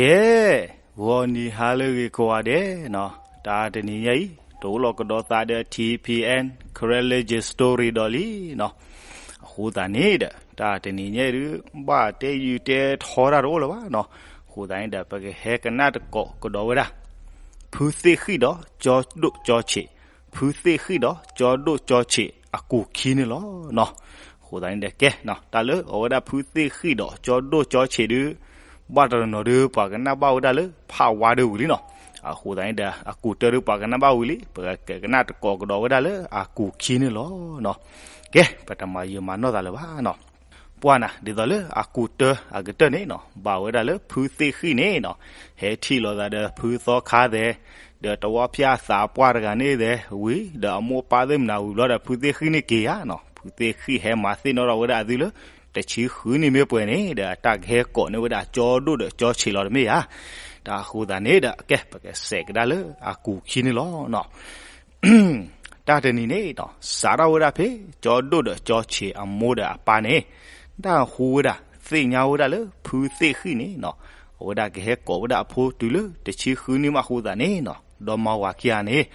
ကဲ, ဂီၤနံၤဟါလၢအဂ့ၤကိးဂၤဒဲးနီၤ, တၢ်တနံၤညါအံၤ တအိၣ်လီၤကဒီးသးဒီး ထံၣ်ဖံၣ်အဲၣ် Karen Legend Story ဒီးလံနီၤ. အဃိသတးန့ၣ်ဒီး တၢ်တနံၤညါအံၤဒုး ဘၣ်တဲယုာ်တဲထီတၢ်တအိၣ်လၢၤဘၣ်နီၤ. အဃိသတးန့ၣ်ဒီး ပကဟဲကနၣ်တကိးကဒီးဝဲဒၣ် ဖုသ့ၣ်ဃံၣ်ဒီးကၠီဒိၣ်ကၠီဆံး, ဖုသ့ၣ်ဃံၣ်ဒီးကၠီဒိၣ်ကၠီဆံးအကူာ်ခံန့ၣ်လီၤနီၤ. အဃိသတးန့ၣ်ဒီးကဲ, တၢ်လၢအဝဲဒၣ်ဖုသ့ၣ်ဃံၣ်ဒီးကၠီဒိၣ်ကၠီဆံးဒုး ဘၣ်တနီၤနီၤဒုး ပှၤကနၣ်ဘၣ်ဝဲဒၣ်လၢဖးဝါဒၣ်ဝံၤလံနီၤ. အဃိသတးန့ၣ်ဒီး အကူာ်တၢဒုး ပှၤကနၣ်ဘၣ်ဝံၤလံ, ပကကနၣ်တကိးကဒီးဝဲဒၣ်လၢအကူာ်ခံန့ၣ်လီၤနီၤ. ကဲ, ပတမၤယံာ်မၤနီၢ်သးလၢၤဘၣ်နီၤ. ပှၢ်နၤ ဒ်သိးလၢအကူာ်တၢအကတၢၢ်န့ၣ်နီၤ, ဘၣ်ဝဲဒၣ်လၢဖုသ့ၣ်ဃံၣ်န့ၣ်နီၤ, ဟဲထံၣ်လိာ်သးဒီးဖုသီခါသဲး, ဒီးတဝီဖၠၣ်သးပှၢ်တဂၤန့ၣ်သဲးဝံၤ, ဒီးအမိၢ်ပၢ်သ့ၣ်မနၤဝံၤဘျီဒီး ဖုသ့ၣ်ဃံၣ်န့ၣ်က့ၤယါနီၤ. ဖုသ့ၣ်ဃံၣ်ဟဲမၤသ့ၣ်နီၣ်ထီၣ်ဝဲဒၣ်အသုလၢ တဆံဃုနံၣ်မ့ၢ်ပှဲၤန့ၣ်ဒီး အတၢ်ကဟဲကိးန့ၢ်ဝဲဒၣ်ကၠီဒိၣ်ဒီးကၠီဆံးလီၤတမ့ၢ်ဧါ. တၢ်အဃိသတးန့ၣ်ဒီး ကဲ ပကစဲးကဒါလၢအကူာ်ခံန့ၣ်လီၤနီၤ. တၢ်တနံၤန့ၣ်နီၤ, စးထီၣ်ဝဲဒၣ်ဖဲ ကၠီဒိၣ်ဒီးကၠီဆံးအမိၢ်ဒီးအပၢ်န့ၣ်, တၢ်ဟူဝဲဒၣ် သ့ၣ်ညါဝဲဒၣ်လၢဖုသ့ၣ်ဃံၣ်န့ၣ်နီၤ, အဝဲဒၣ်ကဟဲကိးဝဲဒၣ်အဖိတုၤလၢတဆံဃုနံၣ်မးအဃိသတးန့ၣ်နီၤ, ဒီမါဝၤခံဂၤန့ၣ်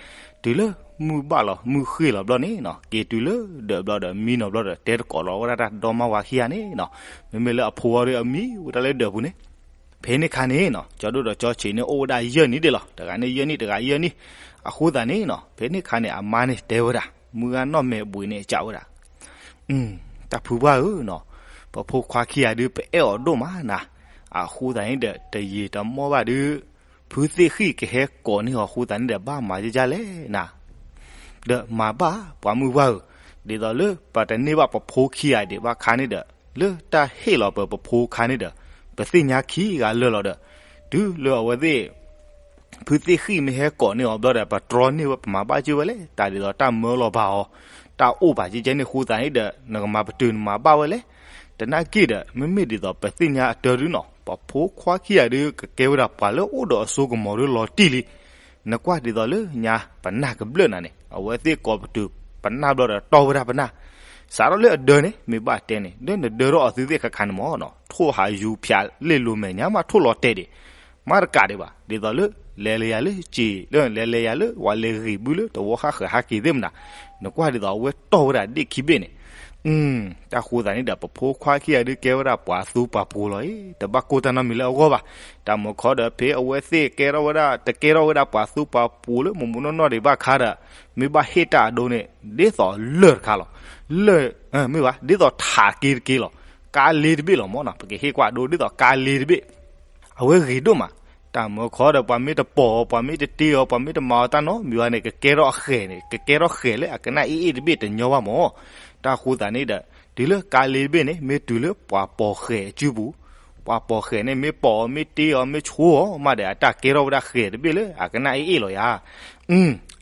တုၤလၢမုၢ်ဘၣ်လီၤမုၢ်ဃ့ၢ်လီၤဘျီန့ၣ်နီၤ, က့ၤတုၤလၢဒၢးဘျီဒီးမံနီၤဘျီဒီး တဲတကိးလီၤဝဲဒၣ်တၢ်ဒီမါဝၤခံဂၤန့ၣ်နီၤ, မ့မ့ၢ်လၢအဖိဝဲဒီးအမံဝဲဒၣ်လၢဒၢးပူၤန့ၣ် ဖဲန့ၣ်ခါန့ၣ်နီၤ, ကၠီဒိၣ်ဒီးကၠီဆံးန့ၣ် အိၣ်ဝဲဒၣ်ယဲၢ်နံၣ်ဒဲးလီၤ. တဂၤန့ၣ်ယဲၢ်နံၣ်, တဂၤယဲၢ်နံၣ်. အဃိသတးန့ၣ်နီၤ, ဖဲန့ၣ်ခါန့ၣ် အမါန့ၣ်တဲဝဲဒၣ်, မုၢ်ဂၤနီၢ်မဲာ်ဘှံးန့ၣ် အကးဝဲဒၣ်, တၢ်ဖုပှၢ်ဧၢနီၤ, ပဖိခွါခံဂၤဒုး ပအဲၣ်အီၤဒိၣ်မးနၤ. အဃိသတးန့ၣ်ဒီး တယံာ်တမီၢ်ဘၣ်ဒုး ဖုသ့ၣ်ဃံၣ်ကဟဲကိးန့ၢ်အီၤအဃိသတးန့ၣ်ဒီး ဘၣ်မၤယဲၢ်ယဲၢ်လဲၣ်နၤ. ဒီးမၤဘၣ်ပှၤမုၢ်ပှၢ်ဧၢ, ဒ်သိးလၢပတန့ၢ်ဘၣ်ပဖိခံဂၤဒံးဘၣ်ခါန့ၣ်ဒီး လၢတၢ်ဟ့ၣ်လီၤပပဖိခါန့ၣ်ဒီး ပသ့ၣ်ညါခံဂၤလၢာ်လီၤဒီး တုၤလၢအဝဲသ့ၣ် ဖုသ့ၣ်ဃံၣ်မ့ၢ်ဟဲကိးန့ၢ်အီၤဘျီဒီး ပတြီန့ၢ်ဝဲ ပမၤဘၣ်ကၠိဝဲလဲၣ်, တၢ်ဒ်သိးတၢ်မၢလီၤဘၣ်အီၤ, တၢ်အိၣ်ဘၣ်ကဲကဲန့ၣ်အဃိသတးန့ၣ်ဒီး နကမၤပတုာ်နမၤဘၣ်ဝဲလဲၣ်. တနာ်က့ဒီး မ့မ့ၢ်ဒ်သိးပသ့ၣ်ညါအတၢ်ဒုးနီၤ, ပဖိခွါခံဂၤဒုး ကကဲဝဲဒၣ်ပှၤလၢအိၣ်ဒီးအစိကမီၤဒုးလီၤတံၢ်လံ. နကွၢ်ဒ်သိးလၢညါ ပနၢ်ကဘျၢၣ်နၤန့ၣ် အဝဲသ့ၣ်ကိးပတုာ်ပနၢ်ဘျီဒီးတီၢ်ဝဲဒၣ်ပနၢ်, စးထီၣ်လၢအဒၢးန့ၣ် မ့ၢ်ဘၣ်တဲန့ၣ် လၢနဒၢထီၣ်အီၤသုသ့ၣ်ခါခါန့ၣ်မ့ၢ်နီၤ, ထိၣ်ဟးယူၤဖၠးလ့ၣ်လိၤမဲာ်ညါမး ထိၣ်လီၤတဲာ်ဒံး မးတကးဒံးဘၣ်, ဒ်သိးလၢ လဲၤလဲၤယၤလၢစံာ် လဲၤလဲၤယၤလၢ ပှၤလဲၤဂံၢ်ဘုလၢ တဝီဃၣ်ဃၢၤဟးက့ၤသ့ၣ်မနၤ, နကွၢ်ဒ်သိးအဝဲတီၢ်ဝဲဒၣ်ဒ့ၣ်ခံဘ့ၣ်န့ၣ် တၢ်ဃိသးန့ၣ်ဒီး ပဖိခွါခံဂၤဒုးကဲဝဲဒၣ်ပှၤသူပှၤပှိၤလီၤအံၤ, တဘၣ်ကိၢ်တၢ်နီတမံၤလၢအဂီၢ်ဘၣ်. တၢ်မၢခီဒီး ဖဲအဝဲသ့ၣ်ကဲထီၣ်ဝဲဒၣ် တကဲထီၣ်ဝဲဒၣ်ပှၤသူပှၤပှိၤလၢ မုၢ်မုၢ်နီၢ်နီၢ်ဒံးဘၣ်ခါဒီး မ့ၢ်ဘၣ်ဟ့ၣ်တၢ်အဒိန့ၣ် ဒ်သိးလၢၢ်တခါလီၤ. လၢၢ်, မ့ၢ်ဘၣ် ဒ်သိးထးက့တက့လီၤ. ကါလ့တဘ့ၣ်လီၤမ့ၢ်နီၤ, ပကဟ့ၣ်ကွၢ်အဒိ ဒ်သိးကါလ့တဘ့ၣ် အဝဲဂ့ၤဒိၣ်မး. တၢ်မၢခီဒီး ပှၤမ့ၢ်တပိာ်အီၤ ပှၤမ့ၢ်တတ့အီၤ ပှၤမ့ၢ်တမၤအီၤတၢ်နီတမံၤဘၣ်န့ၣ် ကကဲထီၣ်အဃဲၤန့ၣ် ကကဲထီၣ်ဃဲၤလၢအကနၣ်အ့ၣ်အ့ၣ်တဘ့ၣ်တညီဘၣ်မ့ၢ်. တၢ်ဃိသးန့ၣ်ဒီး တုၤလၢကါလ့တဘ့ၣ်န့ၣ် မ့ၢ်တုၤလၢပှၤပိာ်ဃဲၤအစုပူၤ, ပှၤပိာ်ဃဲၤန့ၣ် မ့ၢ်ပိာ်အီၤ မ့ၢ်တ့အီၤ မ့ၢ်ဆိအီၤမးဒီး အတၢ်ကဲထီၣ်ဝဲဒၣ်ဃဲၤတဘ့ၣ်လၢအကနၣ်အ့ၣ်အ့ၣ်လီၤယၤ.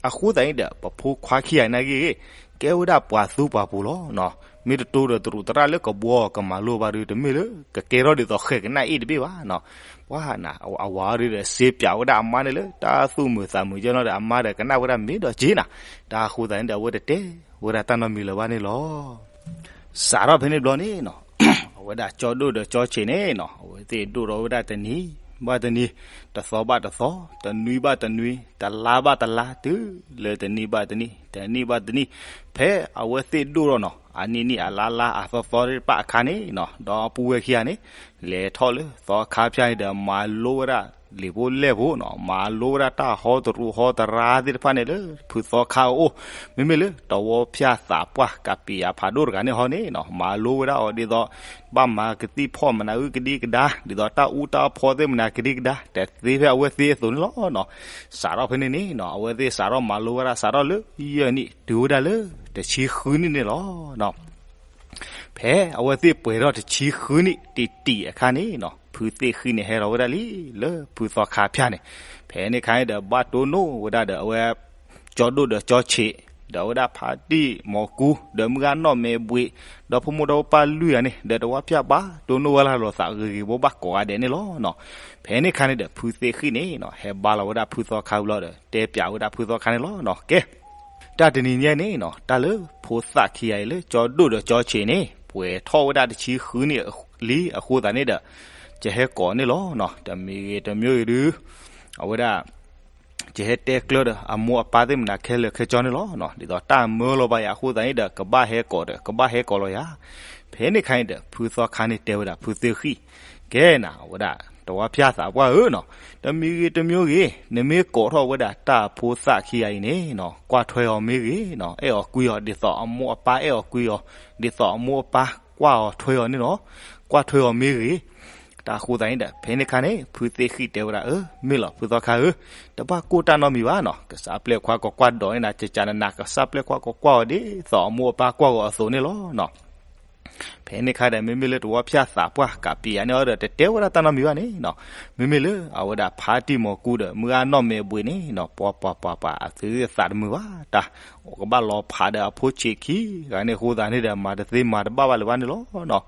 အဃိသတးန့ၣ်ဒီး ပဖိခွါခံဂၤနာ်က့ ကဲဝဲဒၣ်ပှၤသူပှၤပှိၤလီၤ. မ့ၢ်တတိဒီးတရူးသရၣ်လၢကဘှီကမၤလိဘၣ်ဒီး တမ့ၢ်လၢကကဲထီၣ်ဒ်သိးဃဲၤကနၣ်အ့ၣ်တဘ့ၣ်ဘၣ်. ပှၤနၤ အဝၤအီၤဒ်ဒီး စ့ပၠးဝဲဒၣ်အမါန့ၣ်လၢ တၢ်သူၣ်မုာ်သးမုာ်ကဲနီၤဒီး အမါဒီးကနၣ်ဝဲဒၣ်မ့ၢ်ဒီးက့နၤ. တၢ်ဃိသတးန့ၣ်ဒီး အဝဲတတဲဝဲဒၣ်တၢ်နီတမံၤလၢၤဘၣ်န့ၣ်လီၤ. စးထီၣ်ဖဲန့ၣ်ဘျီန့ၣ်နီၤ, အဝဲဒၣ်ကၠီဒိၣ်ဒီးကၠီဆံးန့ၣ်နီၤ အဝဲသ့ၣ်ဒိၣ်ထီၣ်ဝဲဒၣ်တနံၤဘၣ်တနံၤ, တသီဘၣ်တသီ, တနွံဘၣ်တနွံ, တလါဘၣ်တလါ, တုၤလၢတနံၣ်ဘၣ်တနံၣ်, တနံၣ်ဘၣ်တနံၣ်, ဖဲအဝဲသ့ၣ်ဒိၣ်ထီၣ်နီၤ အနံၣ်နံၣ်အလါလါအသီသီသ့ၣ်တဖၣ်အခါန့ၣ်နီၤ, ဒီပုၢ်ဝဲၢ်ခံဂၤန့ၣ် လဲၤထီၣ်လၢသီခါဖၠၣ်န့ၣ်ဒီး မၤလိဝဲဒၣ် လံာ်ဖိလဲၢ်ဖိနီၤ, မၤလိဝဲဒၣ်တၢ်ဟီတရူးဟီတရါသ့ၣ်တဖၣ်န့ၣ်လၢ ဖုသီခါအအိၣ်, မ့မ့ၢ်လၢတဝီဖၠၣ်သးပှၢ်ကးပံာ်အဖးဒိၣ်တဂၤန့ၣ်ဟီန့ၣ်နီၤ, မၤလိဝဲဒၣ်အီၤဒ်သိး ဘၣ်မၤကသံၣ်ဖီၣ်မနုၤအုၣ်ကဒံကဒါ, ဒ်သိးတၢ်အူတၢ်ဖီသ့ၣ်မနုၤကဒံကဒါ, တသ့ဖဲအဝဲသ့ၣ်အသိးန့ၣ်လီၤနီၤ. စးထီၣ်ဖဲန့ၣ်န့ၣ်နီၤ အဝဲသ့ၣ်စးထီၣ်မၤလိဝဲဒၣ် စးထီၣ်လၢယဲၢ်နံၣ် တုၤဝဲဒၣ်လၢတဆံဃုနံၣ်န့ၣ်လီၤ. ဖဲအဝဲသ့ၣ်ပှဲၤထီၣ်တဆံဃုနံၣ်တံၢ်တံၢ်အခါန့ၣ်နီၤ, ဖုသ့ၣ်ဃံန့ၣ်ဟဲထီၣ်ဝဲဒၣ်လံ လၢဖုသီခါဖၠၣ်န့ၣ်, ဖဲန့ၣ်အခါန့ၣ်ဒီး ဘၣ်တိၢ်နီၣ်ဝဲဒၣ်ဒီးအဝဲ ကၠီဒိၣ်ဒီးကၠီဆံး, ဒီးအဝဲဒၣ်ဖါတံၢ်မီၤကူ, ဒီးမုၢ်ဂၤနီၢ်မဲာ်ဘှံး, ဒီးဖိမုၣ်ဒီဖိပၢ်လွံၢ်ဂၤန့ၣ် ဒီးတဝီဖၠၣ်ဘၣ်တိၢ်နီၣ်ဝဲလၢလိာ်သးဂ့ၤဂ့ၤဘၣ်ဘၣ်ကိးဂၤဒဲးန့ၣ်လီၤနီၤ. ဖဲန့ၣ်အခါန့ၣ်ဒီး ဖုသ့ၣ်ဃံန့ၣ်နီၤ ဟဲဘါလီၤဝဲဒၣ်ဖုသီခါဝံၤလီၤဒီး တဲပၠးဝဲဒၣ်ဖုသီခါန့ၣ်လီၤနီၤ. ကဲ တၢ်တနံၤညါန့ၣ်နီၤ တၢ်လၢဖိသၣ်ခံဂၤအံၤလၢကၠီဒိၣ်ဒီးကၠီဆံးန့ၣ် ပှဲၤထီၣ်ဝဲဒၣ်တဆံဃုနံၣ်လံအဃိသတးန့ၣ်ဒီး ယဟဲကိးန့ၣ်လီၤနီၤ. တမံၤဂ့ၤတမံၤဂ့ၤဒုး အဝဲဒၣ် ယဟဲတဲကျၢၤဒီးအမိၢ်အပၢ်သ့ၣ်မနၤခဲလၢာ်ခဲဆ့န့ၣ်လီၤနီၤ. ဒ်သိးတၢ်မၢလီၤဘၣ်ယၤအဃိသတးန့ၣ်ဒီး ကဘၣ်ဟဲကိးဒီး ကဘၣ်ဟဲကိးလီၤယၤ. ဖဲန့ၣ်ခါန့ၣ်ဒီး ဖုသီခါန့ၣ်တဲဝဲဒၣ်ဖုသ့ၣ်ဃံၣ်, ကဲနၤ အဝဲဒၣ် တဝါဖၠၣ်သးပှၢ်ဧၢနီၤ, တမံၤဂ့ၤတမံၤဂ့ၤ နမ့ၢ်ကိးထီၣ်ဝဲဒၣ်တၢ်အဖိသၣ်ခံဂၤအံၤန့ၣ်နီၤ ကွၢ်ထွဲအီၤမ့ၢ်ဂ့ၤနီၤ, အဲၣ်အီၤကွံအီၤ ဒ်သိးအမိၢ်အပၢ်အဲၣ်အီၤကွံအီၤ, ဒ်သိးအမိၢ်အပၢ်ကွၢ်အီၤထွဲအီၤန့ၣ်နီၤ, ကွၢ်ထွဲအီၤမ့ၢ်ဂ့ၤ. တၢ်ဃိသတးန့ၣ်ဒီး ဖဲန့ၣ်ခါန့ၣ် ဖုသ့ၣ်ဃံၣ်တဲဝဲဒၣ် အၢ မ့ၢ်လီၤ ဖုသီခါဧၢ, တဘၣ်ကိၢ်တၢ်နီတမံၤဘၣ်နီၤ, ကစၢ်ပျဲၢ်ခွါကကွၢ်ဒီးန့ၣ်နၤ ကကနနၤ ကစၢ်ပျဲၢ်ခွါကကွၢ်အီၤ ဒ်သိးအမိၢ်အပၢ်ကွၢ်အီၤအသိးန့ၣ်လီၤနီၤ. ဖဲန့ၣ်ခါဒီး မ့မ့ၢ်လၢတဝါဖၠၣ်သးပှၢ် ကးပံၤယၤန့ၣ်အီၤဒီး တတဲဝဲဒၣ်တၢ်နီတမံၤဘၣ်န့ၣ်နီၤ, မ့မ့ၢ်လၢအဝဲဒၣ်ဖါတံၢ်မီၤကူဒီး မုၢ်ဂၢ်နီၢ်မဲာ်အဘှံးန့ၣ်နီၤ ပှၤပှၤပှၤပှၤ အသုသးတမုာ်ဘၣ်တၢ်, ကဘၣ်လီၤဖးဒီးအဖိဆံးခံဂၤန့ၣ်အဃိသတးန့ၣ်ဒီး မၤတသ့မၤတဘၣ်ဘၣ်လၢၤဘၣ်န့ၣ်လီၤနီၤ.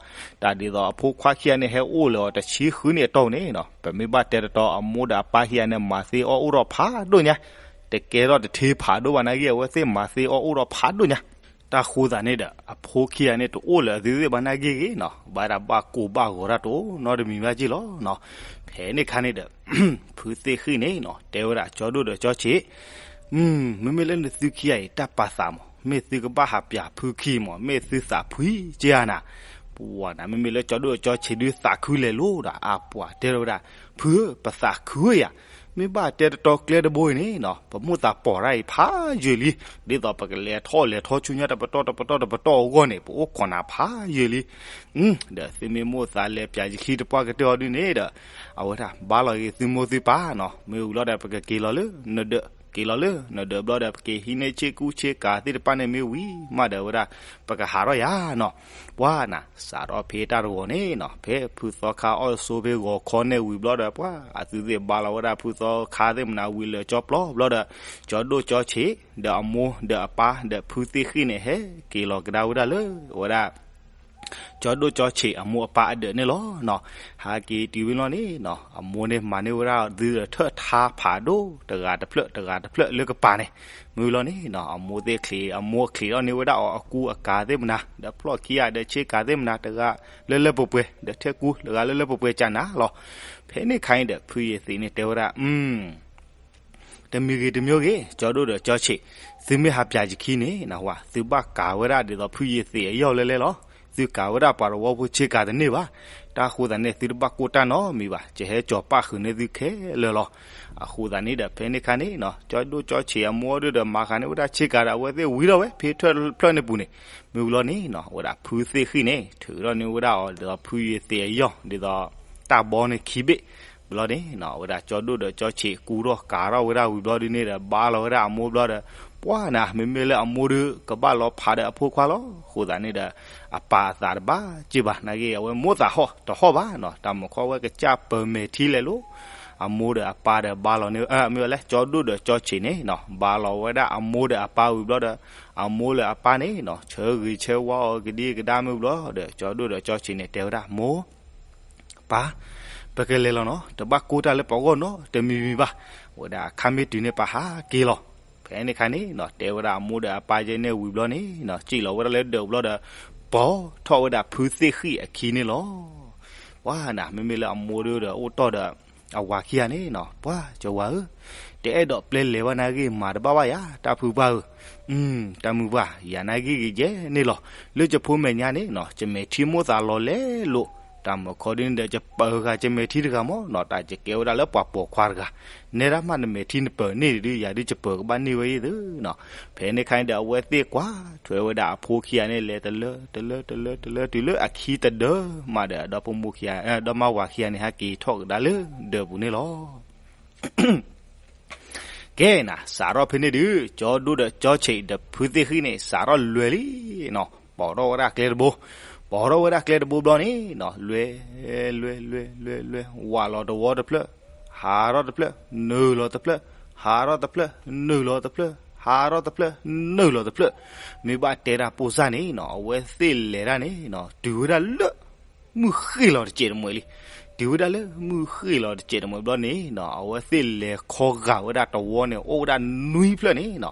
တၢ်ဒ်သိးအဖိခွါခံဂၤန့ၣ် ဟဲအိၣ်လၢအီၤတဆံဃုနံၣ်အတီၢ်န့ၣ်နီၤ, ပမ့ၢ်ဘၣ်တဲတတီ အမိၢ်ဒီးအပၢ်ခံဂၤန့ၣ် မၤသ့အီၣ်အိၣ်ထီၣ်ဖးဒိၣ်ညါ, တကဲထီၣ်တထ့ဖးဒိၣ်ဘၣ်နာ်က့ အဝဲသ့ၣ်မၤသ့အီၣ်အိၣ်ထီၣ်ဖးဒိၣ်ညါ. တၢ်ဃိသတးန့ၣ်ဒီး အဖိခံဂၤန့ၣ် တအိၣ်လၢအသုသ့ၣ်ဘၣ်နာ်က့ဂ့ၤနီၤ, ဘၣ်ဒၣ်ဘၣ်ကိၢ်ဘၣ်ဂီၤတၢ်တအိၣ်နီတမံၤဘၣ်က့ၢ်လီၤနီၤ. ဖဲန့ၣ်ခါန့ၣ်ဒီး ဖုသ့ၣ်ဃံၣ်န့ၣ်နီၤ တဲဝဲဒၣ်ကၠီဒိၣ်ဒီးကၠီဆံး, မ့မ့ၢ်လၢနသုခံဂၤအံၤ တၢ်ပာ်သးမး မ့ၢ်သုကဘၣ်ဟးပၠးဖုခံမး မ့ၢ်သုသးဖှံက့ဧါနၤ, ပှၤနၤ မ့မ့ၢ်လၢကၠီဒိၣ်ဒီးကၠီဆံးဒုးသးခုလဲၤလိၤဒီး အပှၤတဲထီၣ်ဝဲဒၣ် ဖုဧၢ ပသးခုဝဲယၤ, မ့ၢ်ဘၣ်တဲတတီကျဲတဘိအံၤန့ၣ်နီၤ ပမိၢ်သးပီၢ်တၢ်အံၤဖးယံာ်လံ, ဒ်သိးပကလဲၤထီၣ်လဲၤထီဆူညါတပတီၢ်တပတီၢ်တပတီၢ်အဂီၢ်န့ၣ် ပအိၣ်ခိးနၤဖးယံာ်လံ. ဒီးသုမ့ၢ်မိၢ်သးလဲၤပၠးယခံတပှၢ်ကတၢၢ်အီၤဒုးန့ၣ်ဒီး အဝဲဒၣ်ဘါလီၤက့ၤသုမိၢ်သုပၢ်နီၤ, မ့ၢ်ဝံၤလီၤဒီး ပကက့ၤလီၤလၢနဒၢး, က့ၤလီၤလၢနဒၢးဘျီဒီး ပက့ၤဟံးန့ၢ်ဆ့ကူဆ့ကၤသ့ၣ်တဖၣ်န့ၣ် မ့ၢ်ဝံၤမးဒီး အဝဲဒၣ် ပကဟးထီၣ်ယၤနီၤ. ပှၤနၤ စးထီၣ်ဖဲတၢ်တဂီၤန့ၣ်နီၤ ဖဲဖုသီခါအီၣ်ဆိဖဲဂီၤခီန့ၣ်ဝံၤဘျီဒီး ပှၤအသုသ့ၣ်ဘါလီၤဝဲဒၣ်ဖုသီခါသ့ၣ်မနၤဝံၤလၢာ်ကၠီပျီဘျီဒီး ကၠီဒိၣ်ကၠီဆံး ဒီးအမိၢ်ဒီးအပၢ်ဒီးဖုသ့ၣ်ဃံၣ်န့ၣ် ဟဲက့ၤလီၤကဒါဝဲဒၣ်လၢ အဝဲဒၣ် ကၠီဒိၣ်ကၠီဆံးအမိၢ်အပၢ်အဒၢးန့ၣ်လီၤနီၤ. ဟဲက့ၤတုၤဝဲလီၤန့ၣ်နီၤ အမိၢ်န့ၣ်မၤန့ၢ်ဝဲဒၣ်သုဒီးထၢၣ်ထါဖးဒိၣ် တဂၤတဖျၢၣ်တဂၤတဖျၢၣ်လၢကပၤန့ၣ်, မ့ၢ်ဝံၤလီၤန့ၣ်နီၤ အမိၢ်သ့ၣ်ချံး အမိၢ်ချံးထီၣ်န့ၢ်ဝဲဒၣ်အီၤအကူအကၤသ့ၣ်မနၤ ဒီးဖျီၣ်ခံဂၤဒီးဆ့ကၤသ့ၣ်မနၤ တဂၤလၢလၢပှဲၤပှဲၤ ဒီးထဲကူလၢဂၤလၢလၢပှဲၤပှဲၤကနၤလီၤ. ဖဲန့ၣ်ခါန့ၣ်ဒီး ဖုယသံးန့ၣ်တဲဝဲဒၣ် တမံၤဂ့ၤတမံၤဂ့ၤ ကၠီဒိၣ်ဒီးကၠီဆံး, သုမ့ၢ်ဟးပၠးယခံန့ၣ် နဝၤ သုဘၣ်ကၤဝဲဒၣ်ဒ်သိးဖုယသံးအယီၢ်လၢလဲလီၤ. သုကၤဝဲဒၣ်ပှၤတဝီဖိဆ့ကၤတန့ၢ်ဘၣ်. တၢ်ဃိသးန့ၣ် သုတဘၣ်ကိၢ်တၢ်နီတမံၤဘၣ်, ယဟဲကၠီၤပၣ်ဃုာ်န့ၢ်သုခဲလၢာ်လီၤ. အဃိသးန့ၣ်ဒီး ဖဲန့ၣ်ခါန့ၣ်နီၤ ကၠီဒိၣ်ကၠီဆံးအမိၢ်ဒုးဒီးမၤဃးန့ၢ်ဝဲဒၣ်ဆ့ကၤဒီး အဝဲသ့ၣ်ဝံၤထီၣ်ဝဲ ဖဲထၢၣ်တဖျၢၣ်န့ၣ်ပူၤန့ၣ်, မ့ၢ်ဝံၤလီၤန့ၣ်နီၤ အဝဲဒၣ်ဖုသ့ၣ်ဃံၣ်န့ၣ် ထုးထီၣ်န့ၢ်ဝဲဒၣ်အီၤဒ်သိးဖုယသံးအယီၢ် ဒ်သိးတၢ်ဘီန့ၣ်ခံဘ့ၣ် ဘျီန့ၣ်နီၤ အဝဲဒၣ်ကၠီဒိၣ်ဒီးကၠီဆံးကူထီၣ်ကၤထီၣ်ဝဲဒၣ်ဝံၤဘျီဒုးန့ၣ်ဒီး ဘါလီၤဝဲဒၣ်အမိၢ်ဘျီဒီး ပှၤနၤ မ့မ့ၢ်လၢအမိၢ်ဒုး ကဘၣ်လီၤဖးဒီးအဖိခွါလီၤ. အဃိသးန့ၣ်ဒီး အပၢ်အသးတဘၣ်က့ၢ်ဘၣ် နာ်က့ အဝဲမိၢ်သးဟီၣ်တဟီၣ်ဘၣ်နီၤ တၢ်မုၢ်ခီဝဲကစၢ်ပၢၤမဲာ်ထံလဲၤလိၤ အမိၢ်ဒီးအပၢ်ဒီးဘါလီၤန့ၢ် မ့ၢ်ဝဲလၢ ကၠီဒိၣ်ဒီးကၠီဆံးန့ၣ်နီၤ ဘါလီၤဝဲဒၣ်အမိၢ်ဒီးအပၢ်ဝံၤဘျီဒီး အမိၢ်လၢအပၢ်န့ၣ်နီၤ ဆၢဂ့ၤဆၢဝါအီၤကဒံကဒါမုၢ်ဘျီဒီး ကၠီဒိၣ်ဒီးကၠီဆံးန့ၣ် တဲဝဲဒၣ် မိၢ် ပၢ် ပကလဲၤလီၤနီၤ တဘၣ်ကိၢ်တၢ်လၢပဂီၢ်နီတမံၤမံၤဘၣ်. ဝဲဒၣ်အခါမ့ၢ်တုၤန့ၣ် ပဟးက့ၤလီၤ. ဖဲန့ၣ်ခါန့ၣ်နီၤ တဲဝဲဒၣ်အမိၢ်ဒီးအပၢ်ယဲန့ၣ်ဝံၤဘျီန့ၣ်နီၤ စံၣ်လီၤဝဲဒၣ်လၢဒၢးဘျီဒီး ပိာ်ထီၣ်ဝဲဒၣ်ဖုသ့ၣ်ဃံၣ်အခံန့ၣ်လီၤ. ပှၤနၤ မ့မ့ၢ်လၢအမိၢ်ဒုးဒီးအိၣ်တီၢ်ဒီး အဝၤခံဂၤန့ၣ်နီၤ ပှၤကဝၤဧၢ တအဲၣ်ဒိးပျဲလဲၤဘၣ်နာ်ဂ့ၢ် မၤတဘၣ်ဘၣ်ယၤ တၢ်ဖုပှၢ်ဧၢ, တၢ်မုၢ်ပှၢ် ယၤနာ်ဂ့ၢ်ဂ့ၤယဲန့ၣ်လီၤ. လၢယဖိမဲာ်ညါန့ၣ်နီၤ ယမဲာ်ထံမိၢ်သးလီၤလဲလိာ်, တၢ်မုၢ်ခီဒုးန့ၣ်ဒီး ယပၢၤဃာ်ယမဲာ်ထံတဂၤမးနီၤ တၢ်ယကဲဝဲဒၣ်လၢပှၤပိာ်ခွါတဂၤ, နဲဒၣ်မးနမဲာ်ထံနပၢၤန့ၢ်ဒုး ယၤဒုးယပၢၤကဘၣ်န့ၢ်ဝဲယဲၢ်သုနီၤ. ဖဲန့ၣ်ခါန့ၣ်ဒီး အဝဲသ့ၣ်ကွၢ်ထွဲဝဲဒၣ်အဖိခံဂၤန့ၣ် လဲၤတလၢတလၢတလၢတလၢ တုၤလၢအခံတဒၢမးဒီး အဒီဖိမိၢ်ခံဂၤ ဒီမါဝၤခံဂၤန့ၣ် ဟဲက့ၤထီၣ်ကဒါလၢဒၢးပူၤန့ၣ်လီၤ. ကဲနၤ စးထီၣ်ဖဲန့ၣ်ဒုး ကၠီဒိၣ်ဒီးကၠီဆံးဒီးဖုသ့ၣ်ဃံၣ်န့ၣ် စးထီၣ်လဲၤလံနီၤ, ပိာ်ထီၣ်ဝဲဒၣ်ကျဲတဘိ, ပိာ်ထီၣ်ဝဲဒၣ်ကျဲတဘိဘျီန့ၣ်နီၤ လဲၤ လဲၤ လဲၤ လဲၤ ဝးလီၤတဝီတဖျၢၣ်, ဟးထီၣ်တဖျၢၣ်, နုာ်လီၤတဖျၢၣ်, ဟးထီၣ်တဖျၢၣ်, နုာ်လီၤတဖျၢၣ်, ဟးထီၣ်တဖျၢၣ်, နုာ်လီၤတဖျၢၣ်, မ့ၢ်ဘၣ်တဲတၢ်ပိၢ်စၢ်န့ၣ်နီၤ အဝဲသ့ၣ်လဲၤတၢ်န့ၣ်နီၤ တုၤဝဲဒၣ်လၢ မုၢ်ဃ့ၢ်လီၤတစဲးတမှဲၤလံ. တုၤဝဲဒၣ်လၢမုၢ်ဃ့ၢ်လီၤတစဲးတမှဲၤဘျီန့ၣ်နီၤ အဝဲသ့ၣ်လဲၤခီဂာ်ဝဲဒၣ်တဝီန့ၣ် အိၣ်ဝဲဒၣ်နွံဖျၢၣ်န့ၣ်နီၤ.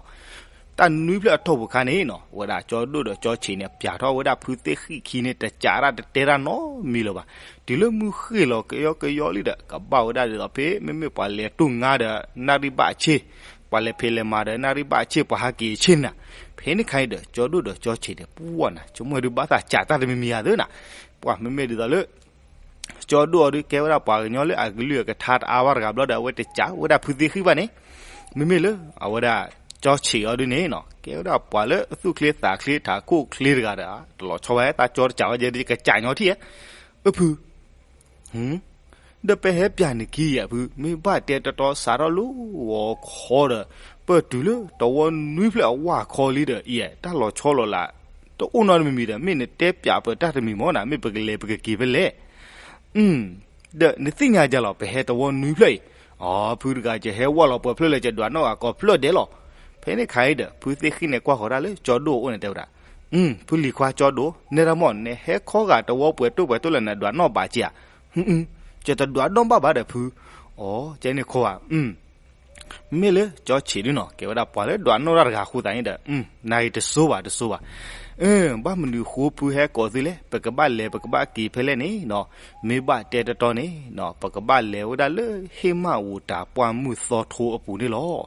တၢ်နွံဖျၢၣ်အတီၢ်ပူၤခါန့ၣ်နီၤ ဝဲဒၣ်ကၠီဒိၣ်ဒီးကၠီဆံးန့ၣ် ပျးထီၣ်ဝဲဒၣ်ဖုသ့ၣ်ဃံၣ်ခံန့ၣ် တစးတၢ်တတဲတၢ်နီတမံၤလၢၤဘၣ်. တုၤလၢမုၢ်ဃ့ၢ်လီၤကယီကယီလံဒီး ကဘၣ်ဝဲဒၣ်ဒ်သိးဖဲ မ့မ့ၢ်ပှၤလဲၤတူၢ်ငါဒီးနၣ်ရံၣ်ဘၣ်အဆ့ၣ်, ပှၤလဲၤဖံးလဲၤမၤဒီးနၣ်ရံၣ်ဘၣ်အဆ့ၣ် ပှၤဟးက့ၤအဆ့ၣ်နၤ. ဖဲန့ၣ်ခါအံၤဒီး ကၠီဒိၣ်ဒီးကၠီဆံးန့ၣ် ပှၢ်နၤ ဆိကမိၣ်ဒုးဘၣ်သးစးတၢ်တမံၤမံၤဧါသ့နၤ. ပှၢ်မ့မ့ၢ်ဒ်သိးလၢ ကၠီဒိၣ်အီၤဒုးကဲဝဲဒၣ်ပှၤကညီလၢအကလုၢ်အကထါတအါဘၣ်တဂၤဘျီဒီး အဝဲတစးဝဲဒၣ်ဖုသ့ၣ်ဃံၣ်ဘၣ်န့ၣ်, မ့မ့ၢ်လၢ အဝဲဒၣ် ကၠီဆံးအီၤဒုးန့ၣ်နီၤ ကဲဝဲဒၣ်ပှၤလၢအသူၣ်ချ့သးချ့ထးခိၣ်ချ့တဂၤဒီး တလီၤဆီဝဲတၢ်ကၠီတစးဝဲယဲဒုးကစးညီထံၣ်ဧါ. အၢဖု ဒီးပဟဲပျးနခံယဲၢ်ဖု မ့ၢ်ဘၣ်တဲတတီစးထီၣ်လၢဂီၤခီဒီး ပတုၤလၢတဝီနွံဖျၢၣ်အဝၢ်ခီလံဒီး အံၤတၢ်လီၤဆီလီၤလး တအိၣ်နီတမံၤမံၤဒီး မ့ၢ်နတဲပျးပတၢ်တမံၤမ့ၢ်နၤ မ့ၢ်ပကလဲၤပကက့ၤဖဲလဲၣ်. ဒီးနသ့ၣ်ညါယၤလီၤ ပဟဲတဝီနွံဖျၢၣ်အံၤ, အီ ဖုတဂၤ ယဟဲဝၢ်လီၤပှဲၤဖျၢၣ်လၢယဒွးနီၣ်ဂၤကီၢ်ဖျၢၣ်ဒဲးလီၤ. ဖဲန့ၣ်ခါအံၤဒီး ဖုသ့ၣ်ဃံၣ်န့ၣ်ကွၢ်ဃီၤတၢ်လၢကၠီဒိၣ်အအိၣ်န့ၣ်တဲဝဲဒၣ်, ဖုလံၤခွါကၠီဒိၣ် နဲဒၣ်မ့ၢ် နဟဲခီဂာ်တဝီပှဲၤတိၢ်ပှဲၤတိၢ်လၢနဒွးနီၣ်ဘၣ်က့ဧါ. ယတဒွးနီၣ်ဘၣ်ဘၣ်ဒီးဖု. အီ ကဲန့ၣ်ခီဧါ. မ့ၢ်လၢကၠီဆံးဒုနီၤ ကဲဝဲဒၣ်ပှၤလၢဒွးနီၣ်တၢ်တဂၤအဃိသတးန့ၣ်ဒီး နဂ့ၤတစိဘၣ်တစိဘၣ်. ဘၣ်မနုၤဃိဖုဟဲကိးသုလဲၣ် ပကဘၣ်လဲၤပကဘၣ်က့ၤဖဲလဲၣ်န့ၣ်နီၤ, မ့ၢ်ဘၣ်တဲတတီန့ၣ်နီၤ ပကဘၣ်လဲၤဝဲဒၣ်လၢဟ့ၣ်မးဧိၤတၢ်ပှၢ်မုၢ်သီထိအပူၤန့ၣ်လီၤ.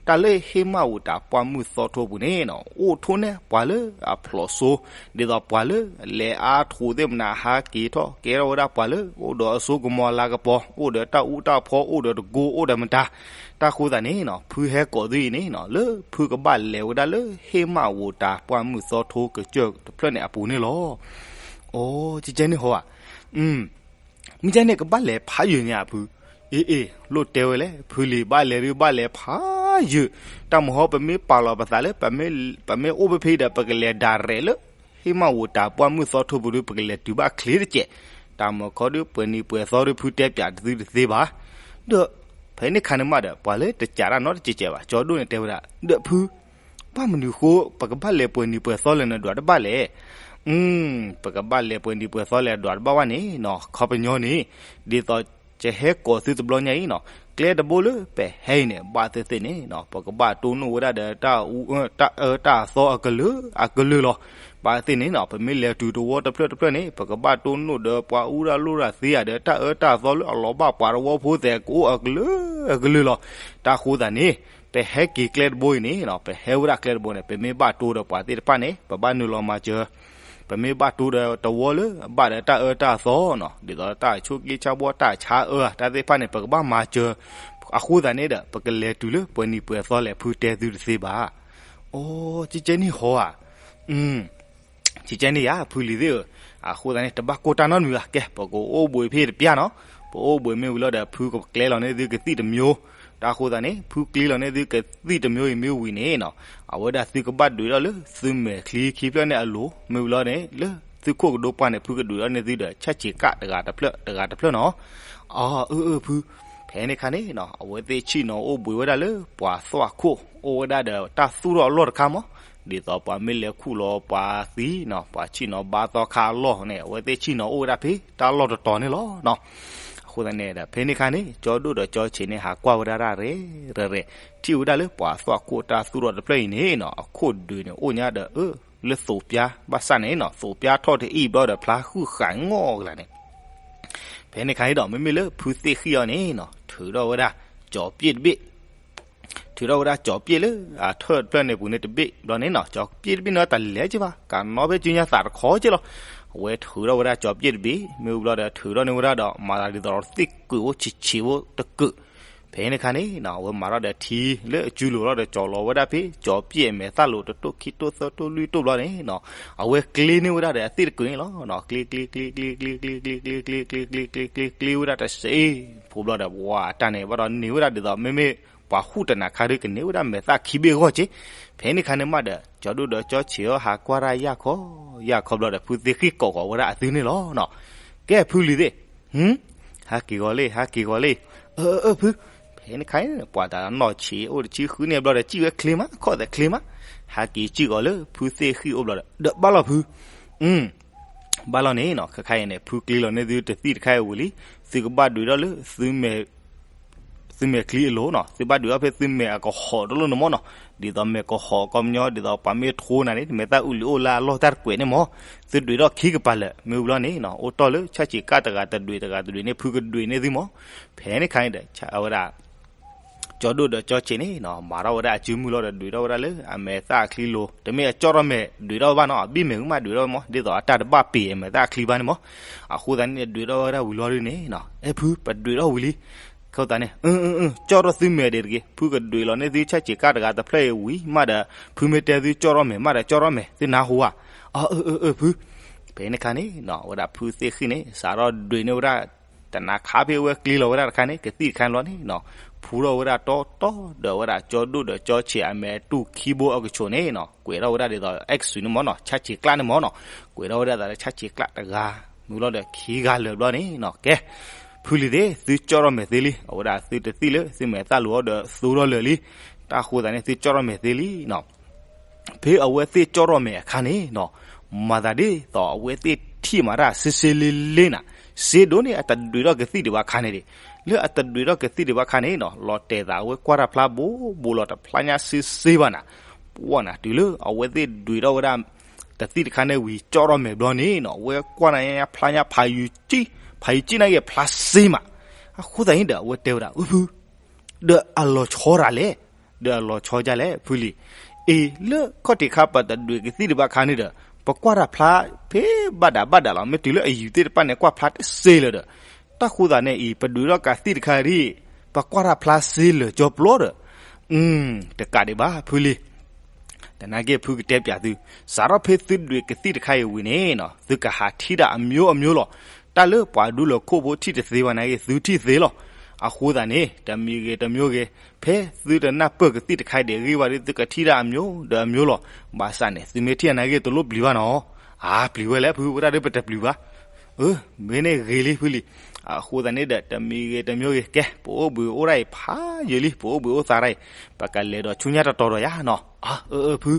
တၢ်လၢဟ့ၣ်မးဧိၤတၢ်ပှၢ်မုၢ်သီထိပူၤန့ၣ်နီၤ အိၣ်ထိၣ်န့ၢ်ပှၤလၢအဖျိးစိ, ဒ်သိးပှၤလၢလဲၤအါထိးသ့ၣ်မနၤဟးက့ၤထီၣ်ကဲထီၣ်ဝဲဒၣ်ပှၤလၢအိၣ်ဒီးအစိကမီၤလၤကပီၤ အိၣ်ဒီးတၢ်အူတၢ်ဖီ အိၣ်ဒီးတကိ အိၣ်ဒီးမတၤ. တၢ်ဃိသတးန့ၣ်နီၤ ဖုဟဲကိးသုအံၤန့ၣ်နီၤ လၢဖုကဘၣ်လဲၤဝဲဒၣ်လၢဟ့ၣ်မးဧိၤတၢ်ပှၢ်မုၢ်သီထိကစၢၢ်တဖျၢၣ်န့ၣ်အပူၤန့ၣ်လီၤ. အိ ကကဲန့ၣ်ဟီဧါ. မ့ၢ်ကဲန့ၣ်ကဘၣ်လဲၤဖးယုာ်ညါဖု. အ့အ့ လိၣ်တဲဝဲလဲၣ် ဖုလံၤဘၣ်လဲၤဒုးဘၣ်လဲၤဖးယုာ်. တၢ်မဟီ ပမ့ၢ်ပာ်လီၤပသးလၢ ပမ့ၢ်အိၣ်ဖဲဖဲဒီး ပကလဲၤဒၣ်ရဲၣ်လၢ ဟ့ၣ်မးဧိၤတၢ်ပှၢ်မုၢ်သီထိပူၤဒုး ပကလဲၤတုၤဘၣ်ချ့တကဲး. တၢ်မၤခီဒုး ပှဲၤနံၤပှဲၤသီဒုး ဖုတဲပၠးတသုတသ့ဘၣ်. ဒီး ဖဲန့ၣ်ခါန့ၣ်မးဒီး ပှၤလၢတစးတၢ်နီတစဲးကဲးဘၣ် ကၠီဒိၣ်န့ၣ်တဲဝဲဒၣ် ဒီးဖု ဘၣ်မနုၤဃိ ပကဘၣ်လဲၤပှဲၤနံၤပှဲၤသီလၢနဒွးတဘၣ်လဲၣ်. ပကဘၣ်လဲၤပှဲၤနံၤပှဲၤသီလၢအဒွးတဘၣ်ဘၣ်န့ၣ်နီၤ ခီပညီန့ၣ် ဒ်သိးယဟဲကိးသုတဘျီညါအံၤနီၤ ကျဲတဘိလၢပဟဲအံၤန့ၣ် ဘၣ်သ့ၣ်သ့ၣ်န့ၣ်နီၤ ပကဘၣ်တိၢ်နီၣ်ဝဲဒၣ်ဒီးတၢ်အူ တၢ်အၢတၢ်အသီအကလုာ်အကလုာ်လီၤ. ဘၣ်သ့ၣ်န့ၣ်နီၤ ပမ့ၢ်လဲၤတုၤတဝီတဖျၢၣ်တဖျၢၣ်န့ၣ် ပကဘၣ်တိၢ်နီၣ်ဒီးပှၤအူတၢ်လိၣ်တၢ်သ့ဧါဒီး တၢ်အၢတၢ်သီလၢအလီၤဘၣ်ပှၤတဝီဖိသဲးကအိၣ်အကလုာ်အကလုာ်လီၤ. တၢ်ဃိသတးန့ၣ် ပဟဲက့ၤကျဲတဘိအံၤန့ၣ်နီၤ ပဟဲဝဲဒၣ်ကျဲတဘိန့ၣ် ပမ့ၢ်ဘၣ်တိၢ်ဒီးပှၤသ့ၣ်တဖၣ်န့ၣ် ပဘၣ်နုာ်လီၤမၤစၢၤ ပမ့ၢ်ဘၣ်တိၢ်ဒီးတဝီလၢအဘၣ်ဒီးတၢ်အၢတၢ်သီနီၤ ဒ်သိးတၢ်ဆိးက့ဆါဘှီ တၢ်ဆါအၢ တၢ်သ့ၣ်တဖၣ်န့ၣ် ပကဘၣ်မၤစၢၤ. အဃိသတးန့ၣ်ဒီး ပကလဲၤတုၤလၢပှဲၤနံၤပှဲၤသီလဲၣ် ဖုတဲသုတသ့ဘၣ်. အိ ကကဲန့ၣ်ဟီဧါ. ကကဲန့ၣ်ယါ ဖုလံၤသ့ၣ်ဧၢ, အဃိသတးန့ၣ် တဘၣ်ကိၢ်တၢ်နီတမံၤဘၣ်. ကဲ ပကအိၣ်ဘှံးဖဲတပျၢ်နီၤ, ပအိၣ်ဘှံးမ့ၢ်ဝံၤလီၤဒီး ဖုကကျဲလီၤန့ၢ်သုကသံၣ်တမျိုး, တၢ်ဃိသတးန့ၣ် ဖုကျဲလီၤန့ၢ်သုကသံၣ်တမျိုးအံၤမ့ၢ်ဝံၤန့ၣ်နီၤ, အဝဲဒၣ်သုကဘၣ်ဒုးထီၣ်လၢသုမဲာ်ချံခံဖျၢၣ်န့ၣ်အလိၤ, မ့ၢ်ဝံၤလီၤန့ၣ် လၢသုခိၣ်ကဒိပှၢ်န့ၣ် ဖုကဒုးထီၣ်န့ၢ်သုဒီး ဆၣ်ဆံးကၣ်တဂၤတဖျၢၣ် တဂၤတဖျၢၣ်နီၤ. အၢ အၢ ဖု ဖဲန့ၣ်ခါန့ၣ်နီၤ အဝဲသ့ၣ်ဆ့ၣ်နီၤအိၣ်ဘှံးဝဲဒၣ်လၢပှၤသွၣ်ခိၣ် အိၣ်ဝဲဒၣ်ဒီးတၢ်သူၣ်ထီၣ်အလီၢ်တခါမး, ဒ်သိးပှၤမ့ၢ်လဲၤခူၣ်လီၤပှၤသံနီၤ ပှၤဆ့ၣ်နီၤဘါသီခါအလီၢ်န့ၣ် အဝဲသ့ၣ်ဆ့ၣ်နီၤအိၣ်ဝဲဒၣ်ဖဲတၢ်လီၢ်တတီၤန့ၣ်လီၤနီၤ. အဃိသတးန့ၣ်ဒီး ဖဲန့ၣ်ခါန့ၣ် ကၠီဒိၣ်ဒီးကၠီဆံးန့ၣ် ဟးကွၢ်ဝဲဒၣ်ရၣ်ရဲၣ်ရဲၣ်, ထံၣ်ဝဲဒၣ်လၢပှၤသွၣ်ခိၣ်တၢ်သူၣ်ထီၣ်တဖျၢၣ်အံၤန့ၣ်နီၤ အခိၣ်ဒုးန့ၣ်အိၣ်ညါဒီး အၢ လၢသိးပျါ ဘၣ်ဆၣ်န့ၣ်နီၤ သိးပျါထီၣ်တအံၣ်ဘျီဒီး ဖျါဃုာ်ဃာ်ငီၢ်ကလာ်န့ၣ် ဖဲန့ၣ်ခါန့ၣ်ဒီး မ့မ့ၢ်လၢဖုသ့ၣ်ဃံၣ်အီၤန့ၣ်နီၤ ထုးထီၣ်ဝဲဒၣ်ကၠီပျ့ၣ်တဘ့ၣ်, ထုးထီၣ်ဝဲဒၣ်ကၠီပျ့ၣ်လၢအထၢၣ်တဖျၢၣ်န့ၣ်ပူၤန့ၣ်တဘ့ၣ်ဘျီန့ၣ်နီၤ ကၠီပျ့ၣ်တဘ့ၣ်န့ၣ်တလဲၤက့ၤဘၣ် ကနီၣ်ဖဲစုညါသးတခီက့ၤလီၤ. အဝဲထုးထီၣ်ဝဲဒၣ်ကၠီပျ့ၣ်တဘ့ၣ် မ့ၢ်ဝံၤဘျီဒီး ထုးထီၣ်န့ၢ်ဝဲဒၣ်ဒီး မၤသးဒ်သိးဒီးသ့ၣ်ကုာ်အိၣ်ဆံးဆံးဖိတကုာ် ဖဲန့ၣ်ခါန့ၣ်နီၤ အဝဲမၤထီၣ်ဒီးထံလၢအစုလိၤလီၤဒီး ကၠီလီၤဝဲဒၣ်ဖဲ ကၠီပျ့ၣ်အမဲာ်သၣ်လိၤတတိၢ်ခံတိၢ်သၢတိၢ်လွံၢ်တိၢ်ဘျီန့ၣ်နီၤ အဝဲကျ့န့ၢ်ဝဲဒၣ်ဒီးအသ့ၣ်တကုာ်န့ၣ်လီၤ. ကျ့ ကျ့ ကျ့ ကျ့ ကျ့ ကျ့ ကျ့ ကျ့ ကျ့ ကျ့ ကျ့ ကျ့ ကျ့ ကျ့ ကျ့ ကျ့ဝဲဒၣ်တစ့ၢ်ဖိဘျီဒီး ပှၤအတၢ်န့ၣ်ဘၣ်ဒီးန့ၢ်ဝဲဒၣ်ဒ်သိး မ့မ့ၢ်ပှၤဟူၣ်တနၤခါဒုးကန့ၢ်ဝဲဒၣ်မဲာ်သၣ်ခံဘ့ၣ်ဂီၢ်က့. ဖဲန့ၣ်ခါန့ၣ်မးဒီး ကၠီဒိၣ်ဒီးကၠီဆံးအီၤဟးကွၢ်တၢ်ယၢ်ခီ ယၢ်ခီဘျီဒီး ဖုသ့ၣ်ဃံၣ်ကိးဃီၤဝဲဒၣ်အသုန့ၣ်လီၤနီၤ. ကဲဖုလံၤသ့ၣ် ဟ ဟးက့ၤဂီၤလံ ဟးက့ၤဂီၤလံ. အၢ အၢ ဖု ဖဲန့ၣ်ခါန့ၣ် ပှၤတၢ်နီၢ်ဆံးအိၣ်တဆံဃုန့ၣ်ဘျီဒီး စံၣ်ဝဲချ့မး ခီၣ်သဲးချ့မး ဟးက့ၤစံၣ်ဂီၤလၢဖုသ့ၣ်ဃံၣ်အိၣ်ဘျီဒီး ဒီးဘၣ်လီၤဖု ဘၣ်လီၤန့ၣ်နီၤ ခဲခါအံၤန့ၣ် ဖုကျ့လီၤန့ၢ်သုတသံၣ်တခါအံၤဝံၤလံ, သုကဘၣ်ဒုးထီၣ်လၢသုမဲာ် သုမဲာ်ချံအလိၤနီၤ, သုဘၣ်ဒွဲၣ်ထီၣ်ဖဲသုမဲာ်အကဟီးတလိၣ်န့ၣ်မၢ်နီၤ. ဒ်သိးမဲာ်ကဟီးကီပညီ ဒ်သိးပှၤမ့ၢ်ထိနၤန့ၣ် တမဲာ်သၣ်အုၣ်လံအိၣ်လၢအလီၢ်တၢ်တကွဲးန့ၣ်မၢ်, သုဒွဲၣ်ထီၣ်ခံကပၤလၢာ် မ့ၢ်ဝံၤလီၤန့ၣ်နီၤ အိၣ်တီၢ်လၢဆၣ်ဆံးကၣ်တဂၤတဒွဲၣ်တဂၤတဒွဲၣ်န့ၣ် ဖုကဒွဲၣ်န့ၢ်သုမၢ်. ဖဲန့ၣ်ခါန့ၣ်ဒီး အဝဲဒၣ် ကၠီဒိၣ်ဒီးကၠီဆံးန့ၣ်နီၤ မၤထီၣ်ဝဲဒၣ်အစုမုၢ်လီၤဒီး ဒွဲၣ်ထီၣ်ဝဲဒၣ်လၢအမဲာ်သၣ်အချံလိၤ, တမ့ၢ်အကၠီထီၣ်မဲာ်ဒွဲၣ်ထီၣ်ဘၣ်နီၤ, အဘ့ၣ်မဲာ်ဝံၤမးဒွဲၣ်ထီၣ်မၢ်, ဒ်သိးအတၢ်တဘၣ်ပ့ၤအမဲာ်သၣ်အချံဘၣ်န့ၣ်မၢ်. အဃိသတးန့ၣ် ဒွဲၣ်ထီၣ်ဝဲဒၣ်ဝံၤလီၤဒုန့ၣ်နီၤ အဲၣ်ဖု ပဒွဲၣ်ထီၣ်ဝံၤလံ. အဃိသတးန့ၣ် အၢ အၢ အၢ ကၠီထီၣ်သုမဲာ်ဒံးတဂ့ၤ, ဖုကဒွဲၣ်လီၤန့ၢ်သုဆၣ်ဆံးကၣ်တဂၤတဖျၢၣ်အံၤဝံၤမးဒီး ဖုမ့ၢ်တဲသုကၠီထီၣ်မဲာ်မးဒီးကၠီထီၣ်မဲာ် သုနၢ်ဟူဧါ. အၢ အၢ အၢ အၢ ဖု ဖဲန့ၣ်ခါန့ၣ်နီၤ အဝဲဒၣ်ဖုသ့ၣ်ဃံၣ်န့ၣ် စးထီၣ်ဒွဲၣ်န့ၢ်ဝဲဒၣ် တနၤခါဖဲအဝဲကျ့လီၤဝဲဒၣ်တခါန့ၣ် ကသံၣ်တခါန့ၣ်ဘျီန့ၣ်နီၤ ဖူထီၣ်ဝဲဒၣ်တီတီဒီးဝဲဒၣ်ကၠီဒိၣ်ဒီးကၠီဆံး အမဲာ်တူၢ်ခံဘိအကဆိးန့ၣ်နီၤ ကွဲးထီၣ်ဝဲဒၣ်ဒ်သိး X န့ၣ်မၢ်နီၤ ဆၣ်ဆံးကၣ်န့ၣ်မၢ်နီၤ ကွဲးထီၣ်ဝဲဒၣ်သးလၢဆၣ်ဆံးကၣ်တဂၤ မုၢ်လီၤဒီးခံဂၤလၢာ်ဘျီန့ၣ်နီၤ ကဲ ဖုလံၤသ့ၣ် သုကၠီထီၣ်မဲာ်သ့လံ, အဝဲဒၣ်သုတသံၣ်လၢသုမဲာ်သၣ်လိၤအီၤဒီးသိထီၣ်လၢာ်လံ. တၢ်ဃိသတးန့ၣ် သုကၠီထီၣ်မဲာ်သ့လံနီၤ ဖဲအဝဲသ့ၣ်ကၠီထီၣ်မဲာ်အခါန့ၣ်နီၤ မၤသးဒ်သိးအဝဲသ့ၣ်ထံၣ်မးတၢ်စ့စ့လ့လ့နၤ, စ့ဒိၣ်န့ၣ် အတဒွဲၣ်ထီၣ်ကသံၣ်ဒံးဘၣ်ခါန့ၣ်ဒံး, လၢအတဒွဲၣ်ထီၣ်ကသံၣ်ဒံးဘၣ်ခါန့ၣ်နီၤ လီၤတဲာ်သးအဝဲကွၢ်တၢ်ဖျါဘိးဘိးလီၤ တဖျါညါစ့စ့ဘၣ်နၤ, ပှၢ်နၤတုၤလၢအဝဲသ့ၣ်ဒွဲၣ်ထီၣ်ဝဲဒၣ် တသံၣ်တခါန့ၣ်ဝံၤ ကၠီထီၣ်မဲာ်ဘျီန့ၣ်နီၤ အဝဲကွၢ်နၤညါဖျါညါဖးယံၤကံ, ဖးယံၤကံနာ်က့ဖျါစ့မး, အဃိသတးန့ၣ်ဒီး အဝဲတဲဝဲဒၣ် အၢဖု ဒီးအလီၤဆီတၢ်လဲၣ်, ဒီးအလီၤဆီဒ်လဲၣ် ဖုလံၤ, အ့ လၢခီၣ်ထံးခါပတဒွဲၣ်ကသံၣ်ဒံးဘၣ်ခါန့ၣ်ဒီး ပကွၢ်တၢ်ဖျါဖဲဘၣ်ဒးဘၣ်ဒးလီၤ မ့ၢ်တုၤလၢအယံၤသ့ၣ်တဖၣ်န့ၣ် ကွၢ်ဖျါတစ့လၢၤဒီး, တၢ်ဃိသတးန့ၣ်အံၤ ပဒွဲၣ်ထီၣ်ကသံၣ်တခါဒ် ပကွၢ်တၢ်ဖျါစ့လၢာ်ကၠီပျီဒီး, တကးဒံးဘၣ် ဖုလံၤ တနာ်က့ဖုကတဲပၠးသု, စးထီၣ်ဖဲသုဒွဲၣ်ကသံၣ်တခါအံၤဝံၤန့ၣ်နီၤ သုကဟးထံၣ်တၢ်အမျိုးအမျိုးလီၤ. တၢ်လၢပှၤဒူလၢခိၣ်ဖိထံၣ်တသ့ဘၣ်နာ်က့ သုထံၣ်သ့လီၤ. အဃိသတးန့ၣ် တမံၤဂ့ၤတမျိုးဂ့ၤ ဖဲသုတနၢ်ပၢၢ်ကသံၣ်တခါအံၤဒံးအဂ့ၢ်ဘၣ်ဒီး သုကထံၣ်တၢ်အမျိုးဒီးအမျိုးလီၤ. ဘၣ်ဆၣ်န့ၣ် သုမ့ၢ်ထံၣ်အနာ်က့တလိၣ်ပျံၤဘၣ်နီၤ. အါ ပျံၤဝဲလဲၣ်ဖု ဝဲဒၣ်ဒီးပတပျံၤဘၣ်. အၢ မ့ၢ်န့ၣ်ဂ့ၤလံဖုလံၤ. အဃိသတးန့ၣ်ဒီး တမံၤဂ့ၤတမျိုးဂ့ၤ ကဲ ပအိၣ်ဘှံးအိၣ်တၢ်အံၤဖးယံာ်လံ ပအိၣ်ဘှံးအိၣ်သးတၢ်အံၤ ပကလဲၤဒီးဆူညါတတီၤဒီးယၤနီၤ. အၢအၢအၢဖု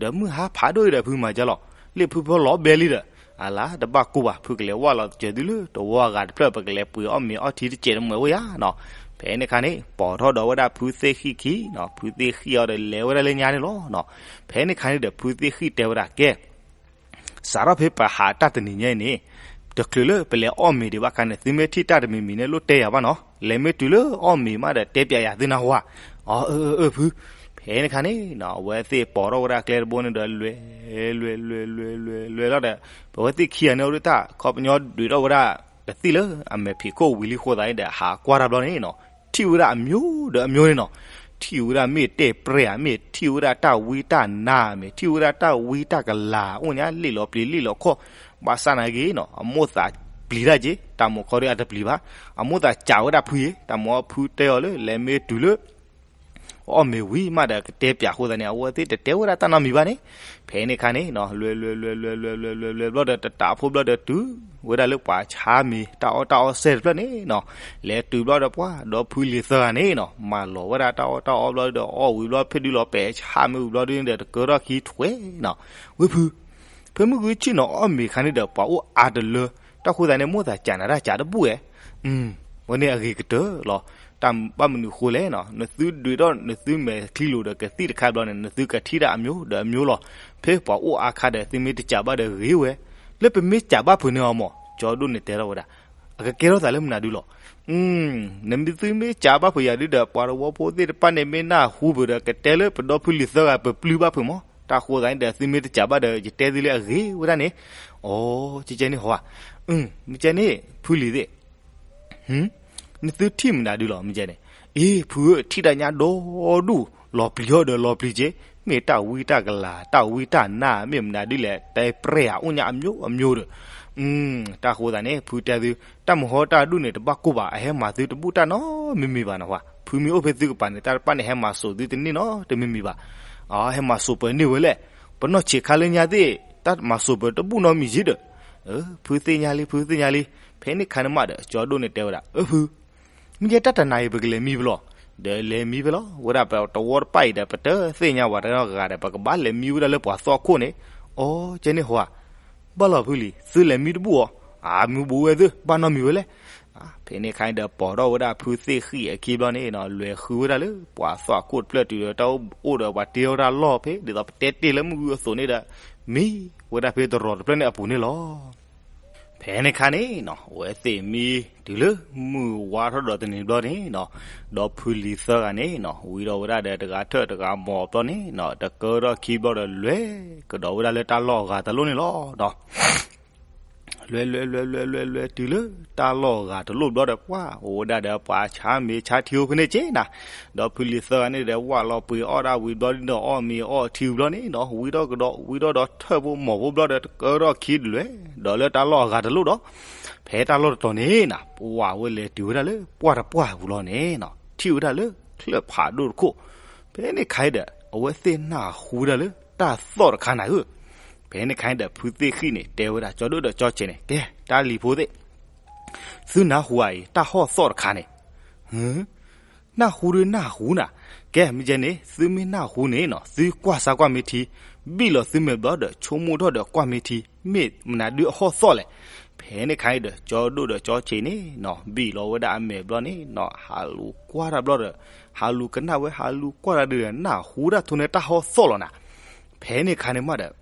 ဒီးမုၢ်ဟါဖးဒိၣ်အံၤဒီးဖုမၤကလီၤ လ့ၣ်ဖုဖီလီၤဘဲလံဒီး အလါတဘၣ်ကိၢ်ဘၣ် ဖုကလဲၤဝဲလီၤစၢၤသုလၢတဝီအဂၤတဖျၢၣ် ပကလဲၤပှ့ၤအီၣ်မ့ၤအီထံတစဲးတမှဲးအိၣ်ယၤနီၤ. ဖဲန့ၣ်ခါန့ၣ် ပိာ်ထီၣ်ဒီးဝဲဒၣ်ဖုသ့ၣ်ဃံၣ်ခံနီၤ ဖုသ့ၣ်ဃံၣ်အီၤဒီးလဲၤဝဲဒၣ်လၢညါန့ၣ်လီၤနီၤ. ဖဲန့ၣ်ခါန့ၣ်ဒီး ဖုသ့ၣ်ဃံၣ်တဲဝဲဒၣ်ကဲ စးထီၣ်ဖဲပဟးတၢ်တနံၤညါအံၤန့ၣ် တချုးလၢပလဲၤအီၣ်မ့ၤဒံးဘၣ်ခါန့ၣ် သုမ့ၢ်ထံၣ်တၢ်တမံၤမံၤန့ၣ် လိၣ်တဲယၤဘၣ်နီၤ. လဲၤမ့ၢ်တုၤလၢအီၣ်မ့ၤမးဒီးတဲပၠးယၤသုနၢ်ဟူဧါ. အၢအၢအၢဖု ဖဲန့ၣ်ခါန့ၣ်နီၤ အဝဲသ့ၣ်ပိာ်ထီၣ်ဝဲဒၣ်ကျဲတဘိန့ၣ်ဒီး လွဲ လွဲ လွဲ လွဲ လွဲ လွဲလီၤဒီး ပဝဲသ့ၣ်ခံဂၤန့ၣ်အိၣ်ဒၣ်တၢ် ခီပညီဒွဲၣ်ထီၣ်ဝဲဒၣ် ကသံၣ်လၢအမဲာ်ဖံးခိၣ်ဝံၤလံဃိသးန့ၣ်ဒီး ဟးကွၢ်တၢ်ဘျီန့ၣ်နီၤ ထံၣ်ဝဲဒၣ်အမျိုးဒီးအမျိုးန့ၣ်နီၤ. ထံၣ်ဝဲဒၣ်မ့ၢ်တဲၣ်ပြဲၢ်ဧါ မ့ၢ်ထံၣ်ဝဲဒၣ်တၢ်ဝံတၢ်နါမ့ၢ် ထံၣ်ဝဲဒၣ်တၢ်ဝံတၢ်ကလၤ အိၣ်ညါလ့ၣ်လီၤပျံၤလ့ၣ်လီၤခီၣ် ဘၣ်ဆၣ်နာ်က့နီၤ အမိၣ်သးပျံၤတၢ်က့ တၢ်မိၣ်ခီဒီးအတပျံၤဘၣ်. အမိၣ်သးစးဝဲဒၣ်ဖုယ့ တၢ်မိၣ်ဖုတဲအီၤလၢ လဲၤမ့ၢ်တုၤလၢ အီၣ်မ့ၤဝံၤမးဒီးကတဲပၠးဃိသးန့ၣ် အဝဲသ့ၣ်တတဲဝဲဒၣ်တၢ်နီတမံၤဘၣ်န့ၣ်. ဖဲန့ၣ်ခါန့ၣ်နီၤ လွဲ လွဲ လွဲ လွဲ လွဲ လွဲ လွဲ လွဲ ဘျီဒီးတတးဖိဘျီဒီးတုၤဝဲဒၣ်လၢပှၤဆါမ့ၤ တၢ်အီၣ်တၢ်အီစဲတဖျၢၣ်န့ၣ်နီၤ လဲၤတုၤဘျီဒီးပှၤ ဒီဖုလံၤသၢဂၤန့ၣ်နီၤ မၤလီၤဝဲဒၣ်တၢ်အီၣ်တၢ်အီဘျီဒီး အီၣ်ဝံၤဘျီဖဲဒုလီၤပဲာ်ဆါမ့ၤဝံၤဘျီဒုန့ၣ်ဒီး တကၢထီၣ်ခံထွဲနီၤ. ဝဲဖု ဖဲမုၢ်ဂုၢ်ဆ့ၣ်နီၤအီၣ်မ့ၤခါန့ၣ်ဒီး ပှၤအိၣ်အါတလၢ တၢ်ဃိသးန့ၣ် မိၣ်သးစးနၤတၢ်စးတဘူၣ်ဝဲ ဝဲန့ၣ်အဂ့ၤကတၢၢ်လီၤ. တၢ်ဘၣ်မနုၤဃိလဲၣ်နီၤ နသုဒွဲၣ်ထီၣ်နသုမဲာ်ချံလိၤဒီးကသံၣ်တခါဘျီန့ၣ် နသုကထံၣ်တၢ်အမျိုးဒီးအမျိုးလီၤ. ဖဲပှၤအိၣ်အါခါဒီး သုမ့ၢ်တစးဘၣ်ဒီးဂ့ၤဝဲ လၢပမ့ၢ်စးဘၣ်ဖုးန့ၢ်အီၤမး ကၠီဒိၣ်န့ၣ်တဲထီၣ်ဝဲဒၣ် အကကဲထီၣ်သးလၢမနုၤဒုလီၤ. နမ့ၢ်သုမ့ၢ်စးဘၣ်ဖုးယၤဒုဒီး ပှၤတဝီဖိသ့ၣ်တဖၣ်န့ၣ် မ့ၢ်နၢ်ဟူဖုးဒီး ကတဲလၢပဒီဖုလံၤသၢဂၤပပျုၢ်ဘၣ်ဖုးမး တၢ်ဃိသးန့ၣ်ဒီး သုမ့ၢ်တစးဘၣ်ဒီး ယတဲသုလၢအဂ့ၤဝဲဒၣ်န့ၣ်. အိ ကဲကဲန့ၣ်ဟီဧါ မ့ၢ်ကဲန့ၣ် ဖုလံၤသ့ၣ် နသုထံၣ်မနုၤဒုလီၤ မ့ၢ်ကဲန့ၣ်. အ့ ဖုဧၢ ထံၣ်တၢ်ညါဒီဒူၣ် လီၤပျံၤထီၣ်ဒီးလီၤပျံၤက့ၤ မ့ၢ်တၢ်ဝံတၢ်ကလၤ တၢ်ဝံတၢ်နါ မ့ၢ်မနုၤဒုလဲၣ် တဲပြဲၢ်ဧါ အိၣ်ညါအမျိုးအမျိုးဒီး တၢ်ဃိသးန့ၣ် ဖုတဲသု တၢ်မုၢ်ဟီတၢ်ဒူၣ်န့ၣ် တဘၣ်ကိၢ်ဘၣ် အဟဲမၤသုတဘူၣ်တၢ်နီတမံၤမံၤဘၣ်နီၤ. ဖုမ့ၢ်အိၣ်ဖဲသုကပၤန့ၣ် တၢ်တဖၣ်န့ၣ် ဟဲမၤစိာ်သုတန့ၢ်နီတမံၤမံၤဘၣ်. အဟဲမၤစိာ်ပှဲၤန့ၢ်ဝဲလဲၣ်. ပနီၢ်ဆံးခါလၢညါသ့ၣ် တၢ်မၤစိာ်ပှဲၤတဘူၣ်နီတမံၤယ့ဒီး ဖုသ့ၣ်ညါလံ ဖုသ့ၣ်ညါလံ. ဖဲန့ၣ်ခါန့ၣ်မးဒီး ကၠီဒိၣ်န့ၣ်တဲဝဲဒၣ် အၢ ဖု မ့ၢ်ကဲတၢ်တနၤအံၤ ပကလဲၤမံဖဲလဲၣ်. ဒီးလဲၤမံဖဲလဲၣ် ဝဲဒၣ်ပတဝီတဖၣ်အံၤဒီး ပတသ့ၣ်ညါဝဲတဂၤဒီး ပကဘၣ်လဲၤမံဝဲဒၣ်လၢပှၤသီၣ်ခိၣ်န့ၣ်. အိ ကဲန့ၣ်ဟီဧါ. ဘၣ်လီၤဖုလံၤ သုလဲၤမံတဘူၣ်အီၤ. အမံဘူးဝဲသု ဘၣ်နီတမံၤဝဲလဲၣ်. ဖဲန့ၣ်ခါအံၤဒီး ပိာ်ထီၣ်ဝဲဒၣ်ဖုသ့ၣ်ဃံၣ်အခံဘျီန့ၣ်နီၤ လဲၤဃုဝဲဒၣ်လၢပှၤသီၣ်အခိၣ်တဖျၢၣ်တုၤဒီး တၢ်အိၣ်ဒီးပှၤတ့ထီၣ်တၢ်လီၢ်ဖဲ ဒ်သိးပတဲတ့ၢ်လၢမုၢ်ဂုၢ်အသိးန့ၣ်ဒီး မံဝဲဒၣ်ဖဲတရီးတဖျၢၣ်န့ၣ်အပူၤန့ၣ်လီၤ. ဖဲန့ၣ်ခါန့ၣ်နီၤ အဝဲသ့ၣ်မံတုၤလၢမုၢ်ဝါထီၣ်ဒီးတနံၤဘျီန့ၣ်နီၤ ဒီးဖုလံၤသၢဂၤန့ၣ်နီၤ ဝံထီၣ်ဝဲဒၣ်ဒီးတဂၤထၢၣ်တဂၤမီၤဘျီန့ၣ်နီၤ တကၢထီၣ်ခံဘျီဒီး လဲၤကဒီးဝဲဒၣ်လၢတၢ်လီၢ်အဂၤတလိၣ်န့ၣ်လီၤ. လဲၤလဲၤလဲၤလဲၤလဲၤလဲၤတုၤလၢတၢ်လီၢ်အဂၤတလိၣ်ဘျီဒီး ပှၤအိၣ်ဝဲဒၣ်ဒီးပှၤဆါမ့ၤဆါထံအိၣ်ဖဲန့ၣ်က့နၤ, ဒီးဖုလံၤသၢဂၤန့ၣ်ဒီး ဝၢ်လီၤပှ့ၤအီၣ်ဒၣ်ဝံၤဘျီဒီး အီၣ်မ့ၤအီၣ်ထံဘျီန့ၣ်နီၤ ဝံထီၣ်ကဒီးဝံထီၣ်ဒီးထၢၣ်ဖိမီၤဖိဘျီဒီး တကၢထီၣ်ခံတလဲၤ ဒီးလၢတၢ်လီၢ်အဂၤတလိၣ်ဒီး ဖဲတၢ်လီၢ်တတီၤန့ၣ်နၤ ပှၤဝဲလဲၤတုၤဝဲဒၣ်လၢပှၢ်တပှၢ်ပူၤလီၤန့ၣ်နီၤ ထံၣ်ဝဲဒၣ်လၢချၢၣ်ဖးဒိၣ်တခိၣ်, ဖဲန့ၣ်ခါအံၤဒီး အဝဲသ့ၣ်နၢ်ဟူဝဲဒၣ်လၢတၢ်သီၣ်တခါနၤဧၢ, ဖဲန့ၣ်ခါအံၤဒီး ဖုသ့ၣ်ဃံၣ်န့ၣ် တဲဝဲဒၣ်ကၠီဒိၣ်ဒီးကၠီဆံးန့ၣ် ကဲ တၢ်လံၤဖိသ့ၣ် သုနၢ်ဟူဧါအံၤ တၢ်ဟီၣ်သီၣ်တခါန့ၣ်, နၢ်ဟူဒုးနၢ်ဟူနၤ, ကဲ မ့ၢ်ကဲန့ၣ် သုမ့ၢ်နၢ်ဟူန့ၣ်နီၤ သုကွၢ်စါကွၢ်မ့ၢ်ထံ, ဘံၣ်လီၤသုမဲာ်ဘျီဒီး ဆိကမိၣ်ထီၣ်ဒီးကွၢ်မ့ၢ်ထံ, မ့ၢ်မနုၤဒုးအဟီၣ်သီၣ်လဲၣ်. ဖဲန့ၣ်ခါအံၤဒီး ကၠီဒိၣ်ဒီးကၠီဆံးန့ၣ်နီၤ ဘံၣ်လီၤဝဲဒၣ်အမဲာ်ဘျီန့ၣ်နီၤ ဟးလူၤကွၢ်တၢ်ဘျီဒီး ဟးလူၤကနၣ်ဝဲ ဟးလူၤကွၢ်တၢ်ဒုးဒီး နၢ်ဟူတၢ်ထိးန့ၣ် တၢ်ဟီၣ်သီၣ်လီၤနၤ. ဖဲန့ၣ်ခါန့ၣ်မးဒီး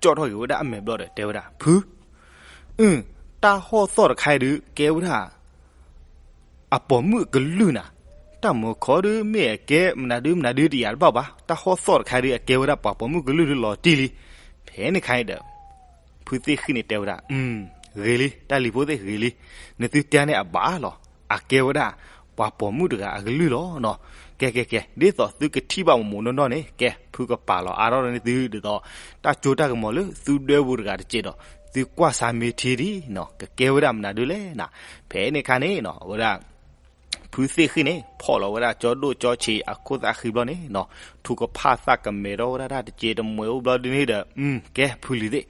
ကၠီၣ်ထီၣ်က့ၤဝဲဒၣ်အမဲာ်ဘျီဒီး တဲဝဲဒၣ် ဖု တၢ်ဟီၣ်သီၣ်တခါအံၤဒုး ကဲဝဲဒၣ် အပိာ်မုၣ်အကလုၢ်နၤ, တၢ်မုာ်ခီဒုး မ့ၢ်အကဲမနုၤဒုးမနုၤဒုးတယာ်တဘၣ်ဘၣ်, တၢ်ဟီၣ်သီၣ်တခါဒုး အကဲဝဲဒၣ်ပှၤပိာ်မုၣ်ကလုၢ်ဒုးလီၤတံၢ်လံ. ဖဲန့ၣ်ခါအံၤဒီး ဖုသ့ၣ်ဃံၣ်န့ၣ်တဲဝဲဒၣ်, ဂ့ၤလံ တၢ်လံၤဖိသ့ၣ်ဂ့ၤလံ, နသုတဲန့ၣ်အဘၣ်လီၤ, အကဲဝဲဒၣ် ပှၤပိာ်မုၣ်တဂၤအကလုၢ်လီၤနီၤ. ကဲကဲကဲ ဒ်သိးသုကထံၣ်ဘၣ်မုာ်မုာ်နီၢ်နီၢ်န့ၣ် ကဲ ဖုကပာ်လီၤအါထီၣ်န့ၢ်သုဒ်သိး တၢ်ကၠိတၢ်ကမီၤလၢသုဒွဲပူၤတဂၤတက့ၢ်ဒီး သုကွၢ်စါမ့ၢ်ထံဒံးနီၤ ကကဲဝဲဒၣ်မနုၤဒုးလဲၣ်နၤ. ဖဲန့ၣ်ခါန့ၣ်နီၤ အဝဲဒၣ် ဖုသ့ၣ်ဃံၣ်န့ၣ် ဖီၣ်လီၤဝဲဒၣ်ကၠီဒိၣ်ကၠီဆံးအခိၣ်သးဃံဘျီန့ၣ်နီၤ ထုကဖၣ်သးကမဲာ်ထီၣ်ဝဲဒၣ်တၢ်တက့ၢ်တမှဲၤအိၣ်ဘျီဒုးန့ၣ်ဒီး ကဲ ဖုလံၤသ့ၣ်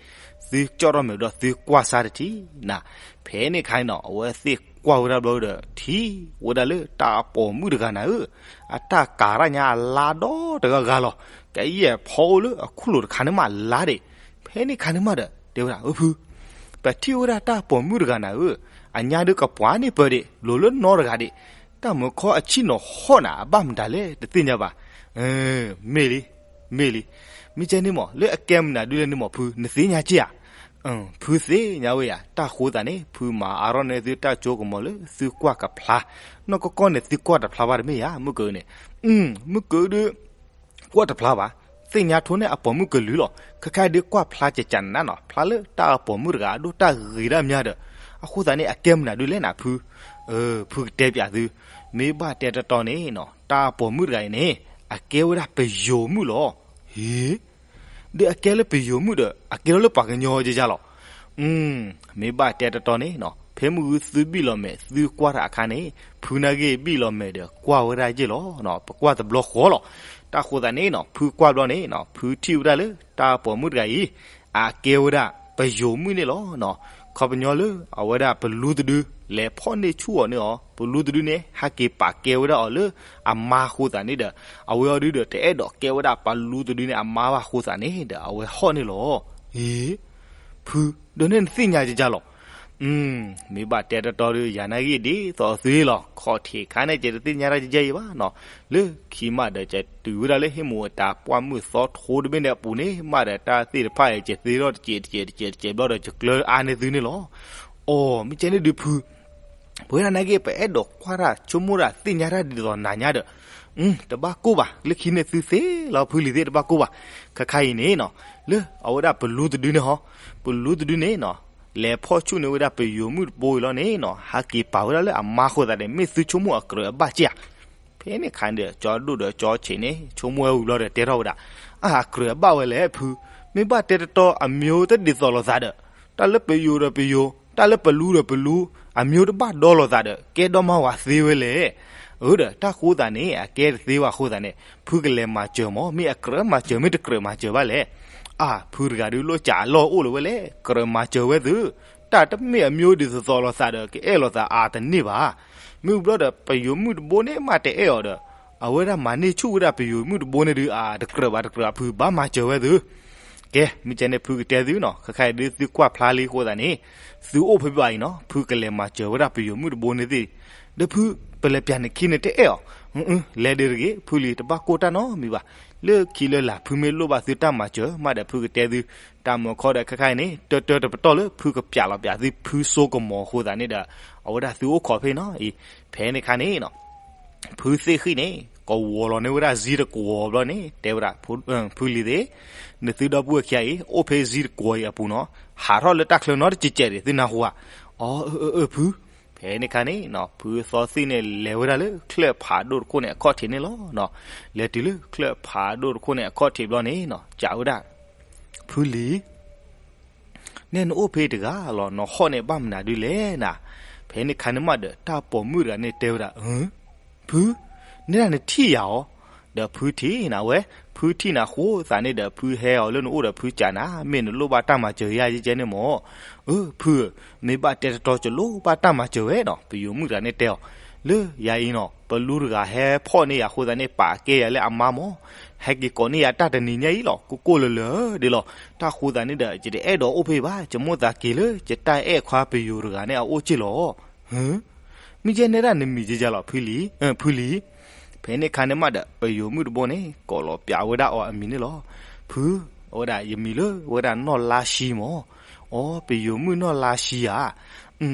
သုကၠီၣ်ထီၣ်မဲာ်ဘျီသုကွၢ်စါတထံၣ်နၤ. ဖဲန့ၣ်ခါန့ၣ်နီၤ အဝဲသ့ၣ်ကွၢ်ဝဲဒၣ်ဘျီဒီး ထံၣ်ဝဲဒၣ်လၢတၢ်ပိာ်မုၣ်တဂၤနၤဧၢ, အတၢ်ကၤတၢ်ညါအလါဒီတဂၤဂၤလီၤ, ကယဲၢ်ဖီအိၣ်လၢအခိၣ်လိၤတခါန့ၣ်မးလါဒံး. ဖဲန့ၣ်ခါန့ၣ်မးဒီး တဲဝဲဒၣ် အၢ ဖု ပထံၣ်ဝဲဒၣ်တၢ်ပိာ်မုၣ်တဂၤနၤဧၢ, အညါဒုးကပှၤန့ၢ်ပၢၤဒံး လိၤလၢနီတဂၤဒံး, တၢ်မုာ်ခီအဆံၣ်နီၤဟီၣ်နၤ အဘၣ်မတၤလဲၣ် တသ့ၣ်ညါဘၣ်. မ့ၢ်လံ မ့ၢ်လံ, မ့ၢ်ကဲန့ၣ်မး လၢအကဲမနုၤဒုးလဲၣ်န့ၣ်မး ဖု နသ့ၣ်ညါက့ဧါ. ဖုသ့ၣ်ညါဝဲယၤ တၢ်ဃိသးန့ၣ် ဖုမၤအါထီၣ်န့ၢ်သုတၢ်ကၠိကမီၤလၢသုကွၢ်ကဖျါ, နီၢ်ကီၢ်ကီၢ်န့ၣ် သုကွၢ်တဖျါဘၣ်တမ့ၢ်ဧါ မုၢ်ကၢန့ၣ်, မုၢ်ကၢဒုး ကွၢ်တဖျါဘၣ်, သ့ၣ်ညါထိန့ၢ်အပိာ်မုၣ်ကလုၢ်လီၤ. ခဲခါဒုးကွၢ်ဖျါကကနးနီၤ ဖျါလၢတၢ်အပိာ်မုၣ်တဂၤအဒိၣ်တၢ်ဂ့ၤဒၣ်မးဒီး အဃိသတးန့ၣ် အကဲမနုၤဒုးလဲၣ်နၤ ဖု. ဖုကတဲပၠးသု, မ့ၢ်ဘၣ်တဲတတီၤန့ၣ်နီၤ တၢ်အပိာ်မုၣ်တဂၤအံၤန့ၣ် အကဲဝဲဒၣ်ပယိၤမုၣ်လီၤ. ဟ့ ဒီးအကဲလၢပယိၤမုၣ်ဒီး အကဲထီၣ်လၢပှၤကညီကယါလီၤ. မ့ၢ်ဘၣ်တဲတတီၤန့ၣ်နီၤ ဖဲမုၢ်ဂုၢ်သုဘံၣ်လီၤမဲာ် သုကွၢ်တၢ်အခါန့ၣ် ဖုနာ်ဂ့ၢ်ဘံၣ်လီၤမဲာ်ဒီး ကွၢ်ဝဲဒၣ်ယ့ၢ်လီၤ. ပကွၢ်တဘျီဃီလီၤ. တၢ်ဃိသးန့ၣ်နီၤ ဖုကွၢ်ဘျီန့ၣ်နီၤ ဖုထံၣ်ဝဲဒၣ်လၢ တၢ်ပိာ်မုၣ်တဂၤအံၤ အကဲဝဲဒၣ်ပယိၤမုၣ်န့ၣ်လီၤ. ခီပညီလၢ အဝဲဒၣ်ပလူတဒု လဲၤဖီၣ်န့ၢ်ဆူၣ်အီၤန့ၣ်အီၤ ပလူတဒုန့ၣ် ဟဲက့ၤပာ်ကဲဝဲဒၣ်အီၤလၢအမါအဃိသတးန့ၣ်ဒီး အဝဲအီၤဒုဒီး တအဲၣ်ဒိးကဲဝဲဒၣ်ပလူတဒုန့ၣ်အမါဘၣ်အဃိသတးန့ၣ်ဒီး အဝဲဟီၣ်န့ၢ်လီၤ. ဟ့ ဖု ဒီးန့ၣ်နသ့ၣ်ညါကယါလီၤ. မ့ၢ်ဘၣ်တဲတတီၤဒီး ယၤနာ်ဂ့ၢ်ဒ်သိးသုလီၤ. ခီၣ်ထံးခါန့ၣ် ယတသ့ၣ်ညါတၢ်ကယဲၢ်အံၤဘၣ်နီၤ. လၢခံမးဒီး ယတုၤဝဲဒၣ်လၢဟ့ၣ်မူအတၢ်ပှၢ်မုၢ်သီထိတဘ့ၣ်န့ၣ်အပူၤန့ၣ်မးဒီး တၢ်သ့ၣ်တဖၣ်အံၤ ယသ့ထီၣ်တစဲးတစဲးတစဲးတစဲးဘျီဒီး ယကျၢၤအါန့ၢ်သုန့ၣ်လီၤ. အိ မ့ၢ်ကဲန့ၣ်ဒုးဖု ပဝဲဒၣ်နာ်က့ ပအဲၣ်ဒိးကွၢ်တၢ်ဆိကမိၣ်တၢ်သ့ၣ်ညါတၢ်ဒ်သိးနၤညါဒီး တဘၣ်ကိၢ်ဘၣ်. လၢခံန့ၣ်သုသ့လီၤ ဖုလံၤသ့ၣ် တဘၣ်ကိၢ်ဘၣ်. ခဲခါအံၤန့ၣ်နီၤ လၢအဝဲဒၣ်ပလူတဒုန့ၣ်ဟီ ပလူတဒုန့ၣ်နီၤ လဲၤဖီၣ်ဆူၣ်န့ၢ်ဝဲဒၣ်ပယိၤမုၣ်တဘိအံၤလီၤန့ၣ်နီၤ ဟဲက့ၤပာ်ဝဲဒၣ်လၢအမါအဃိသတးန့ၣ် မ့ၢ်သုဆိကမိၣ်အကြၢးအဘၣ်က့ဧါ. ဖဲန့ၣ်ခါန့ၣ်ဒီး ကၠီဒိၣ်ဒီးကၠီဆံးန့ၣ် ဆိကမိၣ်ဝဲဝံၤဘျီဒီး တဲထီၣ်ဝဲဒၣ် အါ အကြၢးအဘၣ်ဝဲလဲၣ်ဖု, မ့ၢ်ဘၣ်တဲတတီၤ အမျိုးတဒ်သိးလိာ်သးဒီး တၢ်လၢပယိၤဒီးပယိၤ တၢ်လၢပလူဒီးပလူ အမျိုးတဘၣ်ဒီလိာ်သးဒီး ကဲဒီမါဝၤသ့ဝဲလဲၣ်. အၢ ဒီးတၢ်ဃိသးန့ၣ် အကဲတသ့ဘၣ်အဃိသတးန့ၣ် ဖုကလဲၤမၤစၢၤမး မ့ၢ်အကြၢးမၤစၢၤ မ့ၢ်တကြၢးမၤစၢၤဘၣ်လဲၣ်. အါ ဖုတဂၤဒုး လိၣ်ကးအလီၢ်အိၣ်လၢၤဝဲလဲၣ် ကြၢးမၤစၢၤဝဲသု, တၢ်တမ့ၢ်အမျိုးဒ်သိးသိးလိာ်သးဒီး ကအဲၣ်လိာ်သးအါတန့ၢ်ဘၣ်. မ့ၢ်ဝံၤဘျီဒီး ပယိၤမုၣ်တဘိန့ၣ်မးတအဲၣ်အီၤဒီး အဝဲဒၣ်မၤန့ၢ်ဆူၣ်ဝဲဒၣ်ပယိၤမုၣ်တဘိန့ၣ်ဒုး အါ တကြၢးဘၣ်တကြၢး အဖုဘၣ်မၤစၢၤဝဲသု. ကဲ မ့ၢ်ကဲန့ၣ် ဖုကတဲသုနီၤ, ခဲခါအံၤဒုးသုကွၢ်ဖျါလံအဃိသတးန့ၣ် သုအိၣ်ဖဲဘၣ်အံၤနီၤ, ဖုကလဲၤမၤစၢၤဝဲဒၣ်ပယိၤမုၣ်တဘိန့ၣ်သ့ၣ်, ဒီးဖု ပလဲၤပၠးနခံန့ၣ်တအဲၣ်အီၤ, လဲၤဒုးတဂ့ၤ, ဖုလံၤတဘၣ်ကိၢ်တၢ်နီတမံၤဘၣ်. လၢခံလၢလာ် ဖုမ့ၢ်လိၣ်ဘၣ်သုတၢ်မၤစၢၤမးဒီး ဖုကတဲသု, တၢ်မၢခီဒီး ခဲခါအံၤန့ၣ် တၢတၢတပတီၢ်လၢ ဖုကပၠးလီၤပၠးသုဖုစိကမီၤအဃိသတးန့ၣ်ဒီး အဝဲဒၣ်သုအိၣ်ခိးဖဲနီၤအံၤ, ဖဲန့ၣ်ခါန့ၣ်နီၤ ဖုသ့ၣ်ဃံၣ်န့ၣ် ကဝီၤလီၤန့ၢ်ဝဲဒၣ်စ့တကဝီၤဘျီန့ၣ် တဲဝဲဒၣ်, ဖုလံၤသ့ၣ်, နသုဒီပုၢ်ဝဲၢ်ခံဂၤအံၤ အိၣ်ဖဲစ့တကဝီၤအံၤအပူၤနီၤ, ဟးထီၣ်လၢတၢ်ချၢနီတစဲးစဲးဒံး သုနၢ်ဟူဧါ. အၢ အၢ အၢ ဖု, ဖဲန့ၣ်ခါန့ၣ်နီၤ ဖုသီသ့ၣ်န့ၣ် လဲၤဝဲဒၣ်လၢချၢၣ်ဖးဒိၣ်တခိၣ်န့ၣ် အခီၣ်ထံးန့ၣ်လီၤ. လဲၤတုၤလၢချၢၣ်ဖးဒိၣ်တခိၣ်န့ၣ် အခီၣ်ထံးဘျီန့ၣ်နီၤ စံးဝဲဒၣ်, ဖုလံၤ နဲနအိၣ်ဖဲတဂၤလီၤ, နဟီၣ်န့ၣ်ဘၣ်မနုၤဒုလဲၣ်နၤ. ဖဲန့ၣ်ခါန့ၣ်မးဒီး တၢ်ပိာ်မုၣ်တဂၤန့ၣ်တဲဝဲဒၣ်, ဖု, နဲဒၣ်နထံၣ်ယၤအီၤ, ဒီးဖုထံၣ်နၤဝဲ, ဖုထံၣ်နၤဃိသးန့ၣ်ဒီး ဖုဟဲအီၤလၢနအိၣ်ဒီးဖုကးနၤ, မ့ၢ်နလိၣ်ဘၣ်တၢ်မၤစၢၤယၤယဲကဲန့ၣ်မၢ်. အၢ ဖု, မ့ၢ်ဘၣ်တဲတတီ ယလိၣ်ဘၣ်တၢ်မၤစၢၤဝဲနီၤ. ပယိၤမုၣ်တဂၤန့ၣ်တဲအီၤ, လၢယၤအံၤနီၤ ပလူတဂၤဟဲဖီၣ်န့ၢ်ယၤအဃိသတးန့ၣ် ပာ်ကဲယၤလၢအမါမၢ် ဟဲက့ၤကိးန့ၢ်ယၤတၢ်တနံၤညါအံၤလီၤ ကိၢ်ကိၢ်လၢၤလၢၤဒ်လီၤ. တၢ်ဃိသးန့ၣ်ဒီး ယတအဲၣ်ဒိးအိၣ်ဖဲဘၣ်, ယမိၣ်သးက့ၤလၢ ယတၢ်အဲၣ်ခွါပယိၤတဂၤန့ၣ်အအိၣ်က့ၢ်လီၤ. ဟု, မ့ၢ်ယဲနဲဒၣ်နမံၤယဲယၤလီၤ ဖုလံၤ, ဖုလံၤ. ဖဲန့ၣ်ခါန့ၣ်မးဒီး ပယိၤမုၣ်တဘိန့ၣ် ကိးလီၤပၠးဝဲဒၣ်အီၤအမံၤန့ၣ်လီၤ. ဖု, အဝဲဒၣ်ယမံၤလၢဝဲဒၣ်နီၢ်လါရှံမၢ်. အိ ပယိၤမုၣ်နီၢ်လါရှံဧါ. အ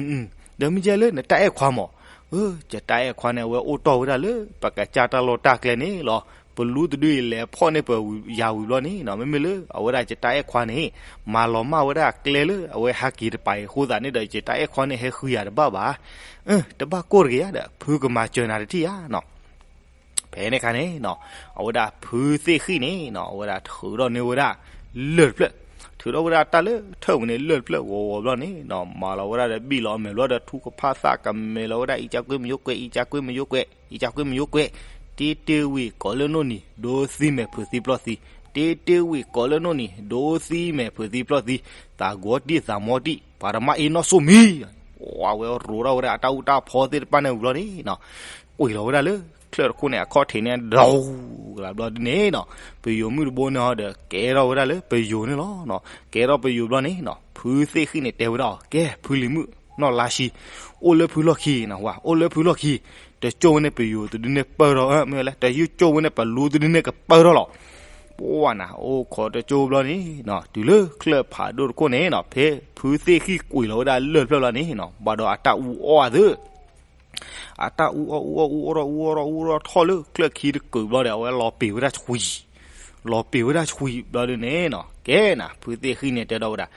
ဒီးမ့ၢ်ယဲလၢနတၢ်အဲၣ်ခွါမၢ်. အၢ ယတၢ်အဲၣ်ခွါန့ၣ် အဝဲအိၣ်တီၢ်ဝဲဒၣ်လၢ ပကစၢ်တၢ်လီၢ်တၢ်ကျဲန့ၣ်လီၤ. ပလူတဒုအံၤလဲၤဖီၣ်န့ၢ်ပယၤဝံၤဘျီန့ၣ်နီၤ မ့မ့ၢ်လၢအဝဲဒၣ်ယတၢ်အဲၣ်ခွါန့ၣ် မၤလီၤမၢ်ဝဲဒၣ်ကျဲလၢအဝဲဟဲက့ၤတပၤအံၤအဃိသတးန့ၣ်ဒီး ယတၢ်အဲၣ်ခွါန့ၣ်ဟဲဃုယၤတဘၣ်ဘၣ်. အၢ တဘၣ်ကိၢ်တဂ့ၤဧါဒီး ဖုကမၤစၢၤနၤတထံၣ်ဧါနီၤ. ဖဲန့ၣ်ခါန့ၣ်နီၤ အဝဲဒၣ်ဖုသ့ၣ်ဃံၣ်န့ၣ်နီၤ အဝဲဒၣ်ထုးထီၣ်န့ၢ်ဝဲဒၣ် လၢၢ်တဖျၢၣ်, ထုးထီၣ်ဝဲဒၣ်တၢ်လၢထၢၣ်ပူၤန့ၣ် လၢၢ်တဖျၢၣ်ဂီၤဂီၤဘျီန့ၣ်နီၤ မၤလီၤဝဲဒၣ်ဒီးဘံၣ်လီၤအမဲာ်ဘျီဒီး ထူကဖၣ်သၣ်ကမဲာ်လီၤဝဲဒၣ် အံကကွ့မယိကွဲး အံကကွ့မယိကွဲး အံကကွ့မယိကွဲး တ့တ့ဝံၤကိးလၢနိၣ်နံၤ ဒိသံမဲာ်ဖုးသံပျီၢ်သံ, တ့တ့ဝံၤကိးလၢနိၣ်နံၤ ဒိသံမဲာ်ဖုးသံပျီၢ်သံ, သးဂီၤတံၢ်သးမီတံၢ် ပှၤတမါအ့နီၣ်စိမံၤ ဝဲရိးထီၣ်ဝဲဒၣ်အတၢ်အူတၢ်ဖီသ့ၣ်တဖၣ်န့ၣ်ဝံၤဘျီန့ၣ်နီၤ ကွံာ်လီၤဝဲဒၣ်လၢချၢၣ်တခိၣ်န့ၣ် အခီၣ်ထံးန့ၣ် ဒီးကလးဘျီဒ်န့ၣ်နီၤ ပယိၤမုၣ်တဘိန့ၣ်ဟီဒီး ကဲထီၣ်ဝဲဒၣ်လၢပယိၤန့ၣ်လီၤ. ကဲထီၣ်ပယိၤဘျီန့ၣ်နီၤ ဖုသ့ၣ်ဃံၣ်န့ၣ်တဲဝဲဒၣ်အီၤ ကဲ ဖုလံၤမုၣ်နီၢ်လါရှံ အိၣ်လၢဖုလီၢ်ခံနီၤ ဝဲ အိၣ်လၢဖုလီၢ်ခံ တကၠိၣ်ဝဲန့ၣ်ပယိၤတဒုန့ၣ်ပၢၢ်ထီၣ် မ့ၢ်လဲၣ် တယုၢ်ကၠိၣ်ဝဲန့ၣ် ပလူတဒုန့ၣ်ကပၢၢ်ထီၣ်လီၤ. ပှၤနၤ အိၣ်ခိးတကၠိၣ်ဘျီန့ၣ်နီၤ တုၤလၢချၢၣ်ဖးဒိၣ်တခိၣ်န့ၣ်နီၤ ဖဲဖုသ့ၣ်ဃံၣ်ကွံာ်လီၤဝဲဒၣ်လၢၢ်တဖျၢၣ်ဘျီန့ၣ်နီၤ ဘၣ်ဒီးအတၢ်အူအီၣ်အသး အတၢ်အူအီၣ်အူအီၣ်အူအီၣ်ထီၣ်အူအီၣ်ထီၣ်အူအီၣ်ထီၣ်လၢချၢၣ်ခံတကုာ်ဘျီဒီး အဝဲလီၤပံာ်ဝဲဒၣ်ဆှံ, လီၤပံာ်ဝဲဒၣ်ဆှံဘျီဒ်န့ၣ်နီၤ ကဲနၤ ဖုသ့ၣ်ဃံၣ်န့ၣ်တဲဒီးဝဲဒၣ်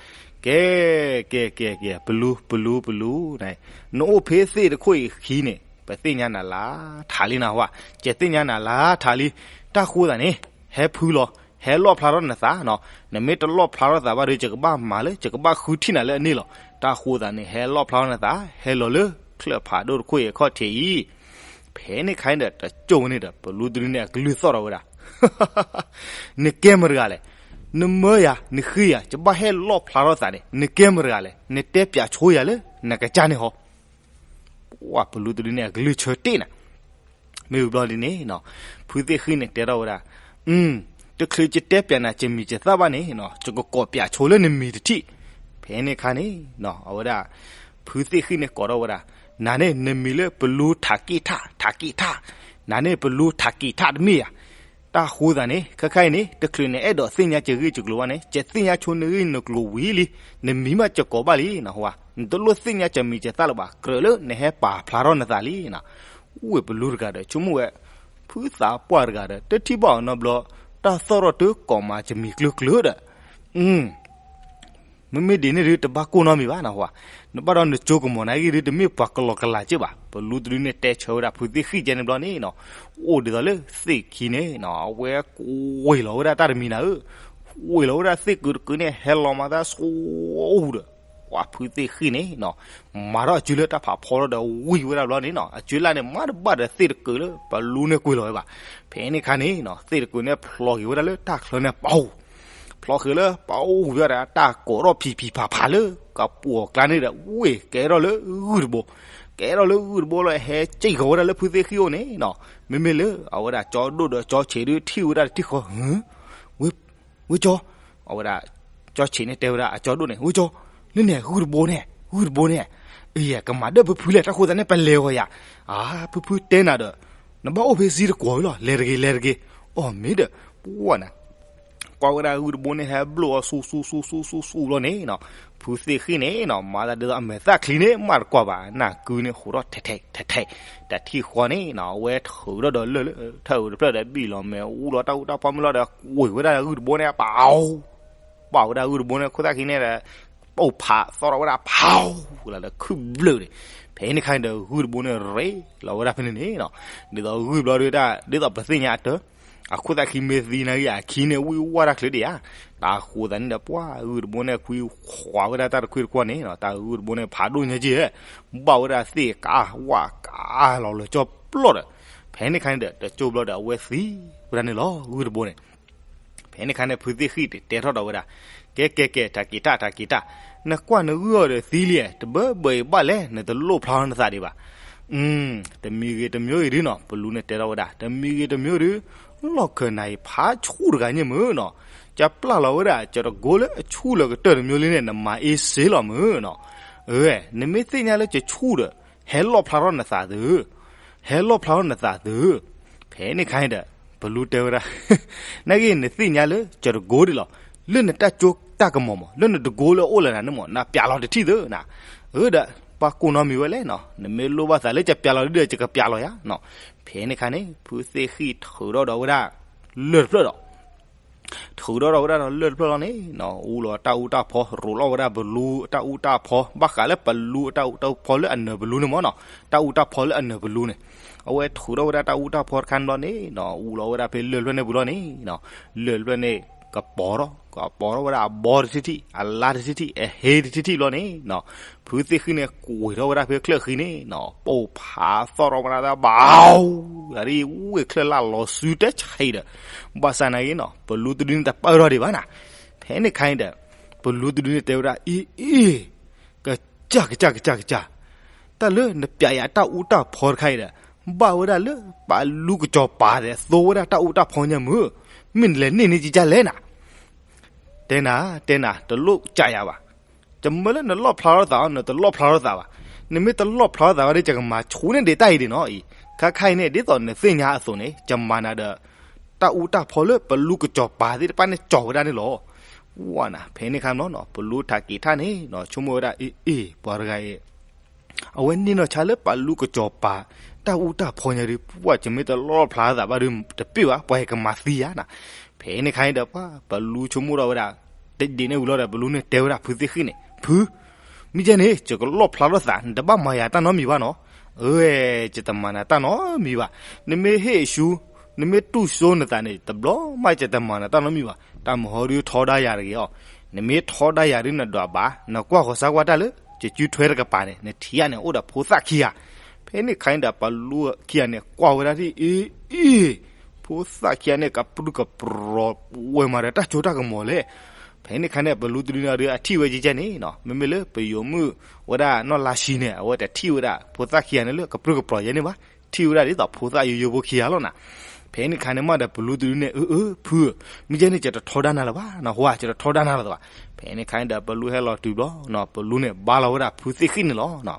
ကဲ ကဲ ကဲ ကဲ ပလူ ပလူ ပလူ နအိၣ်ဖဲသ့ၣ်တခိၣ်အံၤခံန့ၣ် ပသ့ၣ်ညါနၤလၢထးလံနဟါ, ယသ့ၣ်ညါနၤလၢထးလံ. တၢ်ဃိသးန့ၣ် ဟဲဖုလီၤ, ဟဲလီၣ်ဖျါထီၣ်နသးနီၤ, နမ့ၢ်တလီၣ်ဖျါထီၣ်သးဘၣ်ဒီး ယကဘၣ်မၤလၢ ယကဘၣ်ဃုထံၣ်နၤလၢအန့ၣ်လီၤ. တၢ်ဃိသးန့ၣ် ဟဲလီၣ်ဖျါထီၣ်နသး ဟဲလီၤလၢချၢၣ်ဖးဒိၣ်တခိၣ်အံၤအခီၣ်ထံးအံၤ ဖဲန့ၣ်ခါန့ၣ်ဒီး တကၠိၣ်ဝဲန့ၣ်ဒီး ပလူတဒုန့ၣ်အကလုၢ်သီၣ်ထီၣ်ဝဲဒၣ် နကဲမတၤတဂၤလဲၣ်, နမၢယၤ နဃ့ယၤ ယဘၣ်ဟဲလီၣ်ဖျါထီၣ်သးန့ၣ် နကဲမတၤတဂၤလဲၣ်, နတဲပၠးဆိယၤလၢနကစၢ်န့ၣ်ဟီ. ပှၤပလူတဒုန့ၣ်အကလုၢ်ဆၢတ့ၢ်နၤ မ့ၢ်ဝံၤဘျီဒ်န့ၣ်နီၤ ဖုသ့ၣ်ဃံၣ်န့ၣ်တဲထီၣ်ဝဲဒၣ်, အု တချုးယတဲပၠးနၤ ယမံၤယသၣ်ဘၣ်န့ၣ်နီၤ ယကကိးပၠးဆိလၢနမံၤတထံၣ်. ဖဲန့ၣ်ခါန့ၣ်နီၤ အဝဲဒၣ် ဖုသ့ၣ်ဃံၣ်န့ၣ်ကိးထီၣ်ဝဲဒၣ်, နၤန့ၣ် နမံၤလၢပလူထးက့ၣ်ထၣ် ထးက့ၣ်ထၣ်, နၤန့ၣ်ပလူထးက့ၣ်ထၣ်တမ့ၢ်ဧါ. တၢ်ဃိသးန့ၣ် ခဲခါအံၤန့ၣ် တချုးနအဲၣ်ဒိးသ့ၣ်ညါယဂ့ၢ်ယကျိၤဘၣ်န့ၣ် ယသ့ၣ်ညါဆိနဂ့ၢ်နကျိၤဝံၤလံ, နမံၤမးယကိးဘၣ်လံနီၤ, နတလိၣ်သ့ၣ်ညါယမံၤယသၣ်လၢၤဘၣ်, ကြၢးလၢနဟဲပာ်ဖျါထီၣ်နသးလံနီၤ. ဝ့ၢ်ပလူတဂၤဒီး ဆိကမိၣ်ဝဲ ဖုသးပှၢ်တဂၤဒီး တထံၣ်ဘၣ်အီၤနီတဘျီ, တၢ်သီၣ်ထီၣ်တကိးမးယမံၤကျၢၤကျၢၤဒီး မ့မ့ၢ်ဒ်န့ၣ်ဒုး တဘၣ်ကိၢ်နီတမံၤဘၣ်နီၤ, နဘၣ်ဒီးနကၠိကမီၤနာ်က့ၤဒုး တမ့ၢ်ပှၤကလီကလးက့ၢ်ဘၣ်. ပလူတဒုန့ၣ်တဲဆၢဝဲဒၣ်ဖုသ့ၣ်ဃံၣ်ကဲန့ၣ်ဘျီန့ၣ်နီၤ, အိၣ်ဒ်သိးလၢသ့ၣ်ခံန့ၣ်နီၤ အဝဲကွံာ်လီၤဝဲဒၣ်တၢ်တမံၤနၤဧၢ, ကွံာ်လီၤဝဲဒၣ်သ့ၣ်ကုာ်တကုာ်န့ၣ် ဟဲလီၤမၤသးဆူအူဒီး ပှၤဖုသ့ၣ်ဃံၣ်န့ၣ်နီၤ မၤထီၣ်အစုလၢတၢ်ဖးဖီထီၣ်ဒီးဝံၤဝဲဒၣ်ဘျီန့ၣ်နီၤ, အစုလၢ်န့ၣ် မၤတဘၣ်ဒီးသ့ၣ်တကုာ်လၢပလူန့ၣ်ကွံာ်လီၤဝဲဘၣ်. ဖဲန့ၣ်ခါန့ၣ်နီၤ သ့ၣ်တကုာ်န့ၣ်ဖျိးက့ၤဝဲဒၣ်လၢတၢ်ချၢန့ၣ်ပူၤ, ဖျိးဃ့လၢပူၤဝံၤဒီး တၢ်ကိးထီၣ်ဖံးဖံးဖးဖးလၢကပူၤအကျါန့ၣ်ဒီး ဝ့ၢ်ကဲထီၣ်လၢဂုၢ်တဘိ, ကဲထီၣ်လၢဂုၢ်တဘိလီၤ ဟဲစံၣ်ဃီၤဝဲဒၣ်လၢဖုသ့ၣ်ဃံၣ်အိၣ်န့ၣ်နီၤ, မ့မ့ၢ်လၢအဝဲဒၣ်ကၠီဒိၣ်ဒီးကၠီဆံးဒုးထံၣ်ဝဲဒၣ်တထံၣ်ဃီ ဝ့ၢ်ကၠီ, အဝဲဒၣ် ကၠီဆံးန့ၣ်တဲဝဲဒၣ်အကၠီဒိၣ်န့ၣ်, ဝဲကၠီ, လၢန့ၣ်ဂုၢ်တဘိန့ၣ်, ဂုၢ်တဘိန့ၣ်, အယဲ ကမၤဒၢၣ်ဖုဖုလဲၣ်, တၢ်ဃိသးန့ၣ် ပလဲၤဂီၤယၤ, အါ ဖုဖုတဲနၤဒီး နဘၣ်အိၣ်ဖဲစ့တကွီၤဝံၤလီၤ, လဲၤတဂ့ၤ လဲၤတဂ့ၤ, အီၣ်မ့ၢ်ဒီး ပှၢ်နၤ ကွၢ်ဝဲဒၣ်ဂုၢ်တဘိန့ၣ် ဟဲဘျိၣ်အီၤဆူၣ်ဆူၣ်ဆူၣ်ဆူၣ်ဆူၣ်ဆူၣ်လီၤန့ၣ်နီၤ, ဖုသ့ၣ်ဃံၣ်န့ၣ်နီၤ မၤသးဒ်သိးအမဲာ်သၣ်ချံန့ၣ် မၤတကွၢ်ဘၣ်, နၢ်ကုန့ၣ် ဟူးထီၣ်ထဲထဲထဲထဲ, တထံၣ်ဃီန့ၣ်နီၤ အဝဲထုးထီၣ်ဒီးလၢၢ်လၢထၢၣ်အုးတဖျၢၣ်ဒီး ဘံၣ်လီၤမဲာ် အူလီၤတၢ်အူတၢ်ဖီမုၢ်လီၤဒီး ကွံာ်ဝဲဒၣ်ဂုၢ်တဘိန့ၣ် ပၢ် ပာ်ဝဲဒၣ်ဂုၢ်တဘိန့ၣ် ခိၣ်သၣ်ခံန့ၣ်ဒီး ပိာ်ဖးသီၣ်ထီၣ်ဝဲဒၣ် ဖး လၢခုၣ်ဘျၢၣ်န့ၣ်, ဖဲန့ၣ်ခါန့ၣ်ဒီး ဂုၢ်တဘိန့ၣ်ရ့လီၤဝဲဒၣ်ဖဲန့ၣ်န့ၣ်နီၤ, ဒ်သိးဂုၢ်ဘျီဒုတၢ် ဒ်သိးပသ့ၣ်ညါအတၢ် အခိၣ်သၣ်ခံမ့ၢ်သံနာ်ဂ့ၤ အခံန့ၣ် ဝံၣ်ဝါတၢ်ချ့ဒံးဧါ, တၢ်ဃိသးန့ၣ်ဒီး ပှၢ်ဂုၢ်တဘိန့ၣ် ကွံာ်ဃီၤဝဲဒၣ်တၢ်တခွံတခွီန့ၣ်နီၤ, တၢ်ဂုၢ်တဘိန့ၣ် ဖးဒိၣ်ညါက့ၤ ဘၣ်ဝဲဒၣ်သ့ၣ်ကးဝၣ်ကးလီၤလၢကၠီပျီၢ်ဒီး, ဖဲန့ၣ်ခါန့ၣ်ဒီး တကၠိဘျီဒီး အဝဲသံဝဲဒၣ်န့ၣ်လီၤ ဂုၢ်တဘိန့ၣ် ဖဲန့ၣ်ခါန့ၣ် ဖုသ့ၣ်ဃံၣ်တဲထီၣ်ဒီးဝဲဒၣ်, ကဲကဲကဲ တၢ်က့ၤတၢ် တၢ်က့ၤတၢ်, နကွၢ်နဂုၢ်အီၤဒီးသံလံ, တဘၢဘၢအံၤဘၣ်လဲၣ် နတလိၣ်ဖျါထီၣ်နသးဒံးဘၣ်. တမံၤဂ့ၤတမံၤအံၤဒုနီၤ ပလူန့ၣ်တဲထီၣ်ဝဲဒၣ်, တမံၤဂ့ၤတမံၤအံၤဒု, လီၢ်ခၢၣ်နၤအံၤဖးဆူၣ်တဂၤညါမုၢ်နီၤ, ကပျၢ်လီၤဝဲဒၣ် ကတကိလၢအဆူၣ်လၢကတၢၢ်တမံၤလံန့ၣ် နမၤအ့စ့လီၤမုၢ်နီၤ. အၢ နမ့ၢ်သ့ၣ်ညါလၢကဆူၣ်ဒီး ဟဲလီၣ်ဖျါထီၣ်နသးသု, ဟဲလီၣ်ဖျါထီၣ်နသးသု. ဖဲန့ၣ်ခါန့ၣ်ဒီး ပလူတဲဝဲဒၣ်, နာ်က့ နသ့ၣ်ညါလၢကတကိဒံးလီၤ, လၢနတၢ်စိတၢ်ကမီၤမး လၢနတကိလၢအအိၣ်လၢနၤန့ၣ်မး နပျးလီၤတထံၣ်သုနၤ. အၢဒီး ပှၤကိးနီတမံၤဝဲလဲၣ်နီၤ, နမ့ၢ်လိၣ်ဘၣ်သးလၢကပျးလီၤဒုဒီး ယကပျးလီၤယၤနီၤ. ဖဲန့ၣ်ခါန့ၣ် ဖုသ့ၣ်ဃံၣ်ထုးထီၣ်ဒီးဝဲဒၣ် လၢၢ်တဖျၢၣ်ဒီး ထုးထီၣ်ဒီးဝဲဒၣ်ဒီးလၢၢ်တဖျၢၣ်လီၤန့ၣ်နီၤ, အူလီၤတၢ်အူတၢ်ဖီ ရိးလီၤဝဲဒၣ်ပလူအတၢ်အူတၢ်ဖီ, ဘၣ်ဃးလၢပလူအတၢ်အူတၢ်ဖီလၢအနၢၤပလူန့ၣ်မးနီၤ, တၢ်အူတၢ်ဖီလၢအနၢၤပလူန့ၣ်, အဝဲထုးထီၣ်ဝဲဒၣ်တၢ်အူတၢ်ဖီတခါန့ၣ်ဘျီန့ၣ်နီၤ အူလီၤဝဲဒၣ်ဖဲလၢၢ်တဖျၢၣ်န့ၣ်ပူၤလီၤန့ၣ်နီၤ, လၢၢ်တဖျၢၣ်န့ၣ် ကပီၤထီၣ် ကပီၤထီၣ်ဝဲဒၣ်အဘီတထံၣ်ထံၣ် အလါတထံၣ်ထံၣ် အဟ့တထံၣ်ထံၣ်ဘျီန့ၣ်နီၤ, ဖုသ့ၣ်ဃံၣ်န့ၣ် ကွံာ်ထီၣ်ဝဲဒၣ်ဖဲချၢၣ်ဃံန့ၣ်နီၤ, ပိာ်ဖးသီၣ်ထီၣ်ဝဲဒၣ်ဘၣ် အရ့ဝ့ၢ်ချၢၣ်လၢ်လီၤစုတဆံးဒီး, ဘၣ်ဆၣ်နာ်က့နီၤ ပလူတဒုန့ၣ်တပၢၢ်ထီၣ်ဒံးဘၣ်နၤ. ဖဲန့ၣ်ခါန့ၣ်ဒီး ပလူတဒုန့ၣ်တဲဝဲဒၣ် အ့ အ့ ကစၢ် ကစၢ် ကစၢ် ကစၢ်, တၢ်လၢနပျးယၤတၢ်အူတၢ်ဖီတခါအံၤဒီး ဘၣ်ဝဲဒၣ်လၢပလူကစီၤပၤဒီး သိဝဲဒၣ်တၢ်အူတၢ်ဖီညါမုၢ်, မ့ၢ်နလဲၤန့ၢ်န့ၢ်ကကၢ်လဲၣ်နၤ. တဲနၤ တဲနၤ တလိၣ်ကးယၤဘၣ်. ယမၢလၢနလီၣ်ဖျါထီၣ်သးအီၤ နတလီၣ်ဖျါထီၣ်သးဘၣ်. နမ့ၢ်တလီၣ်ဖျါထီၣ်သးဘၣ်ဒီး ယကမၤဆူၣ်န့ၢ်ဒံးတၢ်အံၤဒံးနီၤအံၤ, ခါခါအံၤန့ၣ် ဒ်သိးနသ့ၣ်ညါအသိးန့ၣ် ယမၤနၤဒီး တၢ်အူတၢ်ဖီလၢပလူကစီၤပၤသ့ၣ်တဖၣ်န့ၣ် ကၠီၤဝဲဒၣ်န့ၣ်လီၤ. ဝဲနၤ ဖဲန့ၣ်ခါနီၤ ပလူထးက့ၤထၣ်န့ၣ်နီၤ ဆိကမိၣ်ဝဲဒၣ် အ့ အ့ ပှၤတဂၤအံၤ အဝဲန့ၢ်နီၢ်ဆါလၢပလူကစီၤပၤ တၢ်အူတၢ်ဖီညါဒီး ပှၤ ယမ့ၢ်တလီၣ်ဖျါသးဘၣ်ဒီး တပ့ၢ်ဘၣ် ပှၤကမၤသံယၤနၤ. ဖဲန့ၣ်ခါန့ၣ်ဒီး ပှၤ ပလူဆိကမိၣ်ထီၣ်ဝဲဒၣ် တဒ်န့ၣ်ဝံၤလီၤဒီး ပလူန့ၣ်တဲဝဲဒၣ်ဖုသ့ၣ်ဃံၣ်န့ၣ် ဖု မ့ၢ်ကဲန့ၣ် ယကလီၣ်ဖျါထီၣ်သး နတဘၣ်မၤယၤတၢ်နီတမံၤဘၣ်နီၤ. အၢ ယတမၤနၤတၢ်နီတမံၤဘၣ်. နမ့ၢ်ဟ့ၣ်အဆူ နမ့ၢ်တူၢ်စိနသးန့ၣ် တဘျီမး ယတမၤနၤတၢ်နီတမံၤဘၣ်. တၢ်မဟီဒုထီဒါယၤတဂ့ၤအီၤ. နမ့ၢ်ထီဒါယၤဒု နဒွးဘၣ် နကွၢ်ဃီၤစၢ်ကွၢ်တၢ်လၢ ယစုထွဲတကပၤန့ၣ် နထံၣ်ယၤန့ၣ် အိၣ်ဒီးဖိသၣ်ခံဂၤ. ဖဲန့ၣ်ခါန့ၣ်ဒီး ပလူခံဂၤန့ၣ် ကွၢ်ဝဲဒၣ်ဒ်အံၤ အံၤ ဖိသၣ်ခံဂၤန့ၣ် ကပြုၢ်ကပြီၤ ဝဲမၤဒီးတၢ်စိတၢ်ကမီၤလဲၣ်. ဖဲန့ၣ်ခါန့ၣ် ပလူတဒုန့ၣ်ဒီး အထံၣ်ဝဲကဲကဲန့ၣ်နီၤ မ့မ့ၢ်လၢပယိၤမုၣ်ဝဲဒၣ်နီၢ်လါဆံန့ၣ် အဝဲတထံၣ်ဝဲဒၣ် ဖိသၣ်ခံဂၤန့ၣ်လၢကပြုၢ်ကပြီၤယဲန့ၣ်ဘၣ်. ထံၣ်ဝဲဒၣ်ဒ်သိးဖိသၣ်ယိယိဖိခံဂၤလီၤနၤ. ဖဲန့ၣ်ခါန့ၣ်မးဒီး ပလူတဒုန့ၣ် အၢ အၢ ဖုဧၢ မ့ၢ်ကဲန့ၣ် ယတထီဒါနၤလၢၤဘၣ်နီၤ ဟိ ယတထီဒါနၤလၢၤဘၣ်. ဖဲန့ၣ်ခါန့ၣ်ဒီး ပလူဟဲလီၤတုၤဘျီနီၤ ပလူန့ၣ် ဘါလီၤဝဲဒၣ်ဖုသ့ၣ်ဃံၣ်န့ၣ်လီၤ.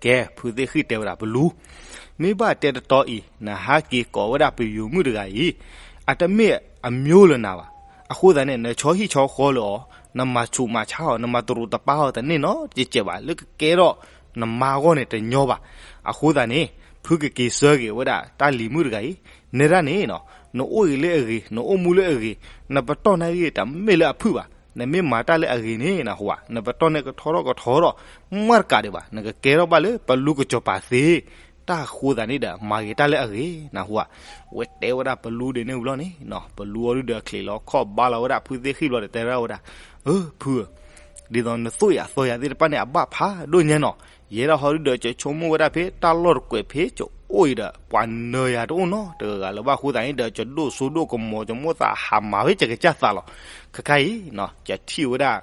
ကဲ ဖုသ့ၣ်ဃံၣ်တဲဝဲဒၣ် ပလူ မ့ၢ်ဘၣ်တဲတတီအံၤ နဟးက့ၤကိးဝဲဒၣ်ပယိၤမုၣ်တဂၤအံၤ အတမ့ၢ်အမျိုးလၢနၤဘၣ်. အဃိသတးန့ၣ် နဆီဟံၣ်ဆီဃီလၢအီၤ, နမၤဆူးမၤဆါအီၤ, နမၤတရူးတပါအီၤတန့ၢ်နီတစဲးဘၣ်. လၢကကဲထီၣ်နမါအဂီၢ်န့ၣ်တညီဘၣ်. အဃိသတးန့ၣ် ဖုကက့ၤဆၢက့ၤဝဲဒၣ်တၢ်လံၤမုၣ်တဂၤအံၤ နဲဒၣ်န့ၣ်နီၤ နအိၣ်ဂ့ၤလၢအဂ့ၤ, နအိၣ်မူလၢအဂ့ၤ, နပတီၢ်နာ်ဂ့ၤတမ့ၢ်လၢအဖုၣ်ဘၣ်. နမ့ၢ်မၤတၢ်လၢအဂ့ၤန့ၣ်နဟူဧါ, နပတီၢ်န့ၣ်ကထီထီၣ်ကထီထီၣ် မ့ၢ်တကးဒံးဘၣ်. နကကဲထီၣ်ဘၣ်လၢပလူကစီၤပၤသ့. တၢ်ဃိသးန့ၣ်ဒီး မၤဂ့ၤတၢ်လၢအဂ့ၤနဟူဧါ. ဝဲတဲဝဲဒၣ်ပလူဒ်န့ၣ်ဝံၤလီၤန့ၣ်နီၤ ပလူအီၤဒုဒီးချံးလီၤခီၣ်ဘါလီၤဝဲဒၣ်ဖုသ့ၣ်ဃံၣ်ဘျီဒီးတဲဝဲဒၣ်ဝဲဒၣ်, အၢ ဖုဧၢ ဒ်သိးနသိၣ်ယၤသီယၤသ့ၣ်တဖၣ်န့ၣ် အဘၣ်ဖးဒိၣ်ညါနီၤ. ယဲဒၣ်ဟီဒုဒီး ကဆိကမိၣ်ဝဲဒၣ်ဖဲတၢ်လီၢ်တကွဲးဖဲကအိၣ်အံၤဒီး ပှၤနၢၤယၤတအိၣ်နီတဂၤလၢၤဘၣ်အဃိသတးန့ၣ်ဒီး ကဒိၣ်စိဒိၣ်ကမီၤ ကမိၣ်သးဟးမၤဝဲကကစၢ်သးလီၤ. ခဲခါအံၤနီၤ ကထံၣ်ဝဲဒၣ်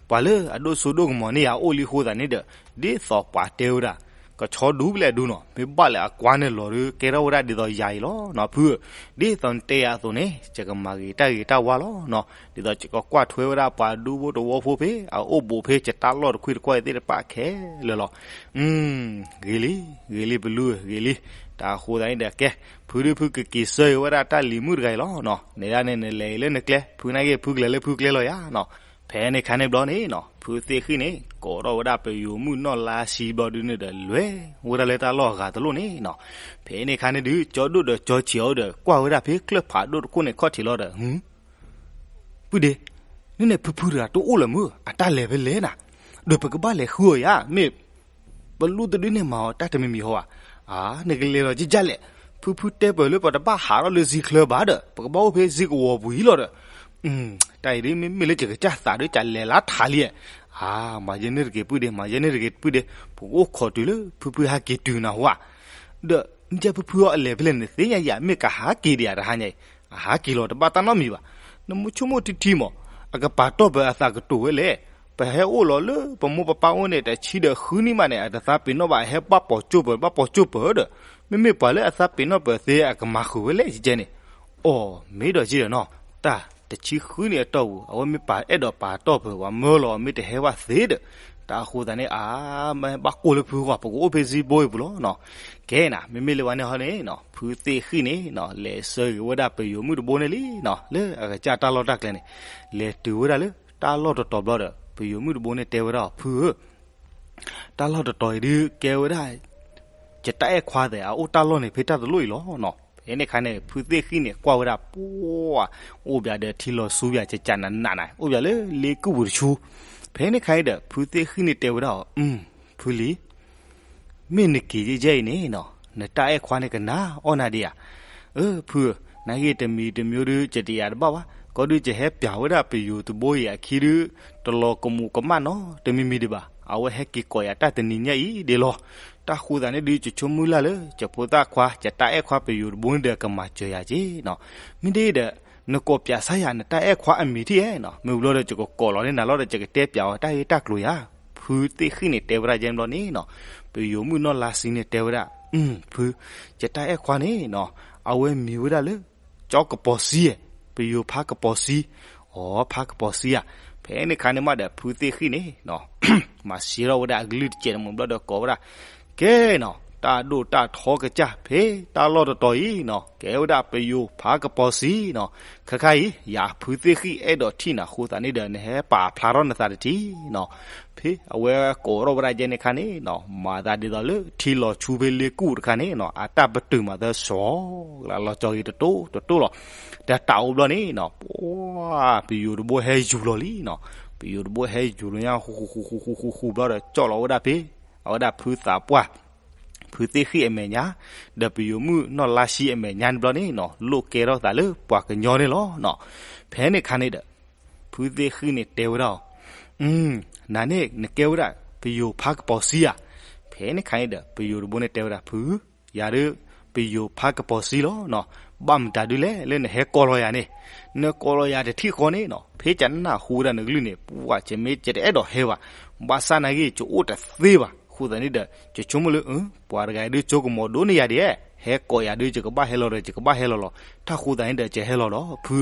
ပှၤလၢအဒိၣ်စိဒိၣ်ကမီၤန့ၢ်ယၤအိၣ်လံအဃိသတးန့ၣ်ဒီး ဒ်သိးပှၤတဲဝဲဒၣ် ကဆီဒူပလဲၣ်ဒူနီၤ, မ့ၢ်ဘၣ်လၢအကွါန့ၣ်လီၤဒီး ကဲထီၣ်ဝဲဒၣ်ဒ်သိးယၤအံၤလီၤနီၤ. ဖုဧၢ, ဒ်သိးနတဲယၤအသိးန့ၣ် ယကမၤဂ့ၤတၢ်ဂ့ၤတၢ်ဝါလီၤနီၤ. ဒ်သိးယကကွၢ်ထွဲဝဲဒၣ်ပှၤဒူဖိတဝီဖိဖဲ အအိၣ်ဘူးဖဲ ယတၢ်လီၢ်တခွံတကွၢ်အံၤသ့ၣ်တဖၣ်ခဲလၢာ်လီၤ. ဂ့ၤလံ, ဂ့ၤလံပလူဧၢ, ဂ့ၤလံ. တၢ်အဃိသတးန့ၣ်ဒီး ကဲ, ဖုဒုးဖုကက့ၤဆၢက့ၤဝဲဒၣ်တၢ်လံၤမုၣ်တဂၤအံၤလီၤနီၤ. နဒၣ်န့ၣ် နလဲၤအံၤလၢနကျဲ, ဖုနာ်က့ ဖုကလဲၤလၢဖုကျဲလီၤယၤနီၤ. ဖဲန့ၣ်ခါန့ၣ်ဘျီန့ၣ်နီၤ, ဖုသ့ၣ်ဃံၣ်န့ၣ် ကိးထီၣ်ဝဲဒၣ်ပယိၤမုၣ်နီၢ်လါဆံဘျီဒုန့ၣ်ဒီး လဲၤဝဲဒၣ်လၢတၢ်လီၢ်အဂၤတလိၣ်န့ၣ်နီၤ. ဖဲန့ၣ်ခါန့ၣ်ဒုး ကၠီဒိၣ်ဒီးကၠီဆံးအီၤဒီး ကွၢ်ဝဲဒၣ်ဖဲချၢၣ်ဖးဒိၣ်တခိၣ်န့ၣ်ခီၣ်ထံးလီၤဒီး ပုၢ်ဒ့, နန့ၣ်ဖုဖုတဂၤတအိၣ်လၢၤမုၢ် အတၢ်လဲၤဖဲလဲၣ်နၤ, ဒီးပကဘၣ်လဲၤဃုအီၤယၤ, မ့ၢ်ပလူတဒုန့ၣ်မၤအီၤတၢ်တမံၤမံၤဟီဧါ. နကလဲၤလီၤကကၢ်လဲၣ်, ဖုဖုတဲပၢၢ်လၢပတဘၣ်ဟးထီၣ်လၢစံချၢဘၣ်ဒီး ပကဘၣ်အိၣ်ဖဲစံကဝီၤပူၤအံၤလီၤဒီး တၢ်အံၤဒ်မ့မ့ၢ်လၢယကစၢ်သးဒီး ကလဲၤလၢထးလံ, မၤယဲန့ၣ်တဂ့ၤပုၢ်ဒ့, မၤယဲန့ၣ်တဂ့ၤပုၢ်ဒ့, ပကအိၣ်ခိးတုၤလၢဖုဖုဟဲက့ၤတုၤနၤဟီဧါ. ဒီးမ့ၢ်ကဲဖုဖုအီၤအလဲၤဖဲလဲၣ်န့ၣ် သ့ၣ်ညါယၤ မ့ၢ်ကဟးက့ၤဒံးဧါတဟါညါအံၤ, အဟးက့ၤလီၤတဘၣ်တၢ်နီတမံၤဘၣ်. နမုဆိကမိၣ်ထံထံမး, အကပာ်တီၢ်ပၢၤအသးကတိၤဝဲလဲၣ်. ပဟဲအိၣ်လီၤလၢပမိၢ်ပပၢ်အိၣ်န့ၣ် တဆံဒီးဃုနံၣ်မးန့ၣ် အတသးပ့ၤနီၣ်ဘၣ် အဟဲဘၣ်ပိာ်ကၠိၣ်ပၢၤ ဘၣ်ပိာ်ကၠိၣ်ပၢၤဒီး, မ့မ့ၢ်ပှၤလၢအသးပ့ၤနီၣ်ပၢၤသ့ အကမၤဃုာ်ဝဲလဲၣ်ကကဲန့ၣ်. အိ, မ့ၢ်ဒီးက့ဒီးနီၤ, တၢ်တဆံဃုနံၣ်အတီၢ်ပူၤ အဝဲမ့ၢ်ပာ်အဲၣ်ဒိးပာ်တီၢ်ပၢၤ ပှၤမၢလီၤအီၤမ့ၢ်တဟဲဘၣ်သ့ဒီး, တၢ်အဃိသတးန့ၣ် အါ, မ့ၢ်ဘၣ်ကိၢ်လၢဖုဂီၢ် ပကအိၣ်ဖဲစံဘိအံၤပူၤလီၤနီၤ. ကဲနၤ မ့မ့ၢ်လၢပှၤန့ၣ်ဟီန့ၣ်နီၤ, ဖုသ့ၣ်ဃံၣ်န့ၣ်နီၤ လဲၤဆၢဂ့ၤဝဲဒၣ်ပယိၤမုၣ်တဘိန့ၣ်လံနီၤ, လၢအကစၢ်တၢ်လီၢ်တၢ်ကျဲန့ၣ်, လဲၤတုၤဝဲဒၣ်လၢတၢ်လီၢ်တတီၤဘျီဒီး ပယိၤမုၣ်တဘိန့ၣ်တဲဝဲဒၣ်အီၤ ဖုဧၢ, တၢ်လီၢ်တတီၤအံၤဒုးကဲဝဲဒၣ် ယတၢ်အဲၣ်ခွါသဲး အအိၣ်တၢ်လီၢ်န့ၣ် ဖဲတၢ်တလိၣ်အံၤလီၤနီၤ. ဖဲန့ၣ်ခါန့ၣ် ဖုသ့ၣ်ဃံၣ်န့ၣ် ကွၢ်ဝဲဒၣ် ပှၤ အိၣ်ဘၣ်ဒီးထံလီၤဆူဘၣ် ကကနနန, အိၣ်ဘၣ်လၢလ့ကူၣ်ပူၤတဆူ. ဖဲန့ၣ်ခါအံၤဒီး ဖုသ့ၣ်ဃံၣ်န့ၣ်တဲဝဲဒၣ်အီၤ, ဖုလံ မ့ၢ်နက့ၤယဲယဲအံၤန့ၣ်နီၤ, နတၢ်အဲၣ်ခွါန့ၣ်ကနၣ်အီၣ်နၤဒံးဧါ. အၢ ဖုဧၢ, နာ်က့တမံၤတမံၤဒုး ယတယာ်တဘၣ်ဘၣ်, ကီဒုးယဟဲပျးဝဲဒၣ်ပယိၤတဘိအံၤအခံဒုး တလီၤကမူးကမၣ်နီတမံၤမံၤဒံးဘၣ်, အဝဲဟဲက့ၤကိးယၤတၢ်တနံၤညါအံၤဒံးလီၤ. တၢ်ဃိသတးန့ၣ်ဒုး ယဆိကမိၣ်လၢ်လၢ ယဖိသၣ်ခွါ ယတၢ်အဲၣ်ခွါပယိၤတဘိန့ၣ်ဒီး ကမၤစၢၤယၤက့နီၤ. မ့ၢ်ဒ်ဒီး နကိးပျးစၢ်ယၤ နတၢ်အဲၣ်ခွါအမံၤထံၣ်ဧါနီၤ, မ့ၢ်ဘျီဒီး ယကကိးလီၤန့ၢ်နၤလီၤဒီး ယကတဲပျးအီၤတၢ်ဂ့ၢ်တၢ်ကျိၤယၤ. ဖုသ့ၣ်ဃံၣ်န့ၣ်တဲဝဲဒၣ်ယဲဘျီန့ၣ်နီၤ, ပယိၤမုၣ်နီၢ်လါစံန့ၣ်တဲဝဲဒၣ်, ဖု, ယတၢ်အဲၣ်ခွါန့ၣ်နီၤ, အဝဲမံၤဝဲဒၣ်လၢ ကၠီကပီၤစံ, ပယိၤဖါကပီၤစံ, အီ ဖါကပီၤစံဧါ. ဖဲန့ၣ်ခါန့ၣ်မးဒီး ဖုသ့ၣ်ဃံၣ်န့ၣ်နီၤ မၤစံးထီၣ်ဝဲဒၣ်အကလုၢ်တစဲးတမံၤဘျီဒီးကိးဝဲဒၣ်, ကဲနီၤ, တၢ်ဒိၣ်တၢ်ထီကစၢ်ဖဲတၢ်လီၢ်တတီၤအံၤနီၤ, ကဲဝဲဒၣ်ပယိၤဖါကပီၤစံနီၤ. ခဲခါအံၤ ယၤဖုသ့ၣ်ဃံၣ်အဲၣ်ဒိးထံၣ်နၤအဃိသတးန့ၣ်ဒီး နဟဲပာ်ဖျါထီၣ်နသးတထံၣ်နီၤ. ဖဲအဝဲကိးထီၣ်ဝဲဒၣ်ယဲန့ၣ်ခါန့ၣ်နီၤ, မၤသးဒ်သိးလၢထံလီၤဆူဖဲလ့ကူၣ်တခါန့ၣ်နီၤ, အတၢ်ပတုာ်မၤသၢစီၤ လီၤကၠီက့ၤတတိၢ်တတိၢ်လီၤ. တၢ်တၢ်အိၣ်ဘျီန့ၣ်နီၤ, ပှၤ ပယိၤတဘိဟဲယူၤလီၤလံနီၤ. ပယိၤတဘိဟဲယူၤလီၤညါ ဃူဃူဃူဃူဃူဃူဃူဘျီဒီး ကၠီၣ်လီၤဝဲဒၣ်ဖဲ အဝဲဒၣ်ဖုသးပှၢ် ဖုသ့ၣ်ဃံၣ်အမဲာ်ညါ ဒီးပယိၤမုၣ်နီၢ်လါစံအမဲာ်ညါန့ၣ်ဘျီန့ၣ်နီၤ, လိၣ်ကဲထီၣ်သးလၢပှၤကညီန့ၣ်လီၤနီၤ. ဖဲန့ၣ်ခါန့ၣ်ဒီး ဖုသ့ၣ်ဃံၣ်န့ၣ်တဲဝဲဒၣ်အီၤ, နၤန့ၣ်နကဲဝဲဒၣ် ပယိၤဖါကပီၤစံဧါ. ဖဲန့ၣ်ခါန့ၣ်ဒီး ပယိၤတဘိန့ၣ်တဲဝဲဒၣ် ဖု ယၤဒုး ပယိၤဖါကပီၤစံလီၤနီၤ. ဘၣ်မတၤဒုးလဲၣ် လၢနဟဲကိးလီၤယၤန့ၣ်, နကိးလီၤယၤတထံၣ်ဃီန့ၣ်နီၤ, ဖဲယနၢ်ဟူဝဲဒၣ်နကလုၢ်န့ၣ် ပှၤ ယမ့ၢ်ယတအဲၣ်ဒိးဟဲဘၣ်, ဘၣ်ဆၣ်နာ်က့ ယအိၣ်တသ့ဘၣ်. အဃိသတးန့ၣ်ဒီး ယဆိကမိၣ်လၢ ပှၤတဂၤအံၤဒုး ကၠိကမီၤဒိၣ်န့ၢ်ယၤဒံး, ဟဲကိးယၤဒုး ယကဘၣ်ဟဲလီၤဒီး ယကဘၣ်ဟဲလီၤလီၤ. တၢ်ဃိသတးန့ၣ်ဒီး ယဟဲလီၤဒီး ဖု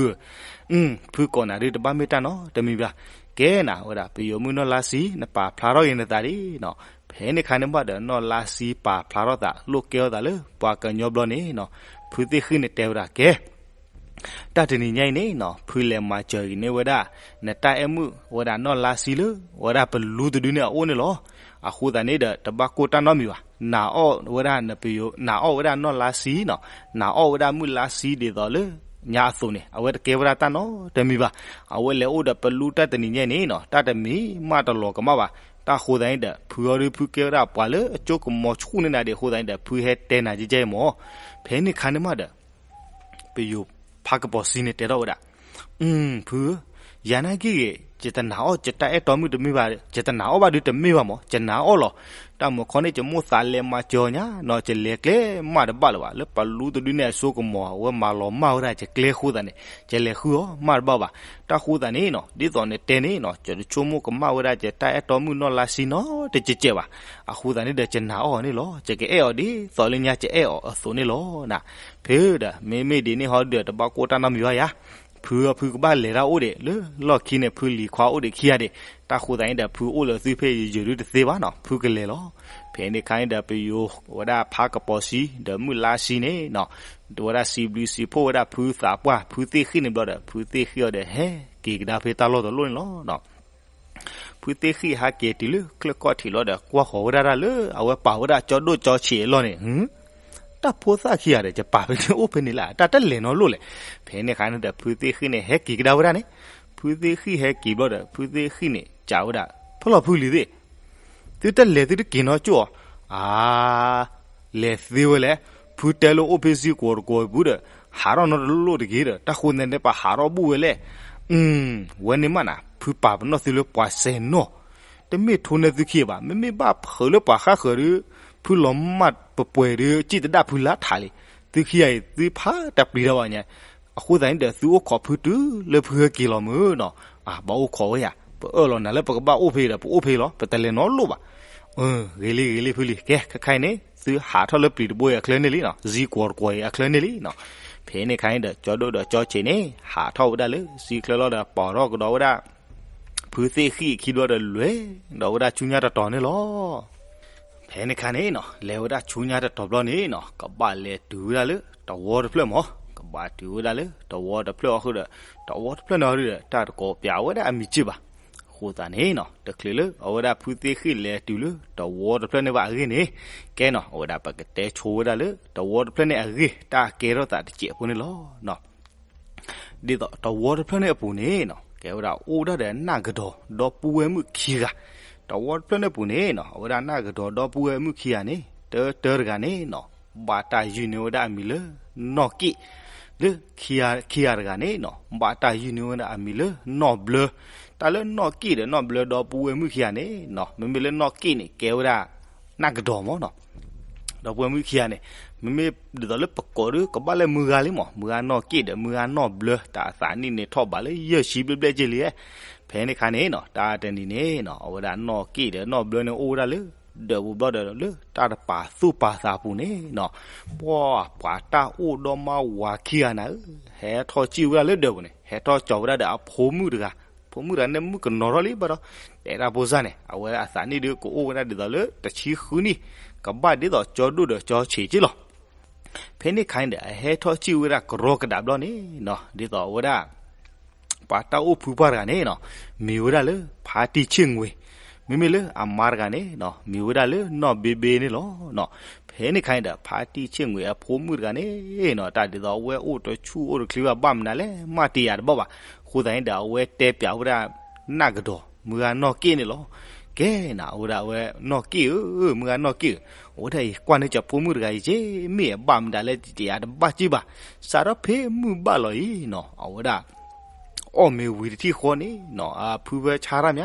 ဧၢ, ဖုကိးနၤဒုး တဘၣ်မ့ၢ်တၢ်နီတမံၤဘၣ်. ကဲနၤဝဲဒၣ် ပယိၤမုၣ်နီၢ်လါစံ နပာ်ဖျါထီၣ်က့ၤနသးဒ်နီၤ. ဖဲန့ၣ်ခါန့ၣ်ဘၣ်ဒီး နီၢ်လါစံပာ်ဖျါထီၣ်သး လိၣ်ကဲထီၣ်သးလၢပှၤကညီဘျီန့ၣ်နီၤ, ဖုသ့ၣ်ဃံၣ်န့ၣ်တဲဝဲဒၣ် ကဲ တၢ်တနံၤညါအံၤန့ၣ်နီၤ ဖုလဲၤမၤစၢၤက့ၤန့ၢ်ဝဲဒၣ် နတၢ်အဲၣ်မုၣ် ဝဲဒၣ်နီၢ်လါစံလၢ ဝဲဒၣ်ပလူတဒုန့ၣ်အအိၣ်န့ၣ်လီၤ. အဃိသတးန့ၣ်ဒီး တဘၣ်ကိၢ်တၢ်နီတမံၤဘၣ်. နာ်အီၣ်ဝဲဒၣ်နပယိၤ, နာ်အီၣ်ဝဲဒၣ်နီၢ်လါစံနီၤ, နာ်အီၣ်ဝဲဒၣ်မုၣ်လါစံဒ်သိးလၢညါအသိးန့ၣ် အဝဲတကဲဝဲဒၣ်တၢ်နီတမံၤဘၣ်. အဝဲလဲၤအိၣ်ဒီးပလူတၢ်တနံၤညါအံၤန့ၣ်နီၤ တၢ်တမံၤမးတလီၤကမၣ်ဘၣ်. တၢ်ဃိသတးန့ၣ်ဒီး ဖုအီၤဒုး ဖုကဲဝဲဒၣ်ပှၤလၢအကၠိကမီၤဆူၣ်န့ၢ်နၤဒံးအဃိသတးန့ၣ်ဒီး ဖုဟဲတဲနၤကဲကဲအံၤမး. ဖဲန့ၣ်ခါန့ၣ်မးဒီး ပယိၤဖါကပီၤစံန့ၣ်တဲထီၣ်ဝဲဒၣ်, ဖုဧၢ, ယၤနာ်က့ဂ့ၤ ယတနာ်အီၣ် ယတၢ်အဲၣ်တီမုၣ်တမ့ၢ်ဘၣ်, ယတနာ်အီၣ်ဘၣ်ဒုးတမ့ၢ်ဘၣ်မး, ယနာ်အီၣ်လီၤ. တၢ်မုၢ်ခီန့ၣ် ယမိၢ်သးလဲၤမၤစၢၤညါနီၤ, ယလဲၤကျဲမးတဘၣ်လၢၤဘၣ်, လၢပလူတဒုန့ၣ်အစိကမီၤ အဝဲမၤလီၤမၢ်ဝဲဒၣ်ယကျဲအဃိသတးန့ၣ် ယလဲၤဃုအီၤမးတဘၣ်ဘၣ်. တၢ်ဃိသတးန့ၣ်နီၤ ဒ်သိးနတဲန့ၣ်နီၤ ယတဆိကမိၣ်ကမၣ်ဝဲဒၣ်ယတၢ်အဲၣ်တီမုၣ်နီၢ်လါဆံနီတကဲးဘၣ်. အဃိသတးန့ၣ်ဒီး ယနာ်အီၣ်အီၤန့ၣ်လီၤ. ယကအဲၣ်အီၤဒ်သိးလၢညါယအဲၣ်အီၤအသိးန့ၣ်လီၤနၤ. ဖဲဒီး မ့မ့ၢ်ဒ်န့ၣ်ဟီဒီး တဘၣ်ကိၢ်တၢ်နီတမံၤဘၣ်ယၤ ဖုအီၤ ဖုကဘၣ်လဲၤတၢ်အိၣ်ဒံး လၢလီၢ်ခံန့ၣ် ဖုလံၤခွါအိၣ်ဒံးခံဂၤဒံး. တၢ်ဃိသတးန့ၣ်ဒီး ဖုအိၣ်လၢသုဖဲယယုၢ်ဒုတသ့ဘၣ်နီၤ, ဖုကလဲၤလီၤ. ဖဲန့ၣ်ခါန့ၣ်ဒီး ပယိၤဝဲဒၣ်ဖးကပီၤစံ ဒီးမုၢ်လါဆံန့ၣ်နီၤ, ဝဲဒၣ်စံးဘျုးစံးဖှိၣ်ဝဲဒၣ်ဖုသးပှၢ် ဖုသ့ၣ်ဃံၣ်န့ၣ်ဘျီဒီး ဖုသ့ၣ်ဃံၣ်အီၤဒီး ဟဲက့ၤကဒါဖဲတၢ်လီၢ်တလီၢ်န့ၣ်လီၤ. ဖုသ့ၣ်ဃံၣ်ဟဲက့ၤတုၤလၢချၢၣ်ကီၢ်ထံးလီၤဒီး ကွၢ်ဃီၤဝဲဒၣ်တၢ်လၢအဝဲပာ်ဝဲဒၣ်ကၠီဒိၣ်ကၠီဆံးအလီၢ်န့ၣ်, တၢ်ဖိသၣ်ခံဂၤဒီး ယပာ်ဖဲန့ၣ်အိၣ်ဖဲန့ၣ်လၢ တၢ်တလဲၤနီတလိၣ်လဲၣ်. ဖဲန့ၣ်ခါန့ၣ်ဒီး ဖုသ့ၣ်ဃံၣ်န့ၣ် ဟဲက့ၤကဒါဝဲဒၣ်န့ၣ်, ဖုသ့ၣ်ဃံၣ်ဟဲက့ၤဘျီဒီး ဖုသ့ၣ်ဃံၣ်န့ၣ် စံးဝဲဒၣ် ဖဲလီၤဖုလံၤသ့ၣ် သုတလဲၤသုတက့ၤနီတကၠိၢ်ဧါ. အါ လဲၤသ့ဝဲလဲၣ်, ဖုတဲလၢအိၣ်ဖဲစ့ကိးတကိးအပူၤဒီး ဟးထီၣ်နီတလိၣ်တဂ့ၤဒီး တၢ်ဃိန့ၣ်န့ၣ် ပဟးထီၣ်ဘူၣ်ဝဲလဲၣ်. ဝဲန့ၣ်မးနၤ ဖုပာ်ပနီၣ်သုလၢပှၤစဲၤနီၢ်, တမ့ၢ်ထိန့ၢ်သုခံဘၣ်, မ့မ့ၢ်ဘၣ်ဖုးလၢပှၤဃၣ်ဃၢၤဒီး ဖုလီၤမၢ်ပှဲၤပှဲၤဒီး စံၣ်တဒၣ်ဖုလါထးလံ. သုခံဂၤအံၤ သုဖးတၢ်ပျံၤထီၣ်ဘၣ်ညါ, အဃိသတးန့ၣ်ဒီး သုအိၣ်ခိးဖုတုၤလၢဖုဟဲက့ၤလီၤမုၢ်နီၤ. အါ ဘၣ်အိၣ်ခိးဝဲယၤ, ပအၢၣ်လီၤနၤလၢပကဘၣ်အိၣ်ဖဲဒီး ပအိၣ်ဖဲလီၤ, ပတလဲၤနီတလိၣ်ဘၣ်. ဂ့ၤလံ ဂ့ၤလံ ဖုလံၤ, ကဲ ခဲခါအံၤန့ၣ် သုဟးထီၣ်လၢပျံၤတဘိအံၤအချၢန့ၣ်လံနီၤ, စ့ကိးတကိးအံၤအချၢန့ၣ်လံနီၤ. ဖဲန့ၣ်ခါန့ၣ်ဒီး ကၠီဒိၣ်ဒီးကၠီဆံးန့ၣ် ဟးထီၣ်ဝဲဒၣ်လၢစံချၢလီၤဒီး ပိာ်ထီၣ်ကဒီးဝဲဒၣ် ဖုသ့ၣ်ဃံၣ်အခံဘျီဒီး လဲၤဒီးဝဲဒၣ်ဆူညါတတီၤန့ၣ်လီၤ. ဖဲန့ၣ်ခါန့ၣ်နီၤ လဲၤဝဲဒၣ်ဆူညါတတီၤဘျီန့ၣ်နီၤ ကဘၣ်လဲၤတုၤဝဲဒၣ်လၢတဝီတဖျၢၣ်မး, ကဘၣ်တုၤဝဲဒၣ်လၢတဝီတဖျၢၣ်အဃိဒီး တဝီတဖျၢၣ်န့ၣ်အီၤဒီး တၢ်တကိးပၠးဝဲဒၣ်အမံၤစ့ၢ်ဘၣ်. အဃိသတးန့ၣ်နီၤ တချုးလၢအဝဲဒၣ်ဖုသ့ၣ်ဃံၣ်လဲၤတုၤလၢတဝီတဖျၢၣ်န့ၣ်ဘၣ်အဂ့ၢ်န့ၣ်, ကဲနီၤ အဝဲဒၣ်ပကတဲဆိဝဲဒၣ်လၢ တဝီတဖျၢၣ်န့ၣ်အဂ့ၢ် တၢ်ကဲထီၣ်သးတစဲးဖိန့ၣ်လီၤ. ဒ်သိးတဝီတဖျၢၣ်န့ၣ်အပူၤန့ၣ်နီၤ ကဲဝဲဒၣ်အိၣ်ဒၣ်ဒီးနၢ်ကဒီးဒီပုၢ်ဝဲၢ်မုၣ်ခံဂၤ, တဝီတဖျၢၣ်န့ၣ်အပူၤန့ၣ်နီၤ အဝဲဒၣ်နၢ်ကဒီးဒီပုၢ်ဝဲၢ်မုၣ်ခံဂၤန့ၣ် တၢတၢတဂၤန့ၣ်နီၤ ဘၣ်တၢ်ယုၢ်န့ၢ်ဝဲဒၣ်အမံၤလၢနီၢ်က့ၣ်, လၢခံဂၤတဂၤန့ၣ်နီၤ ဘၣ်တၢ်ယုၢ်န့ၢ်ဝဲဒၣ်အမံၤလၢနီၢ်ဘျၢ, တၢ်လၢနီၢ်က့ၣ်ဒီးနီၢ်ဘျၢဒီပုၢ်ဝဲၢ်မုၣ်ခံဂၤန့ၣ်နီၤ မ့မ့ၢ်လၢနီၢ်က့ၣ်န့ၣ် ကဲဝဲဒၣ် နၢ်ကဒီးမးနီၤ ဒီပုၢ်ဝဲၢ်မုၣ်ခံဂၤန့ၣ် မ့မ့ၢ်ဒ်သိးလၢပကိးဒီး ကဘၣ်လၢမုၢ်ဂၤလံမး မုၢ်ဂၤနီၢ်က့ၣ်ဒီးမုၢ်ဂၤနီၢ်ဘျၢ တၢ်အသးနံၣ်န့ၣ်ထီၣ်ဘးလၢယဲၢ်ဆံဘျဲၣ်ဘျဲၣ်က့လံ. ဖဲန့ၣ်ခါန့ၣ်နီၤ တၢ်တနံၤန့ၣ်နီၤ အဝဲဒၣ်နီၢ်က့ၣ်ဒီးနီၢ်ဘျၢန့ၣ်အိၣ်ဝဲဒၣ်လၢ ဒၢးပူၤဘျီဒီး လၢတၢ်တပာ်သူၣ်ပာ်သးပူၤန့ၣ်နီၤ ပှၤ ပှၤတၢ်အိၣ်ဒီမါဝၤခံဂၤနၤဧၢ, ဟဲထီၣ်စံၣ်ဝဲဒၣ်လၢဒၢးပူၤန့ၣ် ဟဲထီၣ်ကၠီၤဝဲဒၣ်ဒီးအဖိမုၣ်တဂၤ, ဖိမုၣ်တဂၤန့ၣ်မုၣ်ကနီၤထီၣ်လံဘၣ်ဒီး တဲတၢ်ဖိစၢ်န့ၣ် အဝဲအသးနံၣ်ဒုးကအိၣ်ဝဲဒၣ်ဒ်သိးလၢတဆံဃုနံၣ်, ကဘၣ်ဒ်သိးကၠီဒိၣ်ဒီးကၠီဆံးက့လီၤ. ဖဲန့ၣ်ခါန့ၣ်ဒီး အဟဲထီၣ်စံၣ်ဝဲဒၣ်ကရီကဒးဘျီန့ၣ်နီၤ ဒ်သိးအဝဲဒၣ် ပှၤတၢ်အိၣ်ဖုပှၢ်တဂၤန့ၣ်နီၤ မံၤဝဲဒၣ်လၢ ဖါတံၢ်ဆ့ၣ်ငွေ, မ့မ့ၢ်လၢအမါတဂၤန့ၣ်နီၤ မံၤဝဲဒၣ်လၢနီၢ်ဘ့ဘ့န့ၣ်လီၤ. ဖဲန့ၣ်ခါန့ၣ်ဒီး ဖါတံၢ်ဆ့ၣ်ငွေအဖိမုၣ်တဂၤန့ၣ်နီၤ တၢ်ဒ်သိးအဝဲအိၣ်တဆူၣ်အိၣ်တချ့ဘၣ် ဘၣ်မနုၤလဲၣ် မၢ်တ့ၢ်ယၤတဘၣ်ဘၣ်. အဃိသတးန့ၣ်ဒီး အဝဲတဲပၠးဝဲဒၣ် နၢ်ကဒီး မုၢ်ဂၤနီၢ်က့ၣ်န့ၣ်လီၤ. ကဲနၤ အဝဲဒၣ်အဝဲနီၢ်က့ၣ်ဧၢ, မုၢ်ဂၤနီၢ်က့ၣ်ဧၢ, အဝဲဒၣ်အံၤကွၢ်န့ၢ်ကၠီဖိမုၣ်တဂၤအံၤက့ မ့ၢ်အဘၣ်မနုၤလဲၣ် တ့ၢ်ယၤတဘၣ်က့ဘၣ်. စးထီၣ်ဖဲမုၢ်ဘၣ်လီၤအံၤနီၤ အဝဲဒၣ် အီၣ်မ့ၤဝံၤတထံၣ်ဃီန့ၣ်နီၤ အဖုဖၢဆါတၢ်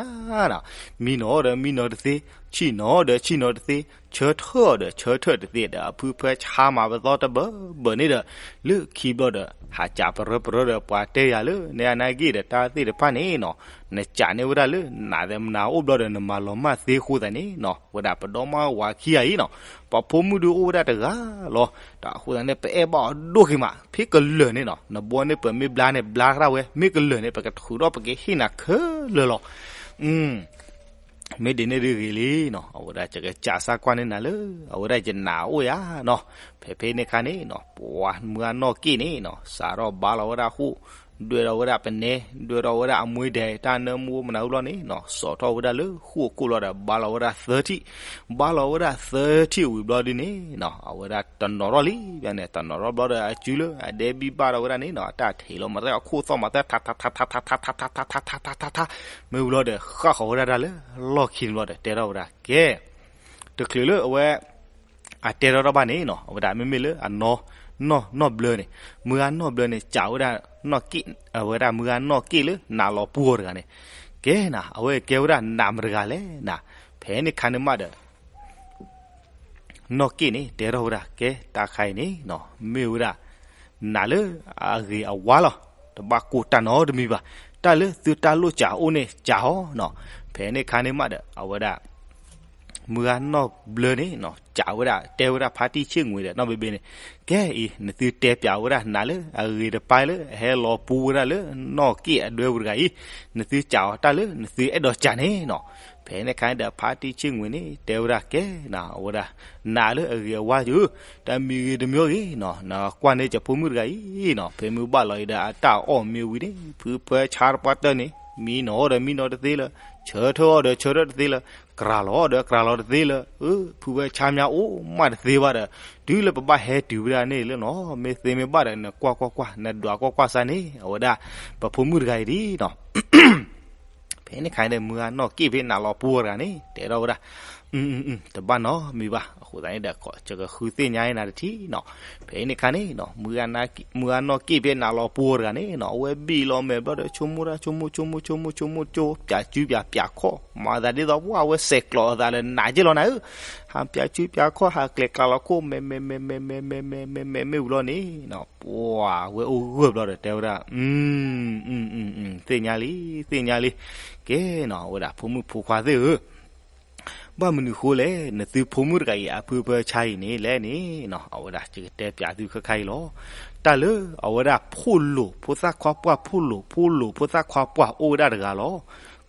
မးနီၤ, မံနီၤဒီးမံနီၤတသ့, ဆံၣ်နီၤဒီးဆံၣ်နီၤတသ့, ဆၢထၢၣ်ဒီးဆၢထၢၣ်တသ့ဒီး အဖုဖၢဆါမးပသီတဘၢဘၢန့ၣ်ဒီး လၢခံဘျီဒီး ဟးကးပရၢပရၢဒီး ပှၤတဲယၤလၢ နဲအနၢ်က့ၣ်ဒီး တၢ်သ့ၣ်တဖၣ်န့ၣ်နီၤ နကးန့ၢ်ဝဲဒၣ်လၢ နးသဲမနၤအိၣ်ဘျီဒီး နမၤလီၤမၢ်သ့အဃိသတးန့ၣ်နီၤ ဝဲဒၣ်ပဒီမါဝၤခံဂၤအံၤနီၤ ပဖိမုၣ်ဒုးအိၣ်ဝဲဒၣ်တဂၤလီၤ. တၢ်အဃိသတးန့ၣ် ပအဲၣ်ဘၣ်အီၤဒိၣ်က့ၤမး ဖဲကလၢာ်န့ၣ်နီၤ နဘီန့ၣ်ပမ့ၢ်ဘျါန့ၣ် ဘျါတၢ်ဝဲ မ့ၢ်ကလၢာ်န့ၣ် ပကထုးထီၣ်ပကဟ့ၣ်နၤခဲလၢာ်လီၤ. မ့ၢ်ဒ်န့ၣ်ဒုးဂ့ၤလံနီၤ အဝဲဒၣ်ယကစးစၢ်ကွၢ်န့ၢ်နၤလၢ အဝဲဒၣ်ယနာ်အိၣ်ယၤနီၤ. ဖဲဖဲန့ၣ်ခါန့ၣ်နီၤ ပှၤမုၢ်အနီၢ်က့ၣ်န့ၣ်နီၤ စးထီၣ်ဘါလီၤဝဲဒၣ်ဃိၣ် ဒွဲၣ်ထီၣ်ဝဲဒၣ်ပနဲ ဒွဲၣ်ထီၣ်ဝဲဒၣ်အမွ့ဒဲး တၢ်နၢမူမနုၤဘျီန့ၣ်နီၤ စိာ်ထီၣ်ဝဲဒၣ်လၢဃိၣ်အခိၣ်လီၤဒီး ဘါလီၤဝဲဒၣ်သၢထံၣ်, ဘါလီၤဝဲဒၣ်သၢထံၣ်ဝံၤဘျီဒုးန့ၣ်နီၤ အဝဲဒၣ်တနီၤထီၣ်လံ ဘၣ်န့ၣ် တနီၤထီၣ်ဘျီဒီး အစုလၢအဒဲဘံၣ်ဘၣ်ထီၣ်ဝဲဒၣ်န့ၣ်နီၤ အတၢ်ထံးလီၤမၤသးအခိၣ်သီၣ်မၤသး ထါထါထါထါထါထါထါထါထါထါထါထါထါ မ့ၢ်ဝံၤလီၤဒီး ဃၣ်ဃီၤဝဲဒၣ်တၢ်လၢလီၢ်ခံန့ၣ်ဘျီဒီး တဲထီၣ်ဝဲဒၣ်ကဲ တချုးလၢအဝဲ အတဲထီၣ်တၢ်ဘၣ်န့ၣ်နီၤ အဝဲဒၣ်မ့မ့ၢ်လၢအနီၢ်နီၢ်ဘျၢန့ၣ် မုၢ်ဂၤနီၢ်ဘျၢန့ၣ် စံးဝဲဒၣ်နီၢ်က့ၣ် အဝဲဒၣ်မုၢ်ဂၤနီၢ်က့ၣ်လၢနးလီၤပှီၢ်တဂၤန့ၣ် ကဲနၤ အဝဲကဲဝဲဒၣ်နးမတဂၤလဲၣ်နၤ. ဖဲန့ၣ်ခါန့ၣ်မးဒီး နီၢ်က့ၣ်န့ၣ် တဲထီၣ်ဝဲဒၣ် ကဲတၢ်ခါအံၤန့ၣ်နီၤ မ့ၢ်ဝဲဒၣ် နးလၢအဂ့ၤအဝါလီၤ. တဘၣ်ကိၢ်တၢ်နီတမံၤဘၣ်. တၢ်လၢသုတၢ်လိၣ်စးအိၣ်န့ၣ် စးအီၤနီၤ. ဖဲန့ၣ်ခါန့ၣ်မးဒီး အဝဲဒၣ် မုၢ်ဂၢ်နီၢ်ဘျၢန့ၣ်နီၤ စးဝဲဒၣ် တဲဝဲဒၣ်ဖါတံၢ်ဆ့ၣ်ငွေဒီးနီၢ်ဘ့ဘ့န့ၣ်, ကဲအံၤ နသုတဲပၠးဝဲဒၣ်နးလၢအဂ့ၤတပၢ်လၢအဟဲလီၤပူဝဲဒၣ်လၢနီၢ်က့ၣ်အဒွဲပူၤတဂၤအံၤ, နသုစးအီၤတၢ်လၢနသုအဲၣ်ဒိးစးန့ၣ်နီၤ. ဖဲန့ၣ်ခါဒီးဖါတံၢ်ဆ့ၣ်ငွေန့ၣ် တဲဝဲဒၣ်ကဲနၤ အဝဲဒၣ် နးလၢအဂ့ၤအဝါဧၢ, တမံၤဂ့ၤတမံၤဂ့ၤနီၤ နကွၢ်န့ၢ်ကဖိမုၣ်တဂၤအံၤနီၤ ဖဲမုၢ်ဘၣ်လီၤအံၤဒီးအတၢ်အီၣ်မ့ၢ်ဝံၤန့ၣ် ဖုဖၢဆါတပှၢ်တၢၢ်န့ၣ် မံနီၤအီၣ်ဒီးမံနီၤတသ့လၢၤ, ဆၢထၢၣ်အီၣ်ဒီးဆၢထၢၣ်တသ့လၢၤ, ကြၤလီၤအီၣ်ဒီးကြၤလီၤတသ့လၢၤ, ဖုဖၢဆါမးအိၣ်မးတသ့ဘၣ်ဒီး တုၤလၢပဘၣ်ဟဲတုၤဝဲဒၣ်န့ၣ်လၢနီၤ မ့ၢ်သ့မ့ၢ်ဘၣ်ဒီး နကွၢ်ကွၢ်ကွၢ် နဒွးကွၢ်ကွၢ်စၢ်န့ၣ် အဝဲဒၣ် ပဖိမုၣ်တဂၤအံၤဒ်နီၤ ဖဲန့ၣ်ခါန့ၣ် မုၢ်ဂၢ်နီၢ်က့ၣ်ဖဲနးလီၤပူအီၤတဂၤန့ၣ် တဲထီၣ်ဝဲဒၣ်, တဘၣ်နီတမံၤဘၣ်. အဃိသတးန့ၣ်ဒီး ယကဃုသ့ၣ်ညါနၤတထံၣ်နီၤ. ဖဲန့ၣ်ခါန့ၣ် မုၢ်ဂၢ်နီၢ်က့ၣ်ဖဲနးလီၤပူအီၤတဂၤန့ၣ်နီၤ အဝဲဘံၣ်လီၤမဲာ်ဘျီဒီး ဆိကမိၣ်တၢ် ဆိကမိၣ် ဆိကမိၣ် ဆိကမိၣ် ဆိကမိၣ် ကၠိ ပၠးစုပၠးပၠးခီၣ် မၤသးဒ်သိးပှၢ်အဝဲစဲးကျိးအသးလၢနးက့ၣ်လီၤနၤဧၢ, ဟးပၠးစုပၠးခီၣ် ဟးကျဲၤကျါလီၤခိၣ် မဲာ်မဲာ်မဲာ်မဲာ်မဲာ်မဲာ်မဲာ်မဲာ်မဲာ်မဲာ်မဲာ်ဝံၤလီၤန့ၣ်နီၤ ပှၤဝဲအိၣ်ဂၢၢ်ဘျီဒီးတဲဝဲဒၣ် သ့ၣ်ညါလံ သ့ၣ်ညါလံ, ကဲနီၤ အဝဲဒၣ်ဖိမုၣ်ဖိခွါသ့ၣ်ဧၢ, ဘၣ်မနုၤဃိလဲၣ် နသုဖိမုၣ်တဂၤအံၤ အဖုဖၢဆါအံၤန့ၣ်လဲၣ်န့ၣ်နီၤ အဝဲဒၣ်ယကတဲပၠးသုခဲခါအံၤလီၤ. တၢ်လၢအဝဲဒၣ်ဖိလိာ်ဖိသၣ်ခွါပှၢ် ဖိလိာ်ဖိလိာ်ဖိသၣ်ခွါပှၢ်အိၣ်ဝဲဒၣ်တဂၤလီၤ.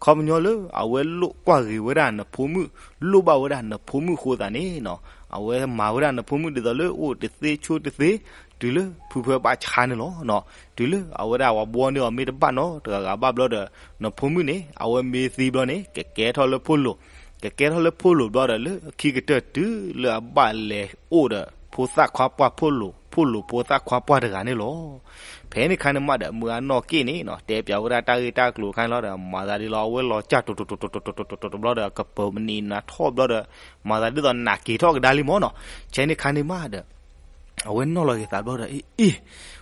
ခီပညီလၢအဝဲလိၣ်ကွၢ်ဂ့ၤဝဲဒၣ်နဖိမုၣ် လိၣ်ဘၣ်ဝဲဒၣ်နဖိမုၣ်အဃိသတးန့ၣ်နီၤ အဝဲမၤဝဲဒၣ်နဖိမုၣ်ဒ်သိးလၢအိၣ်တသ့ဆိတသ့ တုၤလၢဖုဖၢဘၣ်ဆါန့ၣ်လီၤ. တုၤလၢအဝဲဒၣ်ပှၤဘှီန့ၢ်အီၤမ့ၢ်တဘၣ်နီတဂၤဂၤဘၣ်ဘျီဒီး နဖိမုၣ်န့ၣ် အဝဲမ့ၢ်သံဘျီန့ၣ် ကကဲထီၣ်လၢဖိလိာ်, ကကဲထီၣ်လၢဖိလိာ်ဘျီဒီး လၢခံကတၢၢ်တုၤလၢအဘၣ်လဲၤအိၣ်ဒီး ဖိသၣ်ခွါပှၢ် ဖိလိာ် ဖိလိာ်ဖိသၣ်ခွါပှၢ်တဂၤန့ၣ်လီၤ. ဖဲန့ၣ်ခါန့ၣ်မးဒီး မုၢ်ဂၢ်နီၢ်က့ၣ်န့ၣ်နီၤ တဲပၠးဝဲဒၣ်တၢ်ဂ့ၢ်တၢ်ကျိၤခါန့ၣ်လီၤဒီး မၤသးဒ်လီၤ အဝဲလီၤကၢ်တိၤတိၤတိၤတိၤတိၤတိၤတိၤတိၤဘျီဒီး ကပၢၤမနံၤနးထီၣ်ဘျီဒီး မၤသးဒ်သိးနးက့ၤထီၣ်ကဒါလံမ့ၢ်နီၤ. ဖဲန့ၣ်ခါန့ၣ်မးဒီး အဝဲနီၣ်လီၤက့ၤသးဘျီဒီး အ့ အ့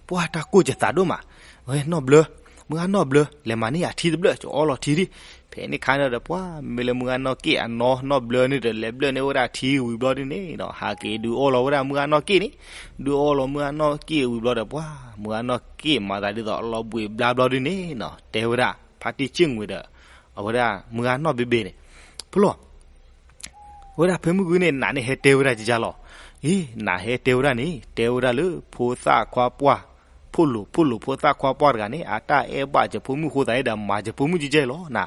ပှၢ်တၢ်ကိၢ်ယသးဒိၣ်မး, ဝဲနီၢ်ဘျၢ, မုၢ်ဂၢ်နီၢ်ဘျၢ လဲၤမၤန့ၢ်ယၤထံတဘျၢၣ် ကအီလီၤထံဒံး. ဖဲန့ၣ်ခါန့ၣ်ဒီး ပှၢ်မ့ၢ်လၢမုၢ်ဂၢ်နီၢ်က့ၣ်အနီၢ်နီၢ်ဘျၢန့ၣ်ဒီး လဲၤဘျၢၣ်န့ၢ်ဝဲဒၣ်ထံဝံၤဘျီဒ်န့ၣ်နီၤ ဟးက့ၤဒုးအီလီၤဝဲဒၣ်မုၢ်ဂၢ်နီၢ်က့ၣ်န့ၣ်, ဒုးအီလီၤမုၢ်ဂၢ်နီၢ်က့ၣ်ဝံၤဘျီဒီး ပှၢ်မုၢ်ဂၢ်နီၢ်က့ၣ်မၤသးဒ်သိးအလီၤဘှံးဘျါဘျီဒ်န့ၣ်နီၤ တဲဝဲဒၣ် ဖါတံၢ်ဆ့ၣ်ငွေဒီး အဝဲဒၣ်မုၢ်ဂၢ်နီၢ်ဘ့ဘ့န့ၣ်, ဖုလီၤ ဝဲဒၣ်ဖဲမုၢ်ဂုၢ်န့ၣ် နးန့ၣ်ဟဲတဲဝဲဒၣ်ကကလီၤ. အ့ နးဟဲတဲဝဲဒၣ်န့ၣ် တဲဝဲဒၣ်လၢဖိသၣ်ခွါပှၢ်, ဖိလိာ် ဖိလိာ်ဖိသၣ်ခွါပှၢ်တဂၤန့ၣ် အတၢ်အဲၣ်ဘၣ်ယဖိမုၣ်အဃိသတးန့ၣ်ဒီး မၤယဖိမုၣ်ကကဲလီၤနၤ.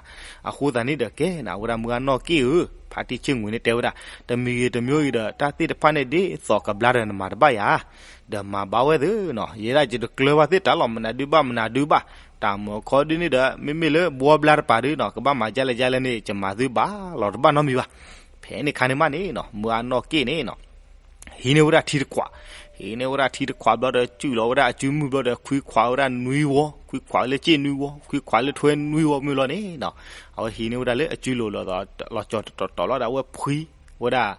အဃိသတးန့ၣ်ဒီးကဲနၤ ဝဲဒၣ်မုၢ်ဂၢ်နီၢ်က့ၣ်ဧၢ, ဖါတံၢ်ဆ့ၣ်ငွေန့ၣ်တဲဝဲဒၣ် တမံၤဂ့ၤတမံၤဂ့ၤဒီး တၢ်သ့ၣ်တဖၣ်န့ၣ်ဒ်သိးကဘျါဒီးနမၤတဘၣ်ယၤ ဒီးမၤဘၣ်ဝဲသ့နီၤ, ယဲဒၣ်ယတကျၢၤဘၣ်သ့ၣ်တၢ်လီၤ မနုၤဒုးဘၣ်မနုၤဒုးဘၣ်, တၢ်မၤခီဒုးန့ၣ်ဒီး မ့မ့ၢ်လၢဘှီဘျါတပၤဒုးနီၤ ကဘၣ်မၤဒ်လဲၣ်ဒ်လဲၣ်န့ၣ် ယမၤသုဘၣ်လီၤတဘၣ်နီတမံၤဘၣ်. ဖဲန့ၣ်ခါန့ၣ်မးန့ၣ်နီၤ မုၢ်ဂၢ်နီၢ်က့ၣ်န့ၣ်နီၤ ဟံးန့ၢ်ဝဲဒၣ်ထံတခွး, ဟံးန့ၢ်ဝဲဒၣ်ထံတခွးဘျီဒီး စုၣ်လီၤဝဲဒၣ်အစုမုၢ်ဘျီဒီး ခွံခွးဝဲဒၣ်နွံဝီ, ခွံခွးလၢစ့ၣ်နွံဝီ, ခွံခွးလၢထွဲနွံဝီမုၢ်လီၤန့ၣ်နီၤ, အဝဲဟံးန့ၢ်ဝဲဒၣ်လၢအစုလိၤလီၤ လီၤကၠီၤတတီၤတီၤလီၤဒီး အဝဲဖှံဝဲဒၣ်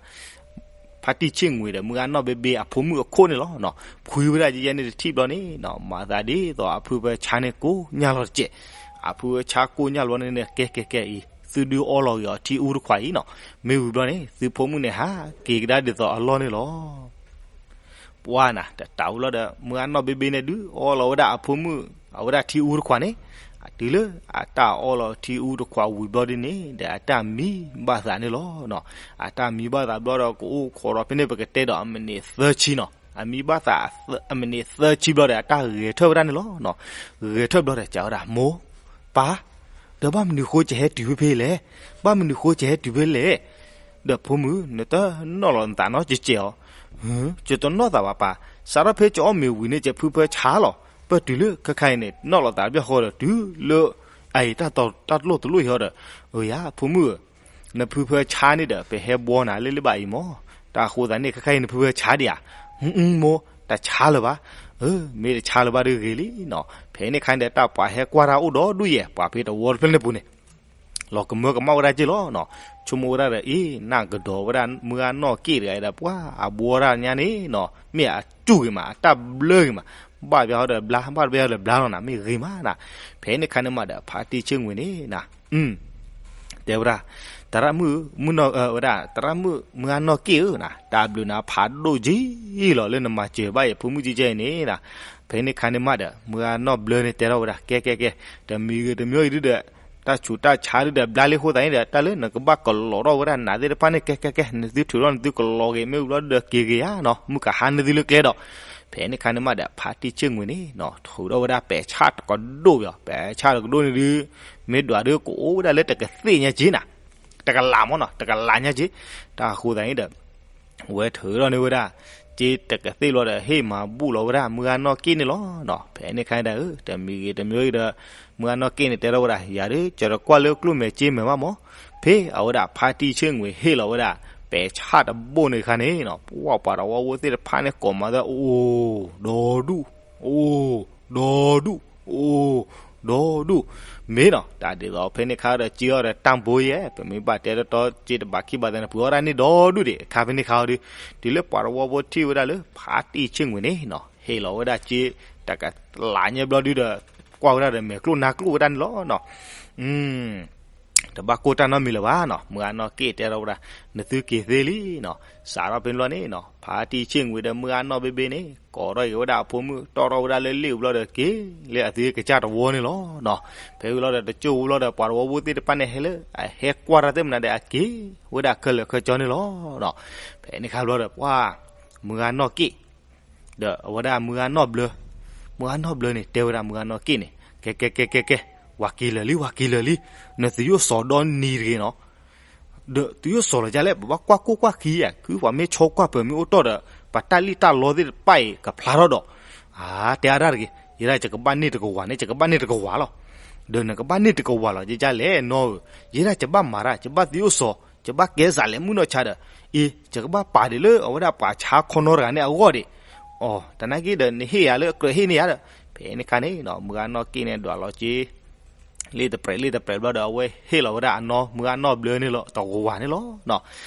ဖါတံၢ်ဆ့ၣ်ငွေဒီး မုၢ်ဂၢ်နီၢ်ဘ့ဘ့အဖိမုၣ်အခိၣ်န့ၣ်လီၤ. ဖှံဝဲဒၣ်ယဲန့ၣ်တထံၣ်ဘျီန့ၣ်နီၤ မၤသးဒ်သိးအဖုဖၢဆါန့ၣ်ကိၢ်ညါလီၤတကဲး, အဖုဖၢဆါကိၢ်ညါလီၤန့ၣ် ကဲကဲကဲအံၤ သုဒုးအီလီၤဂ့ၤအီၤထံအူတခွးအံၤနီၤ, မ့ၢ်ဝံၤဘျီန့ၣ် သုဖိမုၣ်န့ၣ်ဟးက့ၤကဒါဒ်သိးအလီၢ်န့ၣ်လီၤ. ပှၢ်နၤ တတးဝံၤလီၤဒီး မုၢ်ဂၢ်နီၢ်ဘ့ဘ့န့ၣ်ဒုးအီလီၤဝဲဒၣ်အဖိမုၣ် အဝဲဒၣ်ထံအူတခွးန့ၣ်, တုၤလၢအတၢ်အီလီၤထံအူတခွးဝံၤဘျီဒ်န့ၣ်ဒီး အတၢ်မံဘၣ်သးန့ၣ်လီၤ. အတၢ်မံဘၣ်သးဘျီဒီး ကအိၣ်ခိးဒီးဖဲန့ၣ် ပကတဲဒီးအမံးနံးသၢဆံနီၤ, အမံဘၣ်သးအမံးနံးသၢဆံဘျီဒီး အတၢ်ဂဲၤထၢၣ်ဝဲဒၣ်န့ၣ်လီၤ. ဂဲၤထၢၣ်ဘျီဒီး စံးဝဲဒၣ် မိၢ် ပၢ် ဒီးဘၣ်မနုၤဃိကဟဲတုၤဖဲဖဲလဲၣ်, ဘၣ်မနုၤဃိကဟဲတုၤဖဲလဲၣ်, ဒီးဖိမုၣ် နတနီၣ်လီၤနသးနီတစဲးအီၤ, ယတနီၣ်သးဘၣ်ပၢ်, စးထီၣ်ဖဲကအီၣ်မ့ၤဝံၤန့ၣ် ယဖုဖၢဆါလီၤ, ပတုၤလၢခဲခါအံၤန့ၣ် နီၣ်လီၤသးတဘျီဃီဒီး တုၤလၢ အအံၤတၢ်တလိၣ်တလိၣ်ဟီဒီး, ဧၢယၤ ဖိမုၣ်ဧၢ, နဖုဖၢဆါန့ၣ်ဒီး ပဟဲဘှီနၤလၢလၢဘၣ်အံၤမၢ်, တၢ်အဃိသတးန့ၣ် ခဲခါအံၤနဖုဖၢဆါဒံးဧါ, မိၢ် တဆါလၢၤဘၣ်, မ့ၢ်တဆါလၢၤဘၣ်ဒီးဂ့ၤလံနီၤ, ဖဲန့ၣ်ခါန့ၣ်ဒီး တၢ်ပှၤဟဲကွၢ်တၢ်အိၣ်ဒီးဒူၣ်ယဲၢ် ပှၤဖဲတဝီတဖျၢၣ်န့ၣ်ပူၤန့ၣ် လီၤကမၢကမၣ်ဝဲဒၣ်က့ၢ်လီၤနီၤ, ဆိကမိၣ်ဝဲဒၣ်ဒီး အ့ နၢ်ကဒီးဝဲဒၣ် မုၢ်ဂၢ်နီၢ်က့ၣ်တဂၤအံၤဒီး ပှၤအဘှီတၢ်ညါန့ၣ်နီၤ, မ့ၢ်အစူၢ်ဂ့ၤမး အတၢ်ဘျၢဂ့ၤမး, ဘၣ်ပျီဟီဒီးဘျါ ဘၣ်တပျီဟီဒီးဘျါလီၤနၤ မ့ၢ်ဂ့ၤမးနၤ, ဖဲန့ၣ်ခါန့ၣ်မးဒီး ဖါတံၢ်ဆ့ၣ်ငွေန့ၣ်နၤ တဲဝဲဒၣ်, သရၣ်မုၣ်, မုၣ်နီၢ်ဝဲဒၣ် သရၣ်မုၣ်မုၢ်ဂၢ်နီၢ်က့ၣ်ဧၢ, တၢ်ဘျုးနၤဖးဒိၣ်က့လီၤ လၢနမၤစၢၤဘၣ်ယဖိမုၣ်ကဲကဲအံၤန့ၣ်, ဖဲန့ၣ်ခါန့ၣ်မးဒီး မုၢ်ဂၢ်နီၢ်ဘျၢန့ၣ်တဲထီၣ်ဝဲဒၣ် ကဲကဲကဲ, တမံၤဂ့ၤတမံၤဂ့ၤဒုဒီး တၢ်ဆူးတၢ်ဆါဒုဒီး ဘျါလံအဃိသတးန့ၣ်ဒီး တၢ်လၢနကဘၣ်ကလီၤထီၣ်ဝဲဒၣ်နၤသ့ၣ်တဖၣ်န့ၣ် ကဲကဲကဲ နသုထုးထီၣ်နသုကလီၤဂ့ၤ မ့ၢ်ဝံၤဘျီဒုဒီးက့ၤဂ့ၤဧါနီၤ မုၢ်ကဟါနသုလၢကျဲဒီး. ဖဲန့ၣ်ခါန့ၣ်မးဒီး ဖါတံၢ်ဆ့ၣ်ငွေန့ၣ်နီၤ ထုးထီၣ်ဝဲဒၣ်ပဲာ်ဆၣ်တကဒိၣ်ဘၣ်, ပဲာ်ဆၣ်တကဒိၣ်န့ၣ်ဒု မ့ၢ်ဒွးဒုကအိၣ်ဝဲဒၣ်လၢတကသ့ၣ်ညါက့နၤ, တကလးမ့ၢ်နီၤ တကလးညါက့, တၢ်အဃိသတးန့ၣ်ဒီး ဝဲထုးထီၣ်န့ၢ်ဝဲဒၣ် က့တကသ့ၣ်ဘျီဒီး ဟ့ၣ်မၤဘူၣ်လီၤဝဲဒၣ်မုၢ်ဂၢ်နီၢ်က့ၣ်န့ၣ်လီၤနီၤ. ဖဲန့ၣ်ခါန့ၣ်ဒီး တမံၤဂ့ၤတမံၤဂ့ၤဒီး မုၢ်ဂၢ်နီၢ်က့ၣ်န့ၣ်တဲထီၣ်ဝဲဒၣ် ယၤဒု ကၠီတကွၢ်လၢကျိၣ်မဲာ်စ့မဲာ်ဘၣ်မး, ဖဲအဝဲဒၣ်ဖါတံၢ်ဆ့ၣ်ငွေဟ့ၣ်လီၤဝဲဒၣ် ပဲာ်ဆၣ်တဘိၣ်န့ၣ်ခါန့ၣ်နီၤ ပှၤပှၤတဝီဖိသ့ၣ်တဖၣ်န့ၣ်ကိးမးသၢ အိၣ်ဒီဒူၣ်, အိၣ်ဒီဒူၣ်, အိၣ်ဒီဒူၣ်, မ့ၢ်နီၤ တၢ်ဒ်သိးဖဲန့ၣ်ခါဒီး စ့အီၤဒီးတၢ်ဘိယဲၢ် ပမ့ၢ်ဘၣ်တဲတတီ စ့တဘးခံဘးသဲန့ၣ် ပှ့ၤအီၣ်ဒၣ်န့ၢ်ဒီဒူၣ်ဒံး အခါဖဲန့ၣ်ခါအီၤဒု တုၤလၢပှၤတဝီဖိထံၣ်ဝဲဒၣ်လၢ ဖါတံၢ်ဆ့ၣ်ငွေန့ၣ်နီၤ ဟ့ၣ်လီၤဝဲဒၣ်စ့ တကလးညါဘျီဒုဒီး ကွၢ်ဝဲဒၣ်ဒီးမဲာ်ကျိၣ်နါကျိၣ်ဝဲဒၣ်န့ၣ်လီၤနီၤ. တဘၣ်ကိၢ်တၢ်နီတမံၤလၢၤဘၣ်နီၤ မုၢ်ဂၢ်နီၢ်က့ၣ်တဲထီၣ်ဝဲဒၣ် နသုက့ၤသ့လံနီၤ စးထီၣ်ဖဲန့ၣ်ဘျီန့ၣ်နီၤ ဖါတံၢ်ဆ့ၣ်ငွေဒီးမုၢ်ဂၢ်နီၢ်ဘ့ဘ့န့ၣ် ကိးထီၣ်က့ၤဝဲဒၣ်အဖိမုၣ် တီၣ်ထီၣ်ဝဲဒၣ်လၢလ့ၣ်ဘျီဒီးက့ၤလၢအသုကစၢ်တဝီန့ၣ်လီၤနီၤ. ဖဲဝံၤလီၤဒီးတကၠိၢ်ဝံၤလီၤဒီး ပှၤတဝီဖိသ့ၣ်တဖၣ်န့ၣ် ဟဲလၢအဟဲကွၢ်တၢ်သ့ၣ်မနုၤဒီး အက့ၤဝဲဒၣ်ခဲလၢာ်ခဲဆ့န့ၣ်လီၤနီၤ. ဖဲန့ၣ်ခါဘျီဒီး ပှၤ မုၢ်ဂၢ်နီၢ်က့ၣ် ဒီးအဝဲဒၣ်မုၢ်ဂၢ်နီၢ်ဘျၢ, မုၢ်ဂၢ်နီၢ်ဘျၢန့ၣ် တဲဝဲဒၣ်မုၢ်ဂၢ်နီၢ်က့ၣ်န့ၣ် ကဲကဲကဲကဲကဲ, ဝၤက့ၤလၢာ်လံ ဝၤက့ၤလၢာ်လံ, နသုယိၣ်စီၤဒီနံၤတဂ့ၤနီၤ ဒီးသုယိၣ်စီၤလီၤဒ်လဲၣ် ပဘၣ်ကွၢ်ကိၢ်ကွၢ်ခံဧါ ခုပှၤမ့ၢ်ဆီကွၢ်ပၢၤမ့ၢ်အိၣ်တီၢ်ဒီး ပတၢ်လံၣ်တၢ်လီသ့ၣ်တဖၣ်အံၤကဖျါထီၣ်ဒီး, အါ တဲအါဒၣ်တဂ့ၤ, ယဲဒၣ်ယကဘၣ်န့ၢ်တကဝၤန့ၣ် ယကဘၣ်န့ၢ်တကဝၤလီၤ. ဒီးနကဘၣ်န့ၢ်တကဝၤလီၤ ယကလဲၣ်နီဧၢ, ယဲဒၣ်ယဘၣ်မၤတၢ် ယဘၣ်သုယိၣ်စီၤ ယဘၣ်ကဲစးလဲၤမုၢ်နီၢ်ဆါဒီး, အ့ ယကဘၣ်ပာ်ဒံးလၢအဝဲဒၣ်ပှၤဆါခီနီတဂၤန့ၣ်အဂီၢ်ဒံး, အီ တနာ်က့ဒီး နဟ့ၣ်ယၤလၢအကြၢးဟ့ၣ်န့ၢ်ယၤဒီး, ဖဲန့ၣ်ခါန့ၣ်နီၤ မုၢ်ဂၢ်နီၢ်က့ၣ်န့ၣ် ဒွးလီၤက့ၤ လ့ၣ်တပြဲးလ့ၣ်တပြဲးဘျီဒီး အဝဲဟ့ၣ်လီၤဝဲဒၣ်အနီၢ် မုၢ်ဂၢ်နီၢ်ဘျၢန့ၣ်လီၤ တကဝၤန့ၣ်လီၤနီၤ.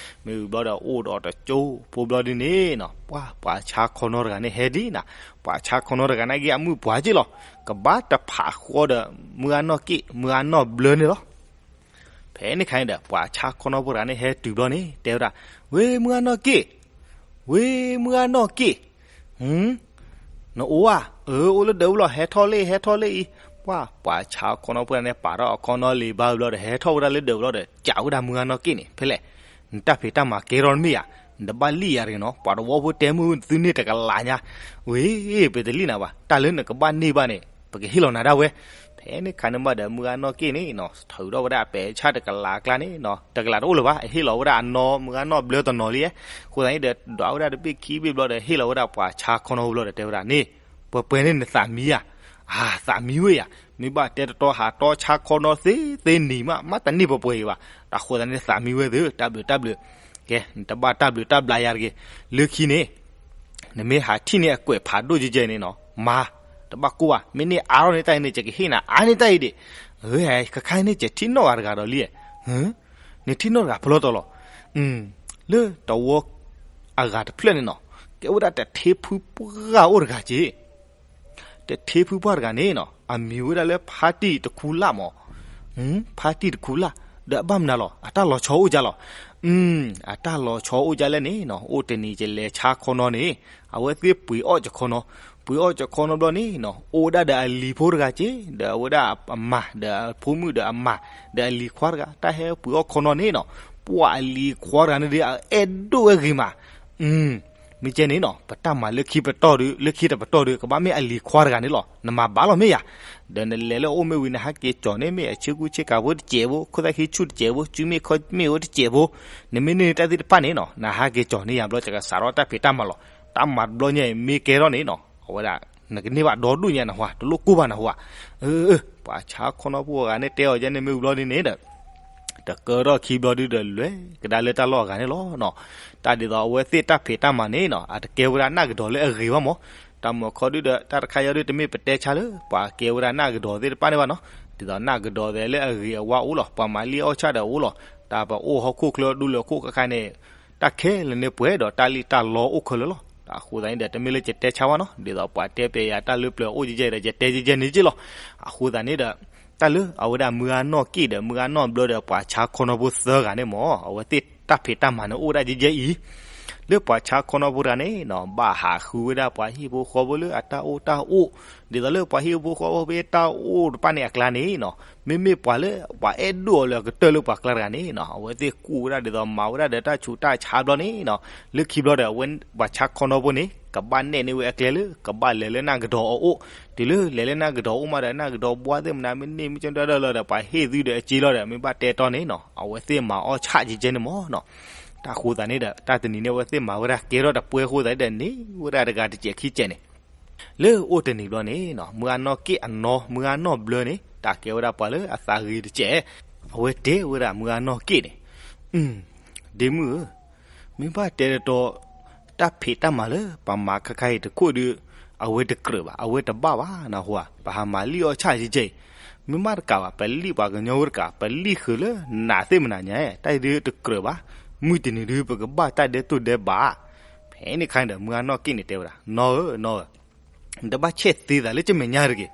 မ့ၢ်ဝံၤဘျီဒီးအိၣ်ဒီးတကၠိဖိဘျီဒ်န့ၣ်နီၤ ပှၤ ပှၤဆါခီနီတဂၤန့ၣ်ဟဲဒံးနၤ, ပှၤဆါခီနီတဂၤန့ၣ်က့ အမုၣ်ပှၢ်က့လီၤ, ကဘၣ်တဖးဃီဒီး မုၢ်ဂၢ်နီၢ်က့ၣ် မုၢ်ဂၢ်နီၢ်ဘျၢန့ၣ်လီၤ. ဖဲန့ၣ်ခါန့ၣ်ဒီး ပှၤဆါခီနီဖိတဂၤန့ၣ်ဟဲတုၤဘျီန့ၣ် တဲဝဲဒၣ်, ဝ့ မုၢ်ဂၢ်နီၢ်က့ၣ်, ဝ့ မုၢ်ဂၢ်နီၢ်က့ၣ်, နအိၣ်ဧါ, အၢ အိၣ်လၢဒၢးဝဲလီၤ ဟဲထီၣ်လၢ ဟဲထီၣ်လၢအံၤ, ပှၤ ပှၤဆါခီနီဖိတဂၤန့ၣ် ပာ်ထီၣ်အခီနီလံာ်ဘါဝံၤဘျီဒီး ဟဲထီၣ်ဝဲဒၣ်လၢဒၢးဝဲလီၤဒီး ကးဝဲဒၣ်မုၢ်ဂၢ်နီၢ်က့ၣ်န့ၣ် ဖဲလဲၣ်, နတၢ်ဖံးတၢ်မၤကဲထီၣ်တမ့ၢ်ဧါ, နတဘၣ်လံၣ်ယၤတဂ့ၤနီၤ ပှၤတဝီဖိတဲမုၢ်သုန့ၢ်တကလးညါ, ဝ့ ပတလံၣ်နၤဘၣ် တၢ်လၢနကဘၣ်န့ၢ်ဘၣ်န့ၣ် ပကဟ့ၣ်လီၤနၤဒၣ်ဝဲ. ဖဲန့ၣ်ခါန့ၣ်မးဒီး မုၢ်ဂၢ်နီၢ်က့ၣ်န့ၣ်နီၤ ထုးထီၣ်ဝဲဒၣ်ပဲာ်ဆၣ်တကလးအကျါန့ၣ်နီၤ တကလးတအိၣ်လၢၤဘၣ် အဟ့ၣ်လီၤဝဲဒၣ်အနီၢ် မုၢ်ဂၢ်နီၢ်ဘျၢတနီၤလံ, အဃိသတးန့ၣ်ဒီး ဒွးဝဲဒၣ်တဘ့ၣ်ခံဘ့ၣ်ဘျီဒီး ဟ့ၣ်လီၤဝဲဒၣ်ပှၤဆါခီနီဖိဘျီဒီး တဲဝဲဒၣ်န့ၣ်, ပှဲၤပှဲၤန့ၣ်နသးမံဧါ, အါ သးမံဝဲယၤ, မ့ၢ်ဘၣ်တဲတတီဟးတီဆါခီနီသ့သ့နံၤမး မ့ၢ်တန့ၢ်ပှဲၤပှဲၤအံၤဘၣ်, တၢ်အဃိသတးန့ၣ်သးမံဝဲသ့ တၢ်ဘျုးတၢ်ဘျုး, ကဲ နတဘၣ်တၢ်ဘျုးတၢ်ဘျုးယၤတဂ့ၤ, လၢခံန့ၣ် နမ့ၢ်ဟးထံၣ်န့ၢ်အကွဲးဖးဒိၣ်ကဲကဲန့ၣ်နီၤ မၤ, တဘၣ်ကိၢ်ဘၣ် မ့ၢ်န့ၢ်အါထီၣ်န့ၢ်တၢ်အံၤန့ၣ် ယကဟ့ၣ်နၤအါန့ၢ်တၢ်အံၤဒံး, အၢ ခါခါန့ၣ် ယထံၣ်နီၣ်ဂၤတဂၤဒီးလံ, နထံၣ်နီၣ်တဂၤဖဲလဲၣ်တီၤလီၤ, လၢတဝီအဂၤတဖျၢၣ်န့ၣ်နီၤ ကဲဝဲဒၣ်တထ့ဖုပှၢ်အိၣ်တဂၤက့ တထ့ဖုပှၢ်တဂၤန့ၣ်နီၤ အမံၤဝဲဒၣ်လၢဖါတံၢ်တခူလၢ်မး, ဖါတံၢ်တခူလၢ်, ဒီးအဘၣ်မနုၤလီၤ အတၢ်လီၤဆီအိၣ်ဒ်လဲၣ်, အတၢ်လီၤဆီအိၣ်ဒ်လဲၣ်န့ၣ်နီၤ အိၣ်တနံၤကလဲၤဆါခီနီန့ၣ်, အဝဲသ့ၣ်ပှ့ၤအီၣ်ကခီနီ, ပှ့ၤအီၣ်ကခီနီဘျီန့ၣ်နီၤ အိၣ်ဝဲဒၣ်ဒီးအလံၤဖိတဂၤက့, ဒီးအဝဲဒၣ်အမါ ဒီးအဖိမုၣ်ဒီးအမါ, ဒီးအလံၤခွါတဂၤ တၢ်ဟဲပှ့ၤအီၣ်ခီနီန့ၣ်နီၤ, ပှၤအလံၤခွါတဂၤန့ၣ်ဒီး အအဲၣ်ဒိၣ်ဝဲဂ့ၤမး မ့ၢ်ကဲန့ၣ်နီၤ ပတၢ်မၤလၢခံပတီၢ်ဒီး လၢခံတပတီၢ်ဒီး ကဘၣ်မ့ၢ်အလံၤခွါတဂၤန့ၣ်လီၤ နမၤဘၣ်လီၤမ့ၢ်ယၤ, ဒီးနလဲၤလၢအအိၣ်မ့ၢ်ဝံၤ နဟးက့ၤကၠီၤန့ၣ် မ့ၢ်အဆ့ကူဆ့ကၤဖိတစဲးဖိ ခိၣ်သၣ်ခံဆူၣ်တစဲးဖိ စုမ့ၣ်ခီမ့ၣ်အိၣ်တစဲးဖိ, နမ့ၢ်န့ၢ်တၢ်သ့ၣ်တဖၣ်န့ၣ်နီၤ နဟးက့ၤကၠီၤန့ၢ်ယၤဘျီ ယကစးထီၣ်တၢ်ဖံးတၢ်မၤလီၤ, တၢ်မၤတဘျီညါအံၤမ့ၢ်ကဲထီၣ်န့ၣ်နီၤ အဝဲဒၣ် နကန့ၢ်ဘၣ်ဒီဒူၣ်ညါနဟူဧါ တလိၣ်ကိၢ်ဘၣ်နဟူဧါ, ပှၤဆါခီနီဖိအဂၤန့ၣ်တဲအီၤယဲန့ၣ်မ့ၢ်ဝံၤဘျီဒ်န့ၣ်ဒီး တကၢထီၣ်ခံဘျီဒုဒီး လဲၤကဒါလၢတၢ်လီၢ်အဂၤန့ၣ်လီၤနီၤ. တၢ်ဒ်သိးအဝဲသ့ၣ်တၢ်ဖံးတၢ်မၤန့ၣ်နီၤ အတကဲဝဲဒၣ်နၢ်ကဒီးလၢအဂ့ၤဘၣ်မး, တၢ်မၤခီဒုဒီး တၢ်တခါအံၤဒု တမ့ၢ်ပတဲဆါလၢ ပှၤကဲဝဲဒၣ်နၢ်ကဒီးသ့ၣ်တဖၣ်န့ၣ်ဘၣ်နီၤ, ဒ်သိးနၢ်ကဒီးသ့ၣ်လၢအဂ့ၤအဝါအိၣ်လီၤ, ပှၤမၤလံၣ်အီၣ်ဆၣ်ဒီးအိၣ်လီၤ, တၢ်ပအိၣ်ဟီၣ်ခိၣ်ချၢဒူလၢာ်ခိၣ်ခါခါန့ၣ် တၢ်ခဲလၢာ်န့ၣ်ပှဲၤဒီးတၢ်လံၣ်တၢ်လီအိၣ်ခဲလၢာ်လီၤ. အဃိသတးန့ၣ်ဒီး တမ့ၢ်လၢယတဲဆါဘၣ်နီၤ, ဒ်သိးပှၤတဲပျဲယၤတၢ်လၢပျၢၤအိၣ်ကဲကဲဒီး ယတဲကဲကဲန့ၣ်က့လီၤ. အဃိသတးန့ၣ်ဒီး တၢ်လၢအဝဲဒၣ်မုၢ်ဂၢ်နီၢ်က့ၣ်ဒီး မုၢ်ဂၢ်နီၢ်ဘျၢဒီး ပှၤဆါခီနီဖိသၢဂၤန့ၣ်မ့ၢ် အဝဲသ့ၣ်တၢ်ဖံးတၢ်မၤန့ၣ်အိၣ်ဝဲဒၣ်ယဲယဲအံၤ, လၢပှၤဆါခီနီဖိတဂၤန့ၣ်နီၤ ဘၣ်ဟးဃုဝဲဒၣ်ပှၤဟံၣ်ဖိဃီဖိလၢအတၢ်အိၣ်တၢ်အိၣ်, ဒ်သိးလၢပှၤဟံၣ်ဖိဃီဖိဖဲတၢ်အိၣ်တဖၣ်န့ၣ်အကျါန့ၣ်နီၤ မ့မ့ၢ်ပှၤလၢပှၤအဲၣ်ဒိၣ်အီၤလၢအကတၢၢ်လၢပှၤကျါတဂၤန့ၣ်နီၤ အဝဲသ့ၣ်ကူၣ်ဝဲဒၣ်ဒ်သိးမၤဝဲဒၣ်ဒီးတၢ်ဆူးတၢ်ဆါဘျီန့ၣ်နီၤ လၢခံဘျီဒီး ပှၤဆါခီနီဖိန့ၣ် ကဘၣ်နဲၣ်န့ၢ်ဝဲအကျဲလၢ ကဘၣ်လဲၤလၢနၢ်ကဒီးအအိၣ်, တုၤလၢလဲၤလၢနၢ်ကဒီးအိၣ်မးဒီး နၢ်ကဒီးဘှါသ့ၣ်မနုၤ မ့ၢ်န့ၢ်မ့ၢ်ကၠီတၢ်ဒၢလီၤဒီး ပှၤဟ့ၣ်သုဒီးအစ့လီၤဒီး မ့ၢ်ဘၣ်တဲတီန့ၣ်နီၤ အဝဲသ့ၣ်မၤအီၣ်ဆၣ်ကဲကဲန့ၣ်မ့ၢ်နီၤ. တၢ်ဃိသးန့ၣ်ဒီး တၢ်တနံၤန့ၣ် အဝဲသ့ၣ်မၤဝဲဒၣ်ကဲထီၣ်တပှဲၤအဃိသးန့ၣ်ဒီး န့ၢ်ဝဲဒၣ်တဂၤတစဲးခံစဲးန့ၣ် လၢအိၣ်တနံၤဘျီန့ၣ်နီၤ မုၢ်ဂၢ်နီၢ်က့ၣ်အနီၢ် မုၢ်ဂၢ်နီၢ်ဘျၢန့ၣ် တၢ်ကဲဝဲဒၣ်ပှၤလၢအသးဂ့ၤတစဲး, အဝဲတဲဝဲဒၣ်မုၢ်ဂၢ်နီၢ်က့ၣ်န့ၣ်, ဒ့မုၣ်ဧၢ, မ့ၢ်ဘၣ်တဲတတီၤ တၢ်ဖံးတၢ်မၤလၢပှၤမၤခါခါအံၤတခိၣ်ဒုး အဝဲတကြၢးဘၣ် အဝဲတဘၣ်ဘၣ်နဟူဧါ, ပဟးမၤလံအီၣ်ဆၣ်ကဲကဲအံၤ, မ့ၢ်မးတကးဘၣ် ပလံၣ်ပှၤကညီဖိတကး ပလံၣ်ဃုာ်လၢနးသ့ၣ်မနၤညါ, တၢ်အံၤဒုးတကြၢးဘၣ်, မုၢ်တနံၤဒုး ပကဘၣ်တၢ်ဒဲးတိၢ်ဒဲးဘး. ဖဲန့ၣ်အခါန့ၣ်ဒီး မုၢ်ဂၢ်နီၢ်က့ၣ်န့ၣ်တဲဝဲဒၣ် နီၢ်ဧၢ နီၢ်ဧၢ, နတဘၣ်ဆဲးသ့သးလၢကမဲာ်ညါတဂ့ၤ,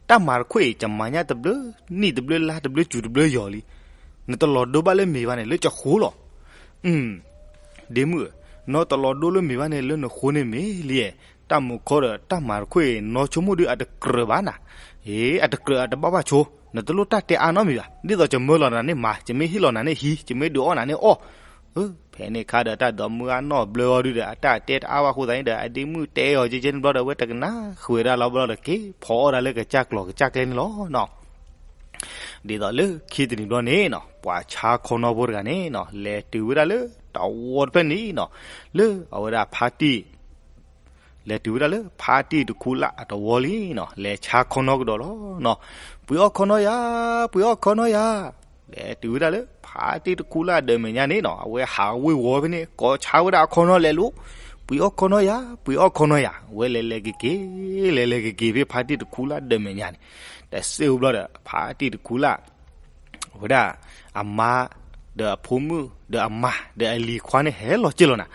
တၢ်မၤတခိၣ်အံၤ ကမၤညၣ်တဘျုးနံၣ်တဘျုးလါတဘျုးစူၤတဘျုးယီၤလံ, နတလီၤဒိဘၣ်လၢမ့ၤဘၣ်န့ၣ် လၢကဃိလီၤ. ဒ့မုၣ်ဧၢ, နီၢ်တလီၤဒိလၢမ့ၤဘၣ်န့ၣ် လၢနဃိန့ၣ်မ့ၢ်လံ, တၢ်မူခီဒီးတၢ်မၤတခိၣ်အံၤ နီၢ်ဆိကမိၣ်ဒုးအတကြၢးဘၣ်နၤ, အ့ အတကြၢးအတဘၣ်ဘၣ်ဆိ, နတလိၣ်တၢ်တဲအါနီတမံၤဘၣ်, ဒ်သိးယမၢလီၤနၤန့ၣ်မၤ, ယမ့ၢ်ဟ့ၣ်လီၤနၤန့ၣ်ဟံး, ယမ့ၢ်ဒုးအီၣ်နၤန့ၣ်အီၣ်. ဖဲန့ၣ်အခါဒီးတၢ်ဒိးမုၢ်ဂၢ်နီၢ်ဘျၢအီၤဒုးဒီး အတၢ်တဲတအါဘၣ်အဃိသတးန့ၣ်ဒီး အဒ့မုၣ်တဲအီၤကဲကဲန့ၣ်ဘျီဒီး အဝဲတကနၣ်ဃုာ်ဝဲဒၣ်လီၤဘျီဒီး က့ၤဖီအီၣ်ဒၣ်လၢကစၢ်ကျီၤကစၢ်ကျဲန့ၣ်လီၤနီၤ. ဒ်သိးလၢခံတနံၤဘျီန့ၣ်နီၤ ပှၤဆါခီနီဖိတဂၤန့ၣ်နီၤ လဲၤတုၤဝဲဒၣ်လၢတဝီတဖျၢၣ်န့ၣ်နီၤ, လၢအဝဲဒၣ်ဖါတံၢ် လဲၤတုၤဝဲဒၣ်လၢဖါတံၢ်တခူလၢ်အတဝီလံနီၤ, လဲၤဆါခီနီကဒီးလီၤနီၤ. ပှ့ၤအီၣ်ခီနီယၤ, ပှ့ၤအီၣ်ခီနီယၤ, လဲၤတုၤဝဲဒၣ်လၢဖါတံၢ်တခူလၢ်အဒၢးမဲာ်ညါန့ၣ်နီၤ, အဝဲဟးဝ့ၤဝီၤဖဲန့ၣ် ကိးဆါဝဲဒၣ်အခီနီလဲၤလိၤ, ပှ့ၤအီၣ်ခီနီယၤ, ပှ့ၤအီၣ်ခီနီယၤ, အဝဲလဲၤလဲၤက့ၤက့ၤ, လဲၤလဲၤက့ၤက့ၤဖဲဖါတံၢ်တခူလၢ်ဒၢးမဲာ်ညါန့ၣ်, တစ့ၢ်အိၣ်ဘျီဒီး ဖါတံၢ်တခူလၢ် အဝဲဒၣ်အမါ ဒီးအဖိမုၣ်ဒီးအမါဒီးအလံၤခွါန့ၣ် ဟဲလီၤစ့ၢ်လီၤနၤ.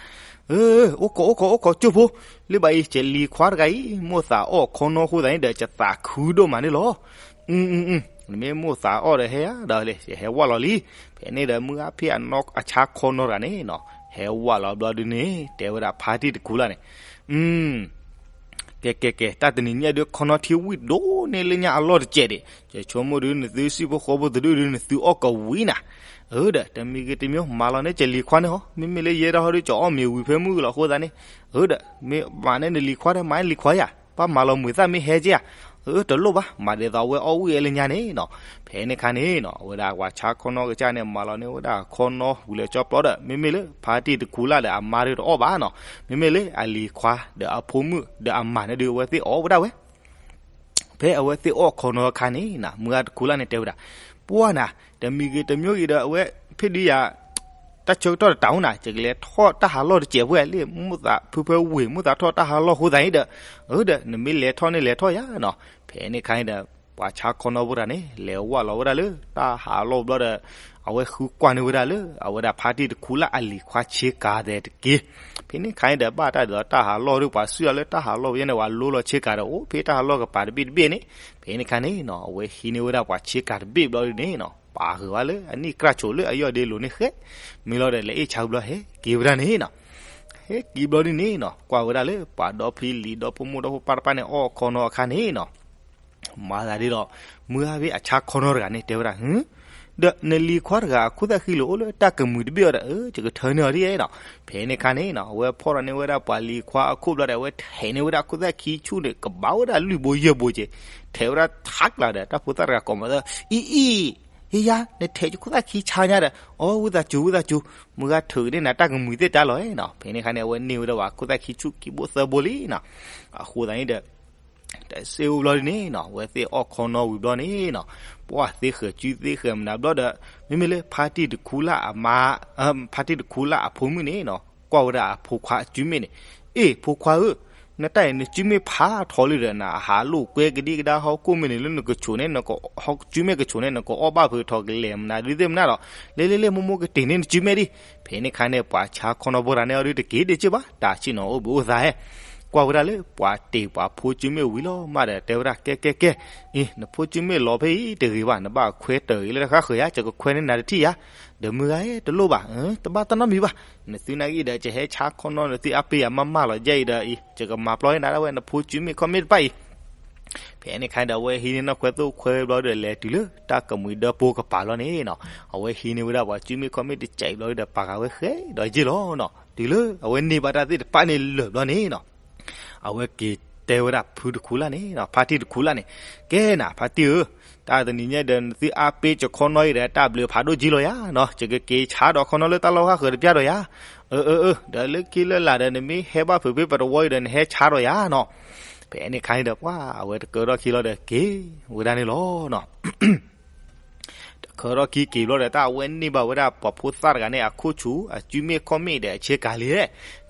အိၣ်ခိး အိၣ်ခိး အိၣ်ခိး ကၠိဖိ, လၢဘၣ်အံၤ ယလံၤခွါတဂၤအံၤ မိၣ်သးအီၣ်ခီနီအဃိသတးန့ၣ်ဒီး ယသးခုဒိၣ်မးန့ၣ်လီၤ. နမ့ၢ်မိၣ်သးအီၣ်ဒီးဟဲဧါဒီး ယဟဲဝၢ်လီၤလံ. ဖဲန့ၣ်ဒီး မုၢ်ဂၤဖဲအနီၢ်အဆါခီနီတဂၤန့ၣ်နီၤ ဟဲဝၢ်လီၤဘျီဒုန့ၣ် တဲဝဲဒၣ်ဖါတံၢ်တခူလၢ်န့ၣ် ကဲကဲကဲ တၢ်တနံၤညါဒုး ခီနီထံဝံၣ်ဒိၣ်န့ၢ်လၢညါအလီၢ်တစဲးဒံး, ယဆိကမိၣ်ဒုး နသုစံၣ်ဖိဃီဖိတဒူၣ်ဒုး နသုအီၣ်ကဝံၤနၤ. အၢဒီး တမံၤဂ့ၤတမံၤ မၤလီၤန့ၢ်ကလံၤခွါန့ၣ်ဟီ, မ့မ့ၢ်လၢယဲဒၣ်ဟီဒုး ကအီၣ်မ့ၤဝံၤဖဲမုၢ်လီၤအဃိသတးန့ၣ်, အၢဒီး မ့ၢ်မၤန့ၢ်နလံၤခွါဒီး မၤန့ၢ်လံၤခွါယၤ, ဘၣ်မၤလီၤမုာ်သၣ်မ့ၢ်ဟဲက့ဧါ. အၢ တလိၣ်ဘၣ် မၤဒ်သိးအဝဲအီၣ်ဝံၣ်အလၢညါန့ၣ်နီၤ. ဖဲန့ၣ်အခါန့ၣ်နီၤ အဝဲဒၣ်ပှၤဆါခီနီကစၢ်န့ၣ် မၤလီၤန့ၢ်ဝဲဒၣ်ခီနီဝံၤလၢကၠီပျီဒီး မ့မ့ၢ်လၢဖါတံၢ်တခူလၢ်ဒီးအမါဒုးတအီၣ်ဘၣ်နီၤ, မ့မ့ၢ်လၢအလံၤခွါဒီးအဖိမုၣ်ဒီးအမါန့ၣ်ဒုး အဝဲသ့ၣ်အီၣ်ဝဲဒၣ်ဝဲ ဖဲအဝဲသ့ၣ်အီၣ်ခီနီအခါန့ၣ်နီၤ မုၢ်ဂၤတခူလၢ်န့ၣ်တဲဝဲဒၣ်, ပှၢ်နၤ, တမံၤဂ့ၤတမံၤဂ့ၤဒီး အဝဲဖဲဒုးယၤ တၢ်ဆၢကတီၢ်တတၢ်အိၣ်နၤ ယကလဲၤထီၣ်တၢ်ဟးလီၢ်တစဲးဖိလၢ မိၣ်သးဖုဖဲဝ့ၢ် မိၣ်သးထီၣ်တၢ်ဟးလီၢ်အဃိသတးန့ၣ်ဒီး, အၢဒီး နမ့ၢ်လဲၤထီၣ်န့ၣ်လဲၤထီၣ်ယၤနီၤ. ဖဲန့ၣ်အခါန့ၣ်ဒီး ပှၤဆါခီနီဖိတဂၤန့ၣ် လဲၤဝၢ်လီၤဝဲဒၣ်လၢတၢ်ဟးလီၢ်ဘျီဒီး အဝဲဃုကွၢ်န့ၢ်ဝဲဒၣ်လၢ အဝဲဒၣ်ဖါတံၢ်တခူလၢ်အလံၤခွါဆ့ကၤသဲးတက့ၢ်. ဖဲန့ၣ်အခါန့ၣ်ဒီး ဘၣ်တၢ်ဒ်သိးတၢ်ဟးလီၢ်ဒီး ပှၤစုၣ်လီၤလၢတၢ်ဟးလီၢ်ဝဲန့ၣ် ပှၤလိလီၤဆ့ကၤဒီး အိၣ်ဖဲတၢ်ဟးလီၢ်ကပၤတဘ့ၣ်တဘ့ၣ်န့ၣ်, ဖဲန့ၣ်အခါန့ၣ်နီၤ အဝဲဟံးန့ၢ်ဝဲဒၣ်ပှၤဆ့ကၤတဘ့ၣ်ဘျီဒုန့ၣ်နီၤ ပာ်ဃုာ်ဝဲလၢအနံၣ်ကြၢ်ဆိးလၢအယီၢ်ဒ့လိၤန့ၣ်ဃဲ, မ့ၢ်လီၤဒီး လဲၤအ့ၣ်ဆါဘျီဟဲက့ၤဝဲဒၣ်န့ၣ်နီၤ. ဟဲက့ၤဘျီဒုန့ၣ်နီၤ ကွၢ်ဝဲဒၣ်လၢပှၤဒီဖံလံၤဒီဖိမိၢ်ဒီဖိပၢ်တဖၣ်န့ၣ် အီၣ်ခီနီအခါန့ၣ်နီၤ မၤသးဒ်ဒီး မုၢ်ဂၤဖဲအဆါခီနီတဂၤန့ၣ် တဲဝဲဒၣ်, ဒီးနလံၤခွါတဂၤအခိၣ်သၣ်ခံလီၤအိၣ်လၢတၢ်ကမှံၤတဘ့ၣ်အီၤဒီး အၢ ယကထၢန့ၢ်အီၤဒ်နီၤ. ဖဲန့ၣ်အခါန့ၣ်နီၤ အဝဲဖီၣ်ထီၣ်န့ၢ်ဝဲဒၣ်ပှၤလံၤခွါအခိၣ်ဘျီဒီး အဝဲထဲးန့ၢ်ဝဲဒၣ်ခိၣ်သၣ်ခံဆူၣ်န့ၣ် ကဘၣ်ဝဲဒၣ်လွံၢ်ဘိယဲၢ်ဘိက့ၤ, ထဲးဝဲဒၣ်ထးကျါဒီး တၢ်ဖိသၣ်တဂၤကိးမးသၢ, အံၤအံၤ ယယၤ နထဲးယခိၣ်သၣ်ခံဆါညါဒီး အီ ဝံသးစူၤ ဝံသးစူၤ, မုၢ်ဂၤထုးန့ၢ်နၤတၢ်ကမှံၤသ့ၣ်တၢ်လီၤနီၤ. ဖဲန့ၣ်အခါန့ၣ် အဝဲန့ၢ်ဝဲဒၣ်ပှၤခိၣ်သၣ်ခံဆူၣ်ခံဘိသၢဘိလံနီၤ. အဃိသတးန့ၣ်ဒီး တစ့အိၣ်ဘျီဒုန့ၣ်နီၤ အဝဲသ့ၣ်အီၣ်ခီနီဝံၤဘျီန့ၣ်နီၤ ပှၢ်သ့ဃဲၤစုသ့ဃဲၤမနုၤဘျီဒီး မ့မ့ၢ်လၢဖါတံၢ်တခူလၢ်အမါ ဖါတံၢ်တခူလၢ်အဖိမုၣ်န့ၣ်နီၤ ကွၢ်ဝဲဒၣ်အဖိခွါအစုမ့ၣ်န့ၣ်, အ့ၣ် ဖိခွါဧၢ, နတၢ်အံၤနစုမ့ၣ်ဖးထီလံဒီး နဟးလိာ်ကွဲကဒံကဒါဟီၣ်ခိၣ်မ့ၢ်န့ၣ် လၢနကဆိးန့ၣ် နက စုမ့ၣ်ကဆိးန့ၣ် နကအီၣ်ဘၣ်ဖုးထီၣ်ကလဲာ်မနုၤဒုသ့ၣ်မနုၤဒီး လဲၤလဲၤလဲၤ မိၢ်မိၢ်ကတ့ၢ်န့ၢ်နစုမ့ၣ်ဒံး. ဖဲန့ၣ်အခါန့ၣ် ပှၤဆါခီနီဖိတဂၤန့ၣ်အီၤဒုတက့ၤဒံးက့ၢ်ဘၣ် တၢ်ဆ့ၣ်နီၤအိၣ်ဘှံးအိၣ်သါဟဲ ကွၢ်ဝဲဒၣ်လၢပှၤတ့ၢ်ပှၤဖိစုမ့ၣ်ဝံၤလီၤမးဒီး တဲဝဲဒၣ် ကဲ ကဲ ကဲ, အံၤ နဖိစုမ့ၣ်လီၤဖဲအံၤတဂ့ၤဘၣ်, နဘၣ်ခွဲးတၢၢ်အံၤလၢတဃါဃၢၤယါ, ယကခွဲးန့ၢ်နၤတထံၣ်ယါ, ဒီးမုၢ်ဂၤတလိၣ်ဘၣ်, တဘၣ်တၢ်နီတမံၤဘၣ်, နသုနာ်က့ဒီး ယဟဲဆါခီနီ နသုအါပ့ၤယၤမးမးလီၤ, ယဲအံၤဒီးအံၤ ယကမၤပျီန့ၢ်နၤဒၣ်ဝဲ နဖိစုမ့ၣ်ခီၣ်မ့ၣ်တဖၣ်အံၤ. ဖဲန့ၣ်အခါဒီး အဝဲဟံးန့ၢ်နီၣ်ခွဲးသိၣ်ခွဲးဘျီဒီး လဲၤတုၤလၢတၢ်ကမှံၤဒၢဖိကပၤလီၤန့ၣ်နီၤ, အဝဲဟံးန့ၢ်ဝဲဒၣ်ပှၤစုမ့ၣ်ခီၣ်မ့ၣ်တစဲးဘျီဒီး ပာ်ဃာ်ဝဲဃဲဒီးယ့ၢ်လီၤနီၤ, တုၤလၢအဝဲန့ၢ်ဘၣ်တၢ်သ့ၣ်တဖၣ်န့ၣ်လၢာ်ဘျီန့ၣ်နီၤ, အဝဲက့ၤတဲဝဲဒၣ်ဖုတခူလၢ်န့ၣ်နီၤ, ဖါတံၢ်တခူလၢ်န့ၣ်, ကဲနၤ ဖါတံၢ်ဧၢ, တၢ်တနံၤညါဒီး နသုအါပ့ၤယခီနီအံၤဒီး တၢ်ဘျုးဖးဒိၣ်က့လီၤယၤနီၤ, ယကက့ၤဆါဒီးခီနီလၢတၢ်လီၢ်ဃၣ်ဃၢၤတပျၢ်ဒီးယၤ, အၢ အၢ အၢ ဒီးလၢခံလၢလာ်ဒီး နမ့ၢ်ဟဲဘၣ်ဖုးဖဲပတဝီအံၤဒီး နဟဲဆါဒီးယၤနီၤ. ဖဲန့ၣ်အခါန့ၣ်ဒီး ပှၤအဝဲတကၢထီၣ်ခံလီၤဒီး က့ၤဝဲဒၣ်န့ၣ်လီၤနီၤ. တကၢထီၣ်ခံက့ၤဘျီဒီး တၢ်အဝဲန့ၢ်ဘၣ်ဝဲဒၣ်ပှၤဖိသၣ်တဂၤန့ၣ် အခိၣ်ဆူၣ် အစုမ့ၣ်ခီၣ်မ့ၣ်ဒီး အဆ့ကၤလံ,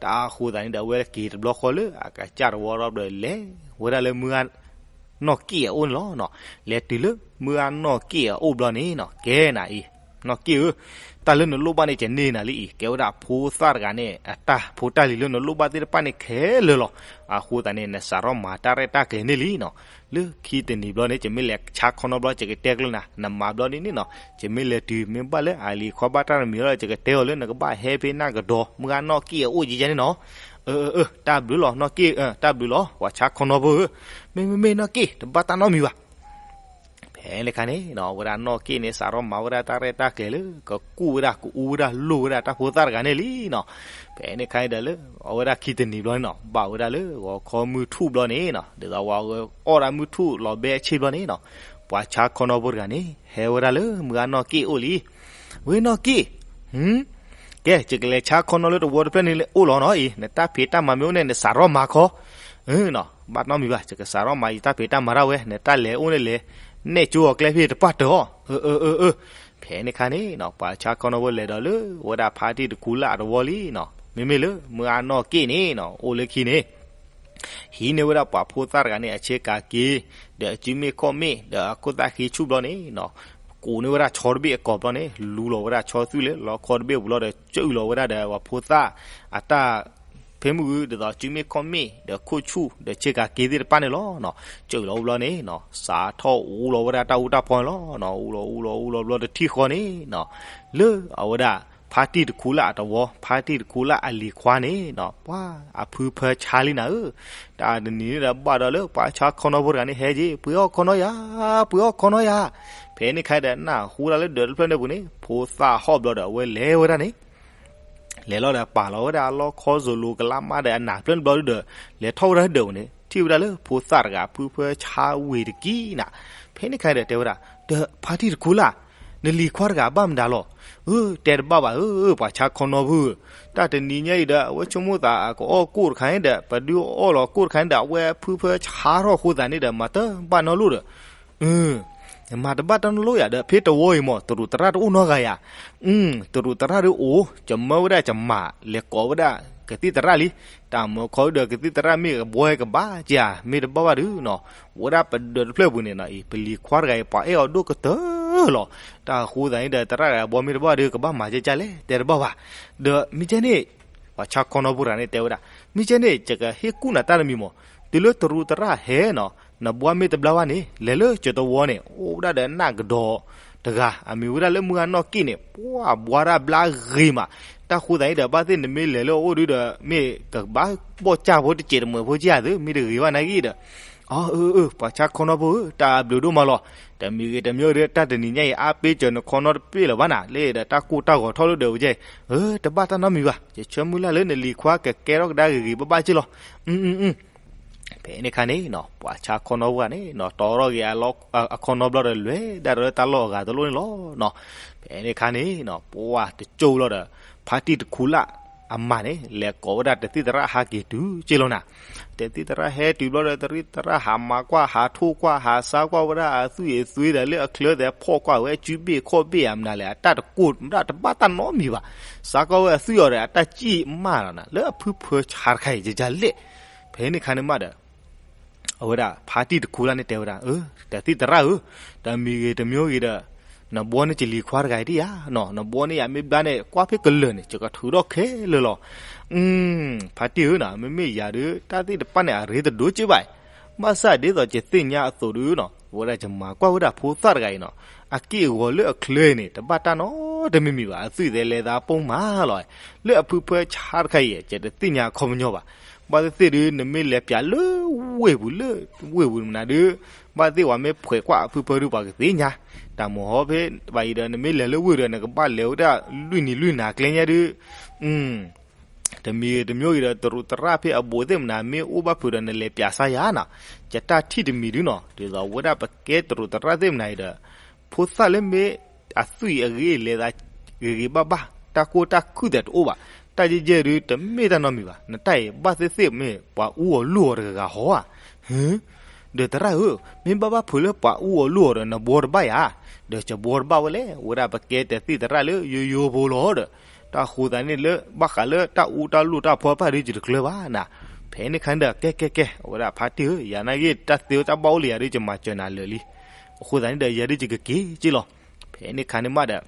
တၢ်အဃိသတးန့ၣ်ဒီး အဝဲက့ၤတဘျီဃီလၢအကစၢ်တဝီဒီး လဲၤဝဲဒၣ်လၢမုၢ်ဂၤနီၢ်က့ၣ်အအိၣ်န့ၣ်လီၤနီၤ. လဲၤတုၤလၢမုၢ်ဂၤနီၢ်က့ၣ်အအိၣ်ဘျီန့ၣ်နီၤ, ကဲနၤအံၤ နီၢ်က့ၣ်ဧၢ, တၢ်လၢနလိၣ်ဘၣ်န့ၣ် ယန့ၢ်နၤလံအံၤ, ကဲဝဲဒၣ်ဖိသၣ်တဂၤန့ၣ် အတၢ်ဖိတၢ်လံၤလၢနလိၣ်ဘၣ်သ့ၣ်တဖၣ်န့ၣ်ခဲလၢာ်လီၤ. အဃိသတးန့ၣ် နစးထီၣ်မၤတၢ်ရဲၣ်တၢ်ကျဲၤန့ၣ်လံနီၤ. လၢခံတနံၤဘျီန့ၣ် ယမ့ၢ်လဲၤဆါခီနီဘျီ ယကတဲကျၢၤနၤ, နမၤဘျီန့ၣ်န့ၣ်နီၤ, ယမ့ၢ်လဲၤတုၤ မ့ၢ်ဘၣ်လၢအလံၤခွါဘၣ်တၢ်တမံၤလီၤ ယကတဲအီၤလၢ နကဘၣ်ဟဲဖဲနၢ်ကဒီး မုၢ်ဂၤနီၢ်က့ၣ်အအိၣ်ယဲန့ၣ်နီၤ. အၢ အၢ အၢ တၢ်ဘျုးလီၤနီၢ်က့ၣ်, တၢ်ဘျုးလီၤ ပှၤဆါခီနီဖိဧၢ, မ့မ့မ့ၢ်နီၢ်က့ၣ် တဘၣ်တၢ်နီတမံၤဘၣ်. ဖဲန့ၣ်အခါန့ၣ်နီၤ ဝဲဒၣ်နီၢ်က့ၣ်န့ၣ် စးထီၣ်မၤဝဲဒၣ်တၢ်ရဲၣ်တၢ်ကျဲၤလၢ ကကူၣ်ဝဲဒၣ် ကအူဝဲဒၣ်လိၣ်ဝဲဒၣ်တၢ်ဖိသၣ်တဂၤန့ၣ်လံနီၤ. ဖဲန့ၣ်အခါန့ၣ်ဒီးလၢ အဝဲဒၣ်ခံတနံၤဘျီန့ၣ်နီၤ ဘၣ်ဝဲဒၣ်လၢဂီၤခီမုၢ်ထူၣ်ဘျီန့ၣ်နီၤ ဒ်သိးဝဲအီၣ်ဒၣ်မုၢ်ထူၣ်လီၤဘဲအဆ့ဘျီန့ၣ်နီၤ ပှၤဆါခီနီဖိတဂၤန့ၣ် ဟဲဝဲဒၣ်လၢမုၢ်ဂၤနီၢ်က့ၣ်အိၣ်လံ. ဝဲနီၢ်က့ၣ်, ကဲ ယကလဲၤဆါခီနီလၢတဝီတဖျၢၣ်န့ၣ်လၢအိၣ်လီၤနီၤအံၤ နတၢ်ဖံးတၢ်မၤမ့ၢ်အိၣ်န့ၣ် နစးထီၣ်မၤခီ ဘၣ်နီတမံၤဘၣ် ယကစးထီၣ်မၤယတၢ်ဖံးတၢ်မၤဒၣ်ဝဲ နတၢ်လဲၤအိၣ်န့ၣ်လဲၤ နဲၣ်ကၠိအီၤကျဲဖဲတပၣ်တၢၢ်အီၤ. အၢ အၢ အၢ အၢ. ဖဲန့ၣ်အခါန့ၣ်နီၤ ပှၤဆါခီနီဖိလဲၤဒီးလၢဝဲဒၣ်ဖါတံၢ်တခူလၢ်အတဝီလံနီၤ မ့မ့ၢ်လၢမုၢ်ဂၤနီၢ်က့ၣ်န့ၣ်နီၤ အိၣ်လၢခံန့ၣ် ဟံးန့ၢ်ဝဲဒၣ်ပှၤဖိသၣ်တဂၤန့ၣ် အဆ့ကၤက့ၤ ဒီးအစုမ့ၣ်ခီၣ်မ့ၣ် ဒီးအခိၣ်သၣ်ဃံဆူၣ်ဘျီန့ၣ်နီၤ ကိးန့ၢ်ဝဲဒၣ်ဆီတဘ့ၣ်အကိာ်ဘျီန့ၣ် လူလီၤဝဲဒၣ်ဆီသွံၣ်လၢလီခီတဘ့ၣ်ပူၤလီၤဒီး ကၢအုၣ်လီၤဝဲဒၣ်ဒီးပှၤဖိသၣ်အတၢ် ဖဲမုၢ်ဂုၢ်ဒ်သိးစုမ့ၣ်ခီၣ်မ့ၣ် ဒီးခိၣ်ဆူၣ် ဒီးဆ့ကၤက့ၤသ့ၣ်တဖၣ်န့ၣ်လီၤနီၤ ကၢအုၣ်လီၤအိၣ်ဘျီန့ၣ်နီၤ စးထီၣ်အူလီၤဝဲဒၣ်တၢ်အူတၢ်ဖီန့ၣ်လီၤနီၤ အူလီၤအူလီၤအူလီၤဘျီတထံၣ်ဃီန့ၣ်နီၤ လၢအဝဲဒၣ် ဖါတံၢ်တခူလၢ်အတဝီ ဖါတံၢ်တခူလၢ်အလံၤခွါန့ၣ်နီၤ ပှၤအဖုဖၢဆါလံနၤဧၢ တၢ်တနံၤန့ၣ်ဒီးဘၣ်ဒီးလၢပှၤဆါခီနီဖိတဂၤန့ၣ် ဟဲက့ၤ ပှ့ၤအီၣ်ခီနီယၤ ပှ့ၤအီၣ်ခီနီယၤ ဖဲန့ၣ်ခါဒီးနၢ်ဟူဒၣ်လၢဒၢးတဖျၢၣ်န့ၣ်ပူၤန့ၣ် ဖိသၣ်ဟီၣ်ဘျီဒီးအဝဲလဲၤဝဲဒၣ်န့ၣ် လဲၤလီၤဒီးပာ်လီၤဝဲဒၣ်အလီခီစိၤလိၤကလါမးဒီးအနၢ်ဖျၢၣ်န့ၣ်ဘျီဒီး လဲၤထီၣ်ဝဲဒၣ်ဒၢးပူၤန့ၣ် ထံၣ်ဝဲဒၣ်လၢဖိသၣ်တဂၤဖုဖၢဆါဝ့ၤတကံၢ်နၤ ဖဲန့ၣ်ခါဒီးတဲဝဲဒၣ် ဒီးဖါတံၢ်တခူလၢ် နလံၤခွါတဂၤဘၣ်မတၤလီၤ အၢ တဲတဘၣ်ဘၣ်ဧၢ ပှၤဆါခီနီဖိဧၢ တၢ်တနံၤညါအံၤဒီး အဝဲဆိကမိၣ်သးအကအီၣ်ကိၣ်တခါန့ၣ်ဒီး ပဒုးအီၣ်လီၤကိၣ်တခါန့ၣ်ဒီး အဝဲဖုဖၢဆါထီၣ်အဃိသတးန့ၣ်ဒီး မၤတဘၣ်နီတလိၣ်ဒီး မၤတဘၣ်တၢ်နီတလိၣ်ယၤဒီး ဖဲတဝီအံၤမး တရူးသရၣ်တအိၣ်နီတဂၤယၤ တရူးသရၣ်ဒုးအိၣ် ယမၢဝဲဒၣ်ယမၤ လဲၤကိးဝဲဒၣ်ကသံၣ်သရၣ်လံ တၢ်မၢခီဒီးကသံၣ်သရၣ်မ့ၢ်ကဘှီကဘၣ်ကၢ် မ့ၢ်တဘၣ်ဘၣ်ဒုးနီၤ ဝဲဒၣ်ပဒၢးတဖျၢၣ်ပူၤန့ၣ်နီၤ အံၤ ပလံၤခွါတဂၤအံၤ ပှၤအဲၣ်အီၤဒိၣ်ကတၢၢ်လီၤ တၢ်အဃိသတးန့ၣ်ဒီး သရၣ်တဂၤဘှီမ့ၢ်တဘၣ်ဘၣ်ဒုး ကဘၣ်မၤကၢ်ကၢ်လဲၣ် တဲတဘၣ်ဘၣ် ဒီးမ့ၢ်ကဲန့ၣ် ပှၤဆါခီနီဖိတဂၤန့ၣ်တဲဝဲဒၣ် မ့ၢ်ကဲန့ၣ် ယကဟ့ၣ်ကူၣ်နၤတၢ်တမံၤမး တုၤလၢတရူးသရၣ်ဟဲနီၤ နဘှီမ့ၢ်တဘျါဘၣ်န့ၣ် လဲၤလၢကၠီတဝီန့ၣ် အိၣ်ဝဲဒၣ်ဒီးနၢ်ကဒီးတဂၤ အမံၤဝဲဒၣ်လၢမုၢ်ဂၤနီၢ်က့ၣ်န့ၣ် ပှၤဘှီဒၣ်ဘျါဂ့ၤမး တၢ်ဃိသတးန့ၣ်ဒီး ဘၣ်သ့ၣ်နမ့ၢ်လဲၤလၢအအိၣ်ဒုဒီး မ့ၢ်ကဘၣ်ဘီၣ်စၢ်ဖိတစဲးတမှဲၤဖိကၢ်သု မ့ၢ်တဂ့ၤဘၣ်နာ်က့ဒီး အၢ အၢ အၢ ပှၤဆါခီနီဖိဧၢ တၢ်ဘျုးဒိၣ်မးလီၤ တမံၤဂ့ၤတမံၤဂ့ၤဒီး တၢ်တနံၤညါအံၤ အါပ့ၤစၢၤနခီနီတပ့ၢ်လၢၤဘၣ်နၤ လၢဒီးတၢ်ကိၢ်တၢ်ဂီၤထီၣ်လၢဒၢးဝဲကဲ အၢ တဘၣ်တၢ်နီတမံၤဘၣ် ယဆၢမုၢ်လၢ်လၢနလံၤခွါကကဲထီၣ်ကဒါဂ့ၤဂ့ၤဘၣ်ဘၣ်က့လီၤ ဖဲန့ၣ်အခါန့ၣ်နီၤ ပှၤဆါခီနီဖိဂၤန့ၣ်နီၤ တီထီၣ်က့ၤ အခီနီဘျီဒီး လဲၤဒၣ်ဒီးလၢတၢ်လီၢ်အဂၤတလိၣ်န့ၣ်လီၤနီၤ. ဖဲန့ၣ်အခါန့ၣ်နီၤ ပှၤတကၠိလီၤဒီး ဖါတံၢ်တခူလၢ်အမါန့ၣ် လဲၤကိးဝဲဒၣ်တသံၣ်သရၣ်ဟးက့ၤတုၤက့လီၤနၤ. တသံၣ်သရၣ်ဟဲတုၤဘျီဒီး တသံၣ်သရၣ်ဟးမၤကွၢ် ဟးထိၣ်ကွၢ် ဟးစါကွၢ်ဝဲဒၣ်အသွံၣ်အသွ့ဒီး လၢအချၢသဲးဖီၣ်ကွၢ်ဝဲ စုဘ့ၣ်ခီၣ်ဘ့ၣ်အမနုၤလဲၣ် အတၢ်တကိၢ်မတၤ တဘၣ်တၢ်နီတမံၤဘၣ်. စါကွၢ်ဝဲအသွံၣ်အီၤဒီး အတၢ်စံၣ်မးလီၤနၤ လၢအဖုဖၢဆါတခါအံၤ ယယၤလဲၣ်. ဖဲန့ၣ်အခါန့ၣ်မးဒီး အဝဲဒၣ်ဖါတံၢ်တခူလၢ်န့ၣ်တဲဝဲဒၣ် အၢ တသံၣ်သရၣ်ဧၢ, တမံၤဂ့ၤတမံၤဂ့ၤဒီး နဘှီန့ၢ်ယလံၤခွါတဂၤအံၤဒ်ယၤနီၤ, နဘှီန့ၢ်ယၤမ့ၢ်ဘျါန့ၣ် ကွၢ်ဖဲကလၢာ်န့ၣ် ယကထုးထီၣ်ခဲလၢာ်လီၤ. ဖါတံၢ်ဧၢနီၤ, မ့မ့ၢ်ယၤဒုး တၢ်သ့ၣ်တဖၣ်န့ၣ် အရ့တဒိၣ်က့ဘၣ်. ဘၣ်ဆၣ်ဒ်သိးယသ့ၣ်ညါအသိးဒုးနီၤ, ဝဲဒၣ်ယမၤကွၢ်ဝဲဒၣ်ဖိသၣ်တဂၤအံၤနီၤ, အက့ၢ်အဂီၤလၢအချၢအံၤန့ၣ် တဘၣ်တၢ်နီတမံၤမံၤဘၣ်, အသွံၣ်သဲးလဲၤသးပိၢ်မးလီၤ. လၢအဖုဖၢဆါတခါအံၤ ယတသ့ၣ်ညါအခီပညီဘၣ်. ဘၣ်သ့ၣ်သ့ၣ်ဒုး နမ့ၢ်လဲၤပၠးလၢဝ့ၢ်ပူၤ လၢဝ့ၢ်ပူၤမနုၤဒုး ဘၣ်သ့ၣ်ဝဲမ့ၢ်ဖှဲးကွၢ်အဖုဖၢဒုး ပှၤကသ့ၣ်ညါ, တၢ်မုၢ်ဟီဖဲဘၣ်အံၤဒီး နမ့ၢ်လဲၤလၢဝ့ၢ်ဒီး နကဘၣ်လဲၤဝဲဒၣ်လွံၢ်နံၤလွံၢ်နၤကျဲညါဒုး တမံၤဂ့ၤတမံၤဂ့ၤဒီး တရူးသရၣ်ဖဲအဘူးသ့ၣ်မနုၤ မ့ၢ်အိၣ်ဘၣ်ဖုးဒီးနလဲၤပၠးစါယၤနီၤ, ယတၢ်ထံၣ်တမံၤဒုးနီၤ, ဒ်သိးဝဲဒၣ်ပကဲတရူးသရၣ်သ့ၣ်မနုၤအံၤဒီး ဖိသၣ်လၢမ့ၢ်အသွံၣ်အဂ့ၤလဲၤသးဂ့ၤဂ့ၤဘၣ်ဘၣ် တၢ်ကိၢ်တၢ်ခုၣ်သဲးတအိၣ်ဘၣ်, တၢ်ယဲၢ်ယဲၢ်ဒုး တမ့ၢ်တၢ်နီတမံၤဘၣ်, နတၢ်အံၤဘၣ်သ့ၣ်သ့ၣ်မ့ၢ်ပှၤအူအီၤလိၢ်အီၤတဂၤဂၤဟီဧါ. ဒီးသရၣ်ဧၢ, မ့ၢ်ဘၣ်ဘၣ်ဖုးလၢပှၤအူအီၤလိၢ်အီၤဒီး နဘှီတဘၣ်ယၤ, ဒီးယဘှီတဘၣ်ဝဲလဲၣ်, ဝဲဒၣ်ပကဲတသ့ၣ်သရၣ်လၢယိယိဖိလီၤဒီး တၢ်ဃိသးန့ၣ်လၢ ဘၣ်ဃးလၢတၢ်အူတၢ်လိၢ်တၢ်ဖီတဖၣ်ဒုး ယတကျၢၤဘၣ်နၤ. ဖဲန့ၣ်ခါန့ၣ်ဒီး ကဲကဲကဲ အဝဲဒၣ်ဖါတံၢ်ဧၢ, ယၤနာ်က့ တၢ်သ့တၢ်ဘၣ်အိၣ်လၢယၤဒုး ယမၤစၢၤနၤလၢာ်လံ. အဃိသတးန့ၣ်ဒီး ယၤဒုးယကက့ၤက့လီၤ. ဖဲန့ၣ်ခါန့ၣ်မးဒီး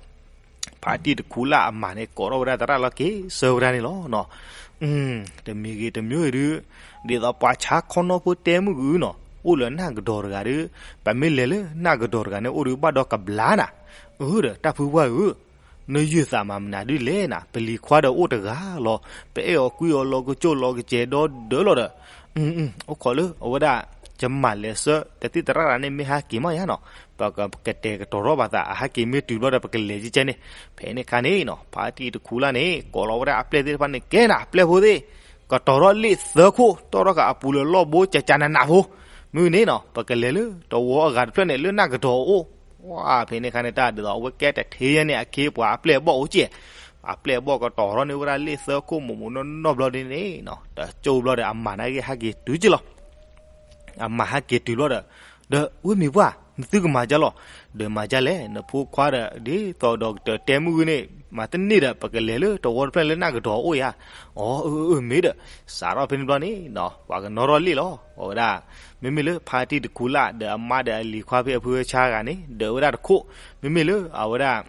ဖါတံၢ်တခူလၢ်အမါန့ၣ် ကိးထီၣ်ဝဲဒၣ်သရၣ်လီၤက့ၤဆၢဝဲဒၣ်န့ၣ်လီၤ. တမံၤဂ့ၤတမံၤဂ့ၤဒုး ဒ်သိးပှၤဆါခီနီၢ်ဖိတဲမုၢ်ဂုၤနီၤ, အိၣ်လၢနၢ်ကဒီးတဂၤဒီး ပမ့ၢ်လဲၤလၢနၢ်ကဒီးတဂၤန့ၣ် အိၣ်ဒုးဘၣ်ဒီးကဘျါနၤ. အၢဒီး တၢ်ဖုပှၢ်ဧၢ, နယုၢ်သးမၤမနုၤဒုးလဲၣ်နၤ, ပလံၤခွါဒီးအိၣ်တဂၤလီၤ, ပအဲၣ်အီၤကွံအီၤလီၤကစိၢ်လီၤကစဲးဒီဒၢလီၤဒီး အိၣ်ခိးလၢအဝဲဒၣ် ယမၤလဲၤဆှၢ တသ့ၣ်သရၣ်တဂၤန့ၣ် မ့ၢ်ဟဲက့ၤမးယါနီၤ, ပကကတဲာ်ကတီၤထီၣ်ပသး အဟဲက့ၤမ့ၢ်တုၤဘျီဒီး ပကလဲၤကကဲန့ၣ်. ဖဲန့ၣ်ခါန့ၣ်နီၤ ဖါတံၢ်တခူလၢ်န့ၣ် ကိးလီၤဝဲဒၣ်အပျဲၢ်သ့ၣ်တဖၣ်န့ၣ် ကဲနၤ ပျဲၢ်ဖိသ့ၣ်, ကတီၤထီၣ်လ့ၣ်သၢခိၣ် တီၣ်ထီၣ်ဃာ်အပူၤလၢလီၢ်ဘိ ကကနးနးဖိ, မ့ၢ်န့ၣ်နီၤ ပကလဲၤလၢတဝီအဂၤတဖျၢၣ်န့ၣ် လၢနၢ်ကဒီးအအိၣ်. ဖဲန့ၣ်ခါန့ၣ် တၢ်ဒ်သိးအဝဲကဲတထံၣ်ညါန့ၣ် အခ့အပှၤအပျဲၢ်အဘီၣ်အိၣ်ကဲ, အပျဲၢ်အဘီၣ်ကတီၤထီၣ်န့ၢ်ဝဲဒၣ်လ့ၣ်သၢခိၣ် မိၢ်မိၢ်နီၢ်နီၢ်ဘျီဒ်န့ၣ်နီၤ, တကၠိဘျီဒီး အမါန့ၣ်က့ၤဟဲက့ၤတုၤက့လီၤ. အမါဟဲက့ၤတုၤဘျီဒီး ဒီးဝ့ၢ်မံၤပှၢ် နသုကမၤဒ်လဲၣ်, ဒီးမၤဒ်လဲၣ် နဖိခွါဒီး ဒ်သိးဒီးကတၢၢ်တဲမုၢ်ဂုၤန့ၣ် မၤတန့ၢ်ဒီး ပကလဲၤလၢတဝီတဖျၢၣ်လၢနၢ်ကဒီးအအိၣ်ယါ. အီ အၢ အၢ မ့ၢ်ဒီး စးထီၣ်ဖဲန့ၣ်ဘျီန့ၣ်နီၤ ပှၤကနီၣ်ထီၣ်လ့ၣ်လီၤ. အဝဲဒၣ် မ့မ့ၢ်လၢဖါတံၢ်တခူလၢ်ဒီးအမါဒီးအလံၤခွါဖဲအဖုဆါဂၤန့ၣ် ဒၢးဝဲဒၣ်တခိၣ်, မ့မ့ၢ်လၢအဝဲဒၣ်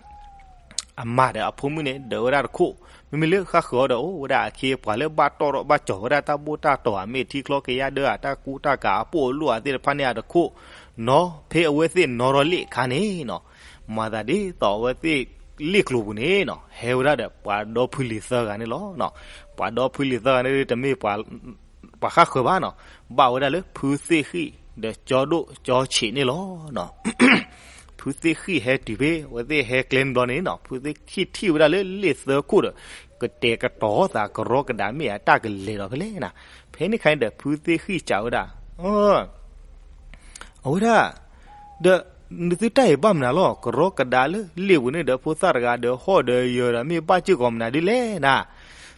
အမါဒီးအဖိမုၣ်န့ၣ် ဒၢးဝဲဒၣ်တခိၣ်, မ့မ့ၢ်လၢဃၣ်ဃၢၤအီၤဒီး အိၣ်ဝဲဒၣ်အခ့အပှၤလၢဘၣ်တီၣ်ထီၣ်ဘၣ်ကၠီၤဝဲဒၣ်တၢ်ဘိၣ်တၢ်တီၤဧါ မ့ၢ်ထံချီကယါဒၢဧါ တၢ်ကူတၢ်ကၤအပိၢ်အလိၣ်ဧါသ့ၣ်တဖၣ်န့ၣ်ဧါတခိၣ်နီၤ. ဖဲအဝဲသ့ၣ်နီၣ်ထီၣ်လ့ၣ်အခါန့ၣ်နီၤ မၤသးဒ်သိးအဝဲသ့ၣ်လ့ၣ်ကျိၤပူၤန့ၣ်နီၤ ဟဲဝဲဒၣ်ဒီးပှၤဒီဖုလံၤသၢဂၤန့ၣ်လီၤ. ပှၤဒီဖုလံၤသၢဂၤန့ၣ်တမ့ၢ်ပှၤဃၣ်ဃၢၤဘၣ်နီၤ, ဘၣ်ဝဲဒၣ်လၢဖုသ့ၣ်ဃံၣ်ဒီးကၠီဒိၣ်ကၠီဆံးန့ၣ်လီၤ. ဖုသ့ၣ်ဃံၣ်ဟဲတုၤဖဲ အဝဲသ့ၣ်ဟဲကျဲန့ၣ်ဘျီန့ၣ်နီၤ ဖုသ့ၣ်ဃံၣ်ထံၣ်ဝဲဒၣ်လၢလ့ၣ်သၢခိၣ်ဒီး ကတဲာ်ကတီၤသးကရီကဒါမ့ၢ်ဧါ တၢ်ကလဲၤဒီးဖဲလဲၣ်နၤ. ဖဲန့ၣ်ခါန့ၣ်ဒီး ဖုသ့ၣ်ဃံၣ်စံးဝဲဒၣ် အဝဲဒၣ် ဒီး နသုတၢ်အံၤဘၣ်မနုၤလီၤ ကရီကဒါလၢလ့ၣ်ပူၤန့ၣ်ဒီး ဖိသၣ်တဂၤဒီးဟီၣ်ဒီးယၢၤဒီး မ့ၢ်ဘၣ်စ့ၢ်ကီးမနုၤဒ်လဲၣ်နၤ.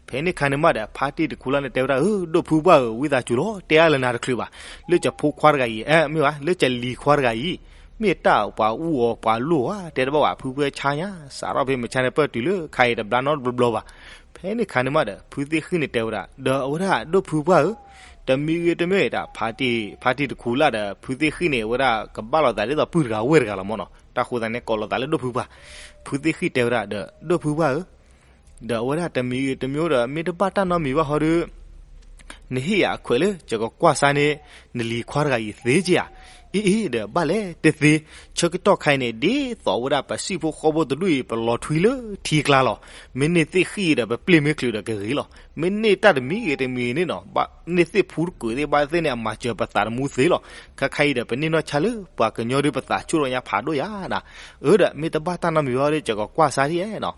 ဖဲန့ၣ်ခါန့ၣ်မးဒီး ဖါတံၢ်တခူလၢ်န့ၣ်တဲဝဲဒၣ် အၢ ဒိၣ်ဖုပှၢ်ဧၢ ဝံသးစူၤလီၤ တဲအါလၢနၤတချုးဘၣ်, လၢယဖိခွါတဂၤအံၤ အဲ မ့ၢ်ဘၣ် လၢယလံၤခွါတဂၤအံၤ မ့ၢ်တၢ်ပှၤအူအီၤပှၤလိၣ်ဧါ တဲတဘၣ်ဘၣ် ဖုဖၢဆါညါ စးထီၣ်ဖဲမုၢ်ဆါန့ၣ်ပၢၢ်တုၤလၢခါအံၤတဘျါနီတဘျီဘျီဘၣ်. ဖဲန့ၣ်ခါန့ၣ်မးဒီး ဖုသ့ၣ်ဃံၣ်န့ၣ်တဲဝဲဒၣ် ဒီးအဝဲဒၣ် ဒိၣ်ဖုပှၢ်ဧၢ, တမံၤဂ့ၤတမံၤဂ့ၤဒၣ် ဖါတံၢ်တခူလၢ်ဒီး ဖုသ့ၣ်ဃံၣ်န့ၣ် အဝဲဒၣ်ကဘၣ်လိာ်သးဒ်သိးပုၢ်တဂၤဝဲၢ်တဂၤလီၤမ့ၢ်နီၤ, တၢ်ဃိသးန့ၣ်ကိးလိာ်သးလၢဒိၣ်ဖုပှၢ်. ဖုသ့ၣ်ဃံၣ်တဲဝဲဒၣ်ဒီး ဒိၣ်ဖုပှၢ်ဧၢ, ဒီးအဝဲဒၣ်တမံၤဂ့ၤတမံၤဒီး မ့ၢ်တဘၣ်တၢ်နီတမံၤဘၣ်ဟီဒီး နဟ့ၣ်ယၤအခွဲးလၢ ယကကွၢ်စါန့ၢ် နလံၤခွါတဂၤအံၤသ့က့ဧါ. အ့အ့ ဒီးဘၣ်လဲၣ်တသ့, ဆၢကတီၢ်ခါအံၤန့ၣ် ဒ်သိးဝဲဒၣ်ပစံၣ်ဖိဃီဖိတဒူၣ်အံၤ ပလီၤထွံလၢထံကျါလီၤ. မ့ၢ်န့ၢ်သ့ၣ်ဃံၣ်ဒီး ပပျ့ၢ်မ့ၢ်ချုးဒီးကဂ့ၤလီၤ. မ့ၢ်န့ၢ်တၢ်တမံၤဂ့ၤတမံၤဂ့ၤန့ၣ်နီၤ ဘၣ်န့ၢ်သ့ၣ်ဖူတကုာ်သ့ၣ်ဘၣ်သ့ၣ်န့ၣ် အမၤစၢၤပသးတမူသ့လီၤ. ခါခါအံၤဒီး ပန့ၢ်နီၢ်ဆါလၢပှၤကညီဒီး ပသးဆူၣ်ထီၣ်ညါဖးဒိၣ်ယါနၤ. အၢ ဒီးမ့ၢ်တဘၣ်တၢ်နီတမံၤဘၣ်ဒီး ယကကွၢ်စါဒ်အဲၣ်နီၤ.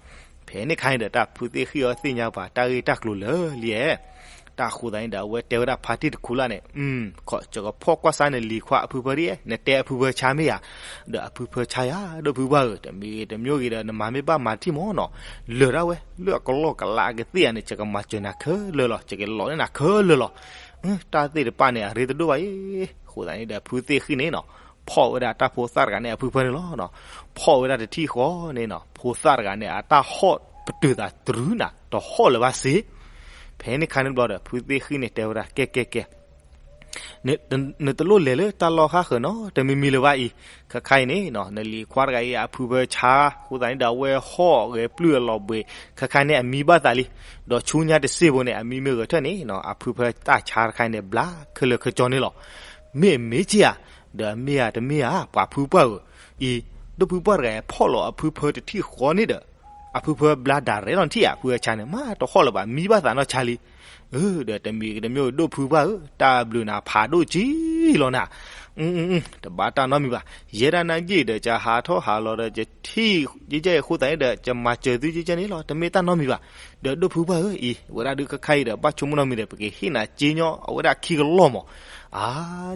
ဖဲန့ၣ်ခါအံၤဒီး တၢ်ဖုသ့ၣ်ဃံၣ်အီၤသ့ၣ်ညါပှၤတၢ်ဂ့ၢ်တၢ်ကျိၤလၢာ်လံဧါ. တၢ်ဃိသးန့ၣ်ဒီး အဝဲတဲဝဲဒၣ်ဖါတံၢ်တခူလၢ်န့ၣ်, ယကဖီၣ်ကွၢ်စါနလံၤခွါအဖုဖၢဒ်အဲၣ်, နတဲအဖုဖၢဆါမ့ၢ်ဧါ. ဒီးအဖုဖၢဆါယၤ ဒိၣ်ဖုပှၢ်ဧၢ, တမံၤဂ့ၤတမံၤဂ့ၤဒီး နမၤမ့ၢ်ဘၣ်မၤတထံၣ်မ့ၢ်နီၤ, လၢာ်ဒၣ်ဝဲ လၢအကလီၢ်ကလးအကသ့ၣ်ဧါန့ၣ် ယကမၤစၢၤနၤခဲလၢာ်လီၤ, ယကလီၤန့ၢ်နၤခဲလၢာ်လီၤ. တၢ်သ့ၣ်တဖၣ်န့ၣ် အရ့တဒိၣ်ဘၣ်အံၤ, အဃိသတးန့ၣ်ဒီး ဖုသ့ၣ်ဃံၣ်န့ၣ်နီၤ ဖီၣ်ဝဲဒၣ်တၢ်ဖိသၣ်တဂၤန့ၣ် အဖုဖၢန့ၣ်လီၤ. ဖီၣ်ဝဲဒၣ်တထံၣ်ဃီန့ၣ်နီၤ ဖိသၣ်တဂၤန့ၣ် အတၢ်ဟီၣ်ပတုာ်သးတြူးနၤ တဟီၣ်လၢၤဘၣ်စ့. ဖဲန့ၣ်ခါန့ၣ်ဘျီဒီး ဖုသ့ၣ်ဃံၣ်န့ၣ်တဲဝဲဒၣ် ကဲကဲကဲ နတလိၣ်လဲၤလၢတၢ်လီၢ်ဃၣ်ဃၢၤနီတမံၤမံၤလၢၤဘၣ်အံၤ, ခဲခါအံၤန့ၣ် နလံၤခွါတဂၤအံၤအဖုဖၢဆါအဃိသတးန့ၣ်ဒီး အဝဲဟီၣ်ဂဲၤပျုၢ်အလီၤဘှံး, ခဲခါန့ၣ်အမံဘၣ်သးလံ, ဒီးဆူညါတစ့ဖိန့ၣ် အမံမ့ၢ်ဂဲၤထၢၣ်န့ၣ် အဖုဖၢတၢ်ဆါတခါအံၤန့ၣ် ဘျါခဲလၢာ်ခဲဆ့န့ၣ်လီၤ. မ့ၢ်မ့ၢ်က့ဧါ, ဒီးမ့ၢ်ဧါတမ့ၢ်ဧါ ပှၤဖုပှၢ်ဧၢ, အံၤ ဒိၣ်ဖုပှၢ်တဂၤအံၤဖီၣ်လီၤအဖုဖၢတထံၣ်ဃီန့ၣ်ဒီး အဖုဖၢဘျါဒၣ်ရဲၣ်လီၤထံၣ်ဧါ, ဖုအဆါန့ၣ် မ့ၢ်တဟီၣ်လၢၤဘၣ် မံဘၣ်သးနီၢ်ဆါလံ. အၢ ဒီးတမံၤကတမံၤ ဒိၣ်ဖုပှၢ်ဧၢ, တၢ်ဘျုးနၤဖးဒိၣ်ကံလီၤနၤ, တဘၣ်တၢ်နီတမံၤဘၣ်, ယဲဒၣ်နၤယ့ၣ်ဒီး ကဟးထီၣ်ဟးလီၤဒီး ယထံၣ်ယကဲအံၤအဃိသတးန့ၣ်ဒီး ယမၤစၢၤသုယကဲန့ၣ်လီၤ, တမ့ၢ်တၢ်နီတမံၤဘၣ်. ဒီးဒိၣ်ဖုပှၢ်ဧၢ, အံၤ ဝဲဒၣ်ဒုးခဲခါအံၤဒီး ဘၣ်ဆိကမိၣ်နီတမံၤဒီး ပကဟ့ၣ်နၤစ့ညီ အဝဲဒၣ်ခံကလီၢ်မး. အါ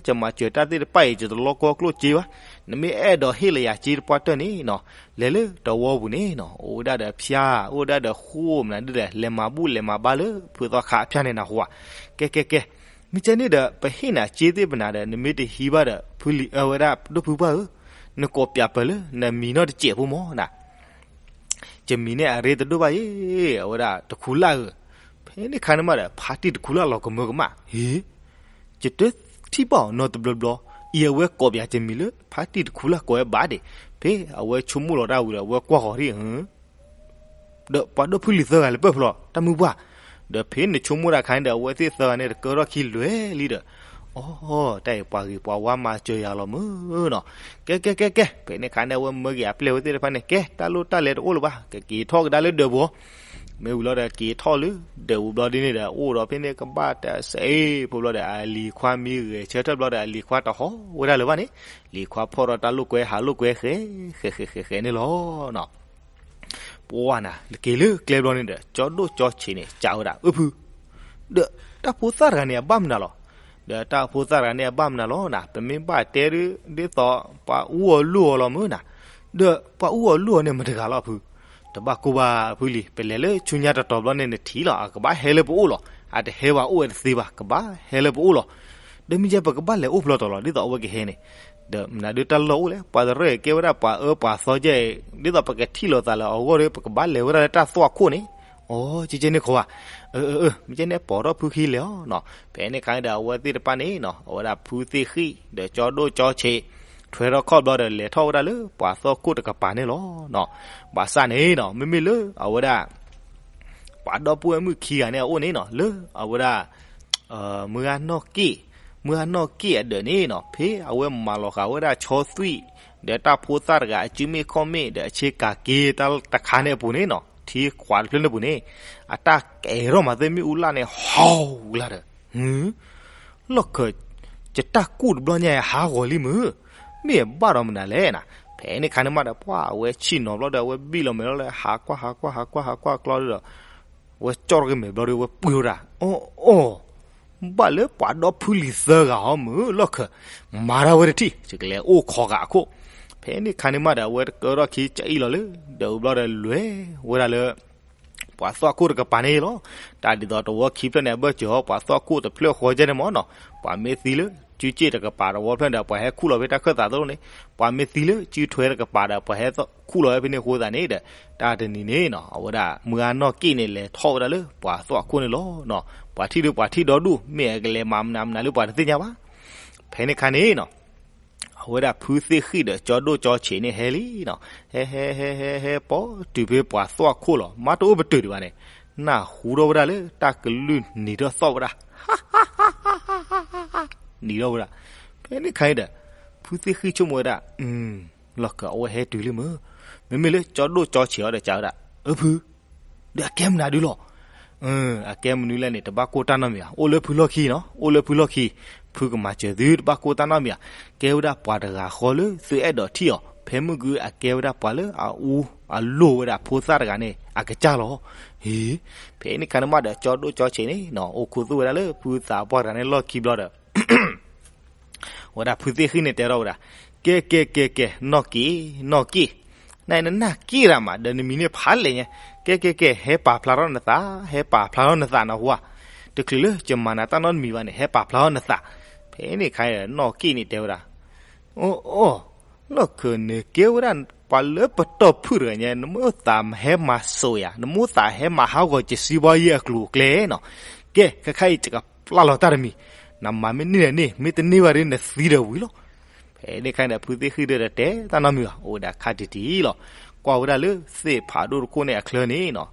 ယမၤစၢၤတၢ်သ့ၣ်တဖၣ်အံၤ ယတလီၢ်ကီကျိၣ်စ့ဘၣ်, နမ့ၢ်အဲၣ်ဒိးဟ့ၣ်လၢယၤစ့တပှၢ်တၢၢ်န့ၣ်နီၤ, လဲၤလၢတဝီပူၤန့ၣ်နီၤ, အိၣ်ဝဲဒၣ်ဒီးဖၠါ, အိၣ်ဝဲဒၣ်ဒီးဃိၣ်မနုၤဒုဒီး လဲၤမၤဘူၣ်လဲၤမၤဘါလၢဖုသီခါအဖၠါန့ၣ်နၢ်ဟူဧါ. ကဲကဲကဲ, မ့ၢ်ကဲန့ၣ်ဒီး ပဟ့ၣ်နၤစ့သ့ၣ်ပနၤဒီး နမ့ၢ်တဟံးဘၣ်ဒီး ဖုလံၤ အဝဲဒၣ်ဒိၣ်ဖုပှၢ်ဧၢ, နကိးပၠးပၢၢ်လၢနမံၤနီတစဲးဖိမးနၤ. ယမံၤန့ၣ်အရ့တဒိၣ်ဘၣ်ယဲ, အဝဲဒၣ်တခူလၢ်ဧၢ. ဖဲန့ၣ်ခါန့ၣ်မးဒီး ဖါတံၢ်တခူလၢ်လီၤကမၢကမၣ်, ဟ့, ယတထံၣ်ဘၣ်အီၤနီတဘျီဘျီ, အံၤအဝဲကိးပၠးယမံၤလၢ ဖါတံၢ်တခူလၢ်ကိးဝဲဘၣ်ဒံး, ဖဲအဝဲဆိကမိၣ်လီၤတၢ်ဝံၤဒီး အဝဲကွၢ်ဃီၤထံၣ် ဒီးပှၤဒိၣ်ဖုလံၤသၢဂၤလၢပၢၢ်ဖျီတၢ်မုၢ်ပှၢ်, ဒီးဖဲနဆိကမိၣ်တၢ်ခါန့ၣ်ဒီး အဝဲသ့ၣ်သၢဂၤန့ၣ် တကၢထီၣ်ခံလွဲၤလံဒီး, အိ, တၢ်အံၤပှၤဂ့ၤပှၤဝါမၤစၢၤယၤလီၤမုၢ်နီၤ. ကဲကဲကဲကဲ, ဖဲန့ၣ်ခါန့ၣ် အဝဲမၢက့ၤအပျဲၢ်ဝဲသ့ၣ်တဖၣ်န့ၣ် ကဲ တၢ်လိၣ်တၢ်လဲၤတအိၣ်လၢၤဘၣ်, ကက့ၤထီၣ်ကဒါလၢဒၢးပူၤ, မ့ၢ်ဝံၤလီၤဒီး က့ၤထီၣ်လၢဒၢးပူၤဘျီဒ်န့ၣ်ဒီး အိၣ်ဒီးဖဲန့ၣ်ကဘၣ်တစဲးဖိဘျီဒီး အလံၤခွါမံဂဲၤဆၢထၢၣ်ဘျီဒီး အလံၤခွါတဟီၣ်ဝဲဒၣ်လၢၤဘၣ်န့ၣ်, လံၤခွါဖီၣ်ဒီးတၢ်လိာ်ကွဲ ဟးလိာ်ကွဲဃဲ ဃဲဃဲဃဲဃဲန့ၣ်လီၤ. ပှၤနၤ က့ၤလၢကျဲဘျီန့ၣ်ဒီး ကၠီဒိၣ်ကၠီဆံးန့ၣ် ကးဝဲဒၣ် အၢဖု, ဒီးတၢ်ဖိသၣ်တဂၤန့ၣ် အဘၣ်မနုၤလီၤ. ဒီးတၢ်ဖိသၣ်တဂၤန့ၣ် အဘၣ်မနုၤလီၤနၤ, ပမ့ၢ်ဘၣ်တဲဒ်သိး ပှၤအူအီၤလိၣ်အီၤလီၤမုၢ်နၤ, ဒီးပှၤအူအီၤလိၣ်အီၤန့ၣ် မတဂၤလီၤအဖု, တဘၣ်ကိၢ်ဘၣ်အဖုလံၤ, ပလဲၤလၢဆူညါတတီၤဘျီန့ၣ် နထံၣ်လီၤ, အကဘၣ်ဟဲလၢပအိၣ်လီၤ, အတဟဲဘၣ်အိၣ်ဝဲတသ့ဘၣ်, ကဘၣ်ဟဲလၢပအိၣ်လီၤ. ဒီးမ့ၢ်ကဲ ပကဘၣ်လဲၤအိၣ်ဖျီတီၤလီၤ ဒ်သိးအဝဲကဟဲန့ၣ်, ဒီးမနုၤဒ်တၢ်လီၢ်အိၣ်လဲၣ်, ပှၤတရၢၢ်ကဲဝဲဒၣ်ပှၤအၢပှၤသီကဲအံၤ, ဒ်သိးပကထံၣ်လိာ်သးလၢအဂီၢ်ဒီး ပကဘၣ်လဲၤဝဲဒၣ်လၢတၢ်သွၣ်ခိၣ်န့ၣ်, အိ, ကဲကဲန့ၣ်ခိးဘၣ်, အၢအၢအၢ, မ့ၢ်ကဲန့ၣ် ပိာ်ထီၣ်ဖုခံလဲၤအီၤနီၤ. ဖဲန့ၣ်ခါန့ၣ်ဒီး အဝဲသ့ၣ်တဖၣ်န့ၣ်နီၤ, အဝဲဒၣ်ဖုသ့ၣ်ဃံၣ် ဒီးကၠီဒိၣ်ကၠီဆံး ထွဲထီၣ်ခီၣ်ဘျီဒီး လဲၤထီၣ်ဝဲဒၣ်လၢပှၤသွၣ်ခိၣ်တကပၤန့ၣ်လီၤ. ဘၣ်ဆၣ်န့ၣ်နီၤ မ့မ့ၢ်လၢအဝဲဒၣ် ပှၤဒီပုၢ်ဝဲၢ်မုၣ်ခံဂၤန့ၣ်အအိၣ်န့ၣ်နီၤ, လၢအဝဲဒၣ် မုၢ်ဂၤနီၢ်က့ၣ်, မုၢ်ဂၤနီၢ်က့ၣ်အဒၢးန့ၣ်နီၤ, ဖဲအဝဲမၤလီၤဃာ်ဝဲဒၣ်ဆီသွံၣ် ဒီးတၢ်ဖိသၣ်တဂၤအစုမ့ၣ်ခီၣ်မ့ၣ် ဒီးအဆ့ကၤက့ၤတၢ်တခါန့ၣ်အပူၤန့ၣ်နီၤ, ထံခွးတဖျၢၣ်န့ၣ်အပူၤန့ၣ်, အတၢ်ကဲထီၣ်မၤသ့မ့ၣ်အူလၢ်န့ၣ် ဟီၣ်ဝူလၢ်ဒီး, လီၢ်ခၢၣ်, ယတၢ်ကူၣ်တဘျီညါဟးဂီၤလံမုၢ်, မ့ၢ်အဘၣ်ဒီးမနုၤလဲၣ်နၤ. ဖဲန့ၣ်ခါန့ၣ်မးဒီး ပှၤအဝဲဆံၣ်နီၤဘျီဒီး အဝဲဘံၣ်လီၤမဲာ်လီၤလၢ ဟးကွၢ်ဟးကွၢ်ဟးကွၢ်ဟးကွၢ်ကျီဒီး အဝဲကၠီၣ်ထီၣ်က့ၤမဲာ်ဘျီဒီး အဝဲပှ့ၤဝဲဒၣ်, အိၣ်အိၣ်, ဘၣ်လၢပှၤဒီဖုလံၤသၢဂၤဟီမုၢ် လီၢ်ခၢၣ်, မၤတၢ်ဝဲတထံၣ် ယကလဲၤအိၣ်ခိးဂၤအခိၣ်. ဖဲန့ၣ်ခါန့ၣ်မးဒီး အဝဲတကၢထီၣ်ခံကအံၣ်လီၤလၢ ဒီးဘျီဒီးလဲၤဝဲဒၣ်လၢ ပှၤသွၣ်ခိၣ်တကပၤန့ၣ်လီၤ. တၢ်ဒ်သိးတဝီခံဖျၢၣ်န့ၣ် အဘၢၣ်စၢၤအီၤ ပှၤသွၣ်ခိၣ်တဖျၢၣ်ဃီကဲန့ၣ်မ့ၢ်နီၤ, ပှၤမ့ၢ်သံလၢ စုစ့ၣ်တကပၤတဝီဖျၢၣ်ဒီး ပှၤဟဲခူၣ်လီၤဖဲတၢ်ခၢၣ်သးသိးန့ၣ်, ပှၤမ့ၢ်သံလၢစုထွဲတကပၤဒီး ပှၤဟဲခူၣ်လီၤဖဲန့ၣ်အဃိသတးန့ၣ်ဒီး, တၢ်တနံၤန့ၣ်နီၤ အဝဲဒၣ်မုၢ်ဂၤနီၢ်က့ၣ်န့ၣ် လဲၤထီၣ်ဝဲဒၣ်လၢပှၤသွၣ်ခိၣ်န့ၣ်လီၤ. ပှၤထံၣ်ဒီးပှၤထံၣ်ဒီဒူၣ် မ့ၢ်အကလဲၤမၤမနုၤမနုၤလၢပှၤတသ့ၣ်ညါဘၣ်. ဖဲန့ၣ်ခါန့ၣ်နီၤ အဝဲဒၣ်ဖုသ့ၣ်ဃံၣ်ဒီးကၠီဒိၣ်ကၠီဆံးန့ၣ်ဟဲလံနီၤ, ဟဲဟဲဟဲဟဲဟဲ ပိာ်တုၤဖဲပှၤသွၣ်ခိၣ်လီၤ. မ့ၢ်တအိၣ်ပတုာ်ဒံးဘၣ်န့ၣ်, နၢ်ဟူထီၣ်ဝဲဒၣ်လၢတၢ်ကလုၢ်နံၤထီၣ်သီၣ်ဝဲဒၣ်, နံၤထီၣ်ဝဲဒၣ်. ဖဲန့ၣ်ခါအံၤဒီး ဖုသ့ၣ်ဃံၣ်ဆိကမိၣ်ဝဲဒၣ်, လီၢ်ခၢၣ် အဝဲဟဲတုၤလံမုၢ်, မ့မ့ၢ်လၢကၠီဒိၣ်ကၠီဆံးအီၤဒီးကးဝဲဒၣ်, အၢဖု ဒီးအကဲမနုၤဒုလီၤ. အကဲမနုၤလဲၣ်န့ၣ် တဘၣ်ကိၢ်တၢ်နီတမံၤဘၣ်, အိၣ်လၢဖုလီၢ်ခံနီၤ, အိၣ်လၢဖုလီၢ်ခံ, ဖုကမၤစၢၤသု တဘၣ်ကိၢ်တၢ်နီတမံၤဘၣ်. ကဲဝဲဒၣ်ပှၤတဂၤဃီလၢသုအဲၣ်ဒိးထံၣ်အီၤ, ဖဲမုၢ်ဂုၤအကဲဝဲဒၣ်ပှၤလၢအအူအလိၢ်ဝဲဒၣ်ဖိသၣ်တဂၤန့ၣ် အကစၢ်လီၤ. ဟ့, ဖဲန့ၣ်ခါန့ၣ်မးဒီး ကၠီဒိၣ်ကၠီဆံးန့ၣ်နီၤ အိၣ်ခူသူၣ်ဝဲဒၣ်လၢဖုသးပှၢ်တဂၤန့ၣ်လီၢ်ခံဘျီဒီး ဝဲဒၣ်ဖုသ့ၣ်ဃံၣ်န့ၣ်တဲထီၣ်ဝဲဒၣ်, ကဲကဲကဲကဲ နီၢ်က့ၣ် နီၢ်က့ၣ်, နနၢ်က့ၣ်တၢ်မး ဒီးနမံၤန့ၣ်ဖးလဲၣ်ညါ, ကဲကဲကဲ ဟဲပာ်ဖျါထီၣ်နသး ဟဲပာ်ဖျါထီၣ်နသးနဟူဧါ, တချုးလၢယမၤနၤတၢ်နီတမံၤဘၣ်န့ၣ် ဟဲပာ်ဖျါထီၣ်နသး. ဖဲန့ၣ်ခါအံၤ နီၢ်က့ၣ်န့ၣ်တဲဝဲဒၣ်, အိၣ်အိၣ်, လီၢ်ခၢၣ်န့ၣ်ကဲဝဲဒၣ်ပှၤလၢပတီၢ်ဖုၣ်တဂၤညါ, နမိၢ်သးဟဲမၤစိးယၤ, နမိၢ်သးဟဲမၤဟးဂီၤကစံဘီယဲၢ်အကျိၤအကျဲနီၤ. ကဲ ခဲခါအံၤ ယကပျၢ်လီၤတၢ်တမံၤ နမၤမ့ၢ်န့ၢ်ဒီးန့ၢ်, မ့ၢ်တန့ၢ်ဘၣ်ဒီးနသံဒီးဝံၤလီၤ. ဖဲန့ၣ်ခါန့ၣ်ဒီး ဖုသ့ၣ်ဃံၣ်ဒီးတတဲတၢ်နီတမံၤဘၣ်, အိၣ်ဝဲဒၣ်ခါတံၢ်တံၢ်လီၤ. ကွၢ်ဝဲဒၣ်လၢသ့ၣ်ဖးဒိၣ်တခိၣ်န့ၣ်အချၢန့ၣ်နီၤ,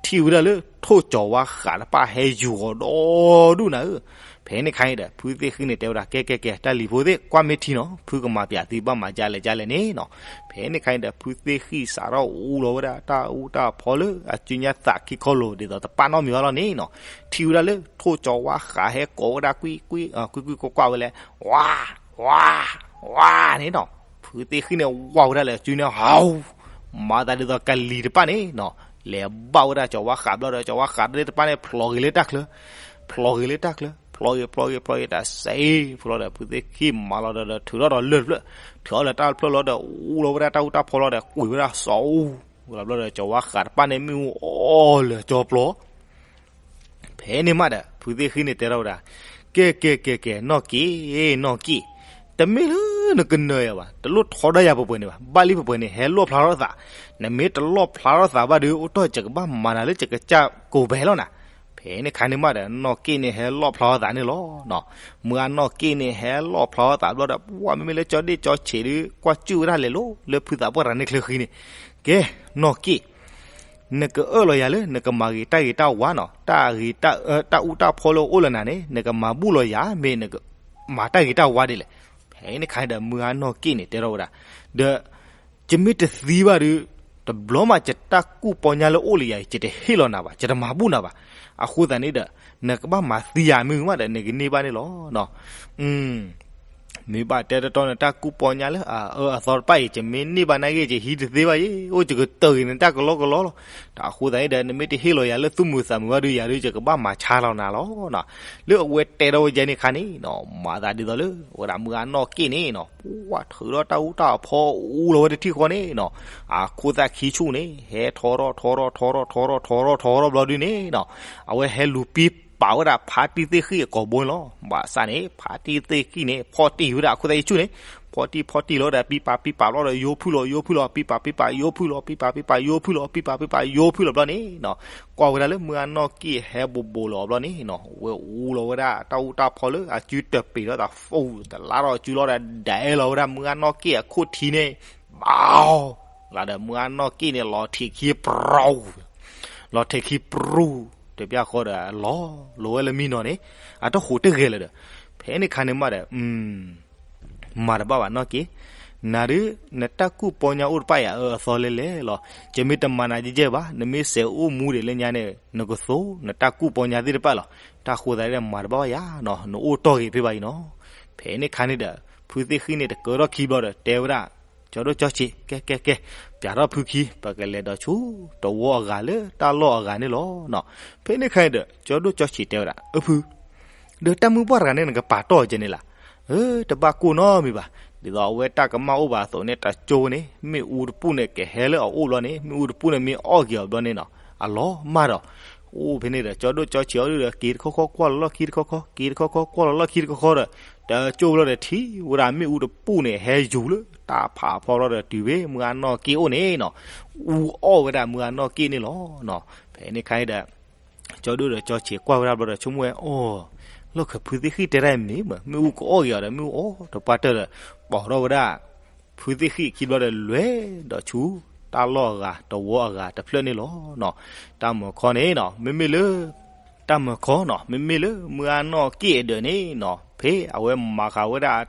ထံၣ်ဝဲဒၣ်လၢထိၣ်ကၠီၤဝါဃးတဖၣ်ဟဲယူၤအီၤဒီဒူၣ်နၤဧၢ. ဖဲန့ၣ်ခါန့ၣ်ဒီး ဖုသ့ၣ်ဃံၣ်န့ၣ်တဲဝဲဒၣ် ကဲကဲကဲ တၢ်လံၤဖိသ့ၣ် ကွၢ်မ့ၢ်ထံနီၤ, ဖုကမၤပၠးသုဘၣ်မၤဒ်လဲၣ်ဒ်လဲၣ်န့ၣ်နီၤ. ဖဲန့ၣ်ခါန့ၣ်ဒီး ဖုသ့ၣ်ဃံၣ်စးထီၣ်အူလီၤဝဲဒၣ်တၢ်အူတၢ်ဖီလၢအစုညါသးခံခီလိာ် ဒ်သိးတပာ်နီတမံၤဘၣ်လီၤန့ၣ်နီၤ. ထံၣ်ဝဲဒၣ်လၢထိၣ်ကၠီၤဝါဃးဟဲကိးဝဲဒၣ်ကွံာ်ကွံာ် ကွံာ်ကွံာ်ကွၢ်ကွၢ်ဝဲလဲၣ်, ဝါ ဝါ ဝါန့ၣ်နီၤ. ဖုသ့ၣ်ဃံၣ်န့ၣ် ဝါဝဲဒၣ်လၢအစုန့ၣ် ဟီ, မၤသးဒ်သိးကလံၤတဖၣ်န့ၣ်နီၤ, လဲၤဘၣ်ဝဲဒၣ်ကၠီၤဝါဃးဘျီဒီး ကၠီၤဝါဃးသ့ၣ်တဖၣ်န့ၣ် ဖျိးဂ့ၤလၢတၢ်ချၢ, ဖျိးဂ့ၤလၢတၢ်ချၢ, ဖျိးဂ့ၤ ဖျိးဂ့ၤ ဖျိးဂ့ၤ တၢ်စံးဖျိးဒီး ဖုသ့ၣ်ဃံၣ်မၤလီၤဒီး ထုးထီၣ်ဒီးလၢၢ်တဖျၢၣ်, ထုးထီၣ်လၢတၢ်တဖျၢၣ်လီၤဒီး အူလီၤဝဲဒၣ်တၢ်အူတၢ်ဖီလီၤဒီး ကွံာ်ဝဲဒၣ်စီၤအူ, ဝဲလီၤဘျီဒီး ကၠီၤဝါဃးတဖၣ်န့ၣ် မ့ၣ်အူအီၣ်လၢာ်ကၠီပျီ ဖဲန့ၣ်မးဒီး ဖုသ့ၣ်ဃံၣ်န့ၣ်တဲထီၣ်ဝဲဒၣ်, ကဲကဲကဲကဲ နီၢ်က့ၣ် နီၢ်က့ၣ်, တမ့ၢ်လၢနကနၢၤယၤဘၣ်, တလိၣ်ထီဒါယၤပှဲၤပှဲၤန့ၣ်ဘၣ်, ဘၣ်လံပှဲၤပှဲၤန့ၣ် ဟဲလီၣ်ဖျါထီၣ်သး, နမ့ၢ်တလီၣ်ဖျါထီၣ်သးဘၣ်ဒီး အိၣ်တီၢ်ယကဘၣ်မၤနၤလၢယကစၢ်ကိးဘဲလီၤနၤ. ဖဲန့ၣ်ခါန့ၣ်မးဒီး နီၢ်က့ၣ်န့ၣ်ဟဲလီၣ်ဖျါထီၣ်သးန့ၣ်လီၤ. မုၢ်ဂၤနီၢ်က့ၣ်န့ၣ် ဟဲလီၣ်ဖျါထီၣ်သးဘျီဒီး ပှၤမ့မ့ၢ်လၢကၠီဒ့ၣ်ကၠီဆံးဒီး ကွၢ်စူၣ်ဝဲဒၣ်လဲၤလိၤ လၢဖုသးပှၢ်တဂၤန့ၣ်ချၢဃံန့ၣ်, ကဲ နီၢ်က့ၣ် နကအၢၣ်လီၤယၤလၢ နကမၤဂ့ၤတၢ်ဂ့ၤတၢ်ဝါနီၤ, တၢ်ဂ့ၤ တၢ်အူတၢ်ဖီလၢအိၣ်လၢနၤန့ၣ် နကမၤဘူၣ်လီၤယၤ မ့ၢ်နကမၤတၢ်ဂ့ၤတၢ်ဝါဒ်လဲၣ်. ဖဲန့ၣ်ခါဒီး မုၢ်ဂၤနီၢ်က့ၣ်န့ၣ် တဲထီၣ်ဝဲဒၣ်, ဒီး ယမ့ၢ်တသံဘၣ်ဒီး တဘျီမး ယတၢ်ကူၣ်ပီညါလၢအိၣ်လၢယၤ ယတဟ့ၣ်လီၤနၤဘၣ်, ယတမၤဘူၣ်နၤဘၣ်. အဃိသတးန့ၣ်ဒီး နကဘၣ်မၤသံယၤမ့ၢ်ဝံၤမးဒီး နကန့ၢ်ဘၣ်န့ၣ်လီၤ. မ့ၢ်ဘၣ်တဲတတီနတၢ်ကူၣ်ပီညါလၢအအၢအသီတဖၣ်အံၤ ယမ့ၢ်န့ၢ်ဘၣ်နာ်က့ ယဟံးတသ့ဘၣ်ယဲ, အိၣ်ယကတၢၢ်ဂ့ၤနတၢ်ကလီကလီလီၤ. တၢ်အဃိသတးန့ၣ်ဒီး နမ့ၢ်တဟ့ၣ်လီၤယၤလၢသူၣ်မုာ်သးမုာ်ဘၣ်ဒီး ယၤဒီးယကဘၣ်မၤဆါလီၤနၤလီၤ. လၢအဝဲတဲထီၣ်ဝဲယဲန့ၣ်ခါန့ၣ်နီၤ, မၤသးဒ်သိးလၢ ဝဲဒၣ်မုၢ်ဂၤနီၢ်က့ၣ်န့ၣ်နီၤ, ပှၤထုးထီၣ်တၢ်အူတၢ်အဖီအူလီၤဝဲတထံၣ်ဃီန့ၣ်နီၤ, အခိၣ်သၣ်ခံဆူၣ်န့ၣ် ဟဲထီထီၣ်ထီထီၣ်ထီထီၣ်ထီထီၣ်ထီထီၣ်ဘျီဒုန့ၣ်နီၤ, အဝဲဟဲလူၤပံပာ်ဝဲဒၣ်ဖါတံၢ်သ့ၣ်ဃံၣ်အကိာ်ဘိန့ၣ်လီၤ. ဘၣ်ဆၣ်န့ၣ် ဖါတံၢ်သ့ၣ်ဃံၣ်န့ၣ် ဖီၣ်တံၢ်ဝဲဒၣ်အခိၣ်သၣ်ခံဆူၣ်န့ၣ်, ဖီၣ်တံၢ်ဖီၣ်တံၢ်လီၤဒီး ပံပာ်ပံပာ်ဘျီဒီး ယိဖုၣ်လီၤ ယိဖုၣ်လီၤ ပံပာ်ပံပာ် ယိဖုၣ်လီၤ ပံပာ်ပံပာ် ယိဖုၣ်လီၤ ပံပာ်ပံပာ် ယိဖုၣ်လီၤဘျီန့ၣ်နီၤ, ကွၢ်ဝဲဒၣ်လၢမုၢ်ဂၤနီၢ်က့ၣ်ဟဲဘိးဘိးလီၤဘျီန့ၣ်နီၤ, ဝဲအူလီၤဝဲဒၣ်တၢ်အူတၢ်ဖီလၢအစုတပ့ၤထီၣ်သး ဖူတလါထီၣ်အစုလီၤဒီး ဒဲလီၤဝဲဒၣ်မုၢ်ဂၤနီၢ်က့ၣ်အခိၣ်ထံန့ၣ်, ဘၣ်လီၤဒီး မုၢ်ဂၤနီၢ်က့ၣ်န့ၣ် လီၤထံးခံပြူၤ, လီၤထံးခံပြူၤ, တပျၢ်ဃီဒီး လီၤလိာ်ဝဲလၢမံနီၤန့ၣ် အတဟူးတဂဲၤလၢၤဒီး, ဖဲန့ၣ်ခါန့ၣ်မးဒီး မၤတဘၣ်ဘၣ်နီၢ်က့ၣ်, နဒုး နတၢ်ကူၣ်ပီညါအိၣ်တဖၣ်အံၤ အအၢအသီလဲၣ်လဲၣ်လီၤ. ယမ့ၢ်တမၤနၤယဲၢ်ဘၣ်, နမ့ၢ်စဲးအိၣ်မူဒံးလၢညါန့ၣ် နကသိး နတၢ်ကူၣ်ပီညါသ့ၣ်တဖၣ်လီၤ. တၢ်ဃိသတးဒီး မၤတဘၣ်ဘၣ်ယၤနီၤ, နအိၣ်တီၢ်ဂ့ၤဖဲဘၣ်အံၤနီၤ. ဖဲန့ၣ်ခါန့ၣ်ဒီး ဖုသ့ၣ်ဃံၣ်န့ၣ် တကၢထီၣ်ခံဘျီဒီး တဲဝဲဒၣ် ကၠီဒိၣ်ကၠီဆံး, ကဲကဲကဲ, ပျးထီၣ်ဖုခံ ပကလဲၤဒီးဆူ တဝီအဂၤလၢတၢ်လီၢ်အဂၤန့ၣ်လီၤ. ဖဲန့ၣ်ခါန့ၣ်ဒီး ကၠီဒိၣ်ကၠီဆံးတဲဝဲဒၣ်, အၢ ဖု ဒီးတၢ်မုၢ်ပှၢ်တဂၤန့ၣ် နကပာ်တီၢ်ကဲန့ၣ်လီၤ. အၢ တဘၣ်ကိၢ်နီတမံၤဘၣ်. ဒ်သိးအဝဲတၢ်ကမၣ်အိၣ်ဘၣ်အသိးန့ၣ် တကၠိန့ၣ် မ့ၣ်အူတပူၣ်န့ၣ် ကဟဲလၢအအိၣ်ဘျီန့ၣ် မ့ၣ်အူတပူၣ်န့ၣ် မ့ၢ်အီၣ်က့ၤအီၤဘျီန့ၣ်နီၤ အလီၤမၢ်ဒီး အိၣ်ဖဲန့ၣ်ဒီး ကၠီဒိၣ်ကၠီဆံးအီၤဒုဒီး က့ၤတခီခီကွၢ်လီၤလီၢ်ခံတခီခီ က့ၤတခီခီကွၢ်လီၤလီၢ်ခံတခီခီဒီး တကၠိဘျီဒီး ထံၣ်ဝဲဒၣ်မ့ၣ်အူတပူၣ်န့ၣ် ဟဲယူၤလၢတၢ်ဖးဖီဘျီဒီး တုၤဖဲမုၢ်ဂၤနီၢ်က့ၣ်အိၣ်န့ၣ်နီၤ အူအီၣ်ဝဲဒၣ်မုၢ်ဂၤနီၢ်က့ၣ်န့ၣ်လီၤ. ဖဲန့ၣ်ခါအံၤဒီး ကၠီဒိၣ်ဒီးကၠီဆံးကွၢ်ဝဲဒၣ်ဘျီဒီး ဆိကမိၣ်ဝဲအီၤ, လီၢ်ခၢၣ်ဖုသ့ၣ်ဃံၣ်တဲဒၣ်အံၤမ့ၢ်မး မ့ၣ်အူကအီၣ်က့ၤအီၤဒီး မ့ၣ်အူအီၣ်တပှၢ်တၢၢ်ဒီး ပိာ်ထီၣ်ဝဲဒၣ် ဖုသ့ၣ်ဃံၣ်ခံဘျီဒီး လဲၤဒီးဆူ တၢ်လီၢ်အဂၤ တဝီအဂၤတဖျၢၣ်န့ၣ်လီၤ. တၢ်မၤခီန့ၣ်နီၤ မ့မ့ၢ်လၢ တၢ်မၤခီနီၤ မ့မ့ၢ်လၢမုၢ်ဂၤနီၢ်က့ၣ်အဒၢးန့ၣ်နီၤ ဖဲအဝဲမၤဃာ်ဝဲဒၣ်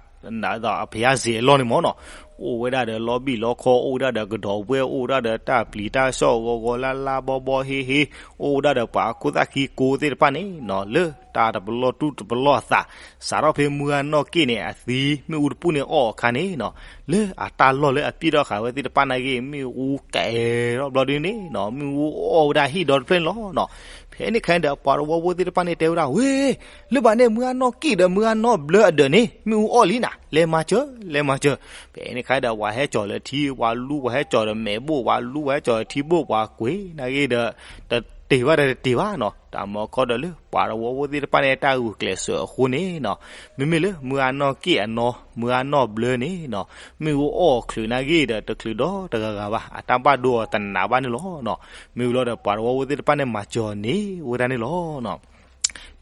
အဖယါစ့အလီၢ်န့ၣ်မးနီၤ အိၣ်ဝဲဒၣ်ဒီးလီဘံၣ်လီခီ အိၣ်ဝဲဒၣ်ဒီးကဒီးဝဲ အိၣ်ဝဲဒၣ်ဒီးတၢ်ပျံၤတၢ်ဆှီၣ် ဂီၤဂီၤလါလါဘီဘီဟ့ဟ့ အိၣ်ဝဲဒၣ်ဒီးပှၤအခိၣ်သၣ်ခံကိးသ့ၣ်တဖၣ်န့ၣ်နီၤ လၢတၢ်တပလီၢ်တူၢ်တပလီၢ်အသး စးထီၣ်ဖဲမုၢ်ဂၤနီၢ်က့ၣ်န့ၣ် အသံမ့ၣ်အူတပူၣ်န့ၣ်အီၣ်အခါန့ၣ်နီၤ လၢအတၢ်လီၢ်လၢအပျံၤထီၣ်ဃာ်ဝဲသ့ၣ်တဖၣ်နာ်က့ မ့ၣ်အူကဲထီၣ်ဘျီဒုန့ၣ်နီၤ မ့ၣ်အူအီၣ်ဝဲဒၣ်ဟံၣ်ဒီတဖျၢၣ်န့ၣ်လီၤနီၤ. ဖဲန့ၣ်ခါန့ၣ်ဒီး ပှၤတဝီဖိသ့ၣ်တဖၣ်န့ၣ်တဲဝဲဒၣ် ဝ့ၢ် လၢဘၣ်န့ၣ် မုၢ်ဂၤနီၢ်က့ၣ်ဒီး မုၢ်ဂၤနီၢ်ဘျၢအဒၢးန့ၣ် မ့ၣ်အူအီၣ်လံနၤ လဲၤမၤစၢၤ လဲၤမၤစၢၤ. ဖဲန့ၣ်ခါဒီး ပှၤဟဲကၠီၤလၢထံ ပှၤလူ ပှၤဟဲကၠီၤဒီးမဲာ်ဘိၣ် ပှၤလူ ပှၤဟဲကၠီၤဒီးထံဘိၣ် ပှၤကွံာ်နာ်က့ဒီး တတ့ၢ်ဘၣ်ဒီးတတ့ၢ်ဘၣ်နီၤ တၢ်မၤခီဒီးလၢ ပှၤတဝီဖိသ့ၣ်တဖၣ်န့ၣ် တၢ်ဂုာ်ကျဲးစၢးအဃိန့ၣ်နီၤ မ့မ့ၢ်လၢမုၢ်ဂၤနီၢ်က့ၣ်အနီၢ် မုၢ်ဂၤနီၢ်ဘျၢန့ၣ်နီၤ မ့ၣ်အူအီၣ်ချုးနာ်က့ဒီး တချုးဒီးတဂၤဂၤဘၣ် အတၢ်ဘၣ်ဒိအီၤတနးဘၣ်န့ၣ်လီၤနီၤ. မ့ၢ်ဝံၤလီၤဒီး ပှၤတဝီဖိသ့ၣ်တဖၣ်န့ၣ် မၤစၢၤန့ၢ်ဝဲဒၣ်န့ၣ်လီၤနီၤ.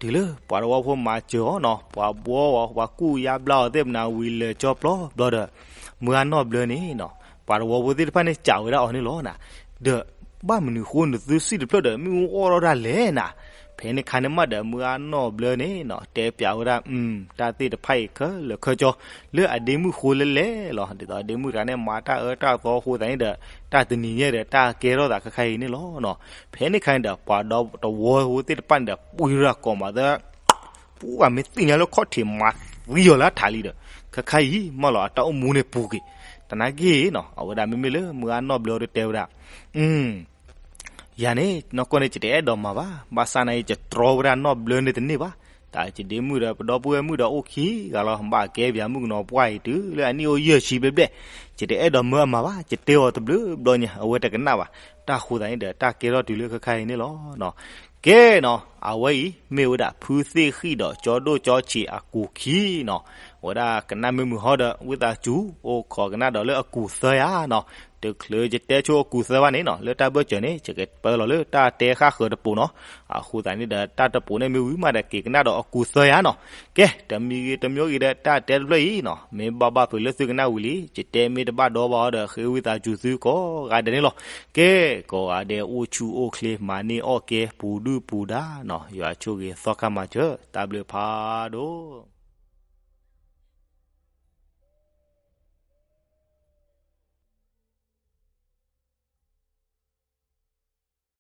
တုၤလၢပှၤတဝီဖိမၤစၢၤအီၤနီၤ, ပှၤဘှီအီၤ ပှၤကူၣ်ယါဘျါအီၤသ့ၣ်မနၤဝံၤ လဲၤကၠီပျီဘျီဒီး မုၢ်အါနီၢ်ဘျၢန့ၣ်နီၤ, ပှၤတဝီဖိသ့ၣ်တဖၣ်န့ၣ် စံးဝဲဒၣ်အီၤန့ၣ်လီၤနၤ. ဒီးဘၣ်မနုၤဃိနသုစံၣ်တဖျၢၣ်ဒီး မ့ၣ်အူအီၣ်ထီၣ်ဒၣ်လဲာ်နၤ. ဖဲန့ၣ်အခါန့ၣ်မးဒီး မုၢ်အါနီၢ်ဘျၢန့ၣ်နီၤ တဲပျးဝဲဒၣ် တၢ်သ့ၣ်တဖၣ်အံၤခဲလၢာ်ခဲဆ့ လၢအဒ့မုၣ်ဃိလဲၤလဲၤလီၤ. ဒ်သိးအဒ့မုၣ်တဂၤန့ၣ် မၤတၢ်အၢတၢ်သီအဃိသတးန့ၣ်ဒီး တၢ်တနံၤညါဒီး တၢ်ကဲထီၣ်သးခဲခါအံၤန့ၣ်လီၤနီၤ. ဖဲန့ၣ်အခါန့ၣ်ဒီး ပှၤဒီတဝီဖိသ့ၣ်တဖၣ်န့ၣ်ဒီး ပှံၤရၤကိးမးသၢ ပှၤမ့ၢ်သ့ၣ်ညါလၢခီၣ်ထံးမၤသံအီၤလၢအထးလံဒီး ခဲခါအံၤမးလီၤ အတၢ်အိၣ်မူန့ၣ်ပူၤက့ၤ. တနာ်က့ၤနီၤ အဝဲဒၣ်မ့မ့ၢ်လၢမုၢ်အါနီၢ်ဘျၢအီၤတဲဝဲဒၣ် ယၤန့ၣ် နီၢ်ကီၢ်န့ၣ် ယတအဲၣ်ဒိးမၤဘၣ်. ဘၣ်ဆၣ်နာ်အံၤ ယတြီဝဲဒၣ်နီၢ်ဘျၢန့ၣ်တန့ၢ်ဘၣ်. တၢ်ယဒ့မုၣ်ဒီး ပဒီပုၢ်ဝဲၢ်မုၣ်ဒီးအိၣ်ခံဂၤလီၤ. ဘၣ်ကဲပၠးမုၣ်ကနီၤပှၢ်အံၤတုၤလၢအနံၣ်အိၣ်ယဲၢ်ဆံဘျဲၣ်ဘျဲၣ်, ယတအဲၣ်ဒိးမၢအမၤဘၣ်. ယတဲအီၤတဘျုးဘျီညါ အဝဲတကနၣ်ဘၣ်. တၢ်ဃိသးန့ၣ်ဒီး တၢ်ကဲထီၣ်တုၤလၢခဲခါအံၤန့ၣ်လီၤ. ကဲနီၤ အဝဲအံၤမ့ၢ်ဝဲဒၣ် ဖုသ့ၣ်ဃံၣ်ဒီးကၠီဒိၣ်ကၠီဆံးအကူာ်ခံနီၤ. ဝဲဒၣ်ကနၣ်မ့ၢ်မုာ်ဟီဒီး ဝံသးစူၤ အိၣ်ခိးကနၣ်ဒီးလၢအကူာ်သၢယၤနီၤ. တချုးယတဲဆိအကူာ်သၢဘၣ်န့ၣ်နီၤ လၢတၢ်ဘၢၣ်စၢၤန့ၣ် ယကပၢလီၤလၢတၢ်တဲဃၣ်ဃၢၤတပိၤနီၤ. အဃိသတးန့ၣ်ဒီး တၢ်တပိၤန့ၣ်မ့ၢ်ဝံၤမးဒီး က့ၤကနၣ်ဒီးအကူာ်သၢယၤနီၤ. ကဲ တမံၤဂ့ၤတမံၤဂ့ၤဒီး တၢ်တဲတဖျၢၣ်အံၤနီၤ မ့ၢ်ဘၣ်ဘၣ်ဖုးလၢသုကနၣ်ဝံၤလံ, ယတဲမ့ၢ်တဘၣ်ဒီဘၣ်အီၤဒီး ဃ့ဝံသးစူၤသုကိးဂၤဒဲးန့ၣ်လီၤ. ကဲ ကိးဂၤဒဲးအိၣ်ဆူၣ်အိၣ်ချ့ မၤန့ၢ်အီၣ်ကဲ ပူၤဒုၣ်ပူၤဒါနီၤ. ယွၤဆိၣ်ဂ့ၤသီခါမၤစၢၤ တၢ်ဘျုးဖးဒိၣ်.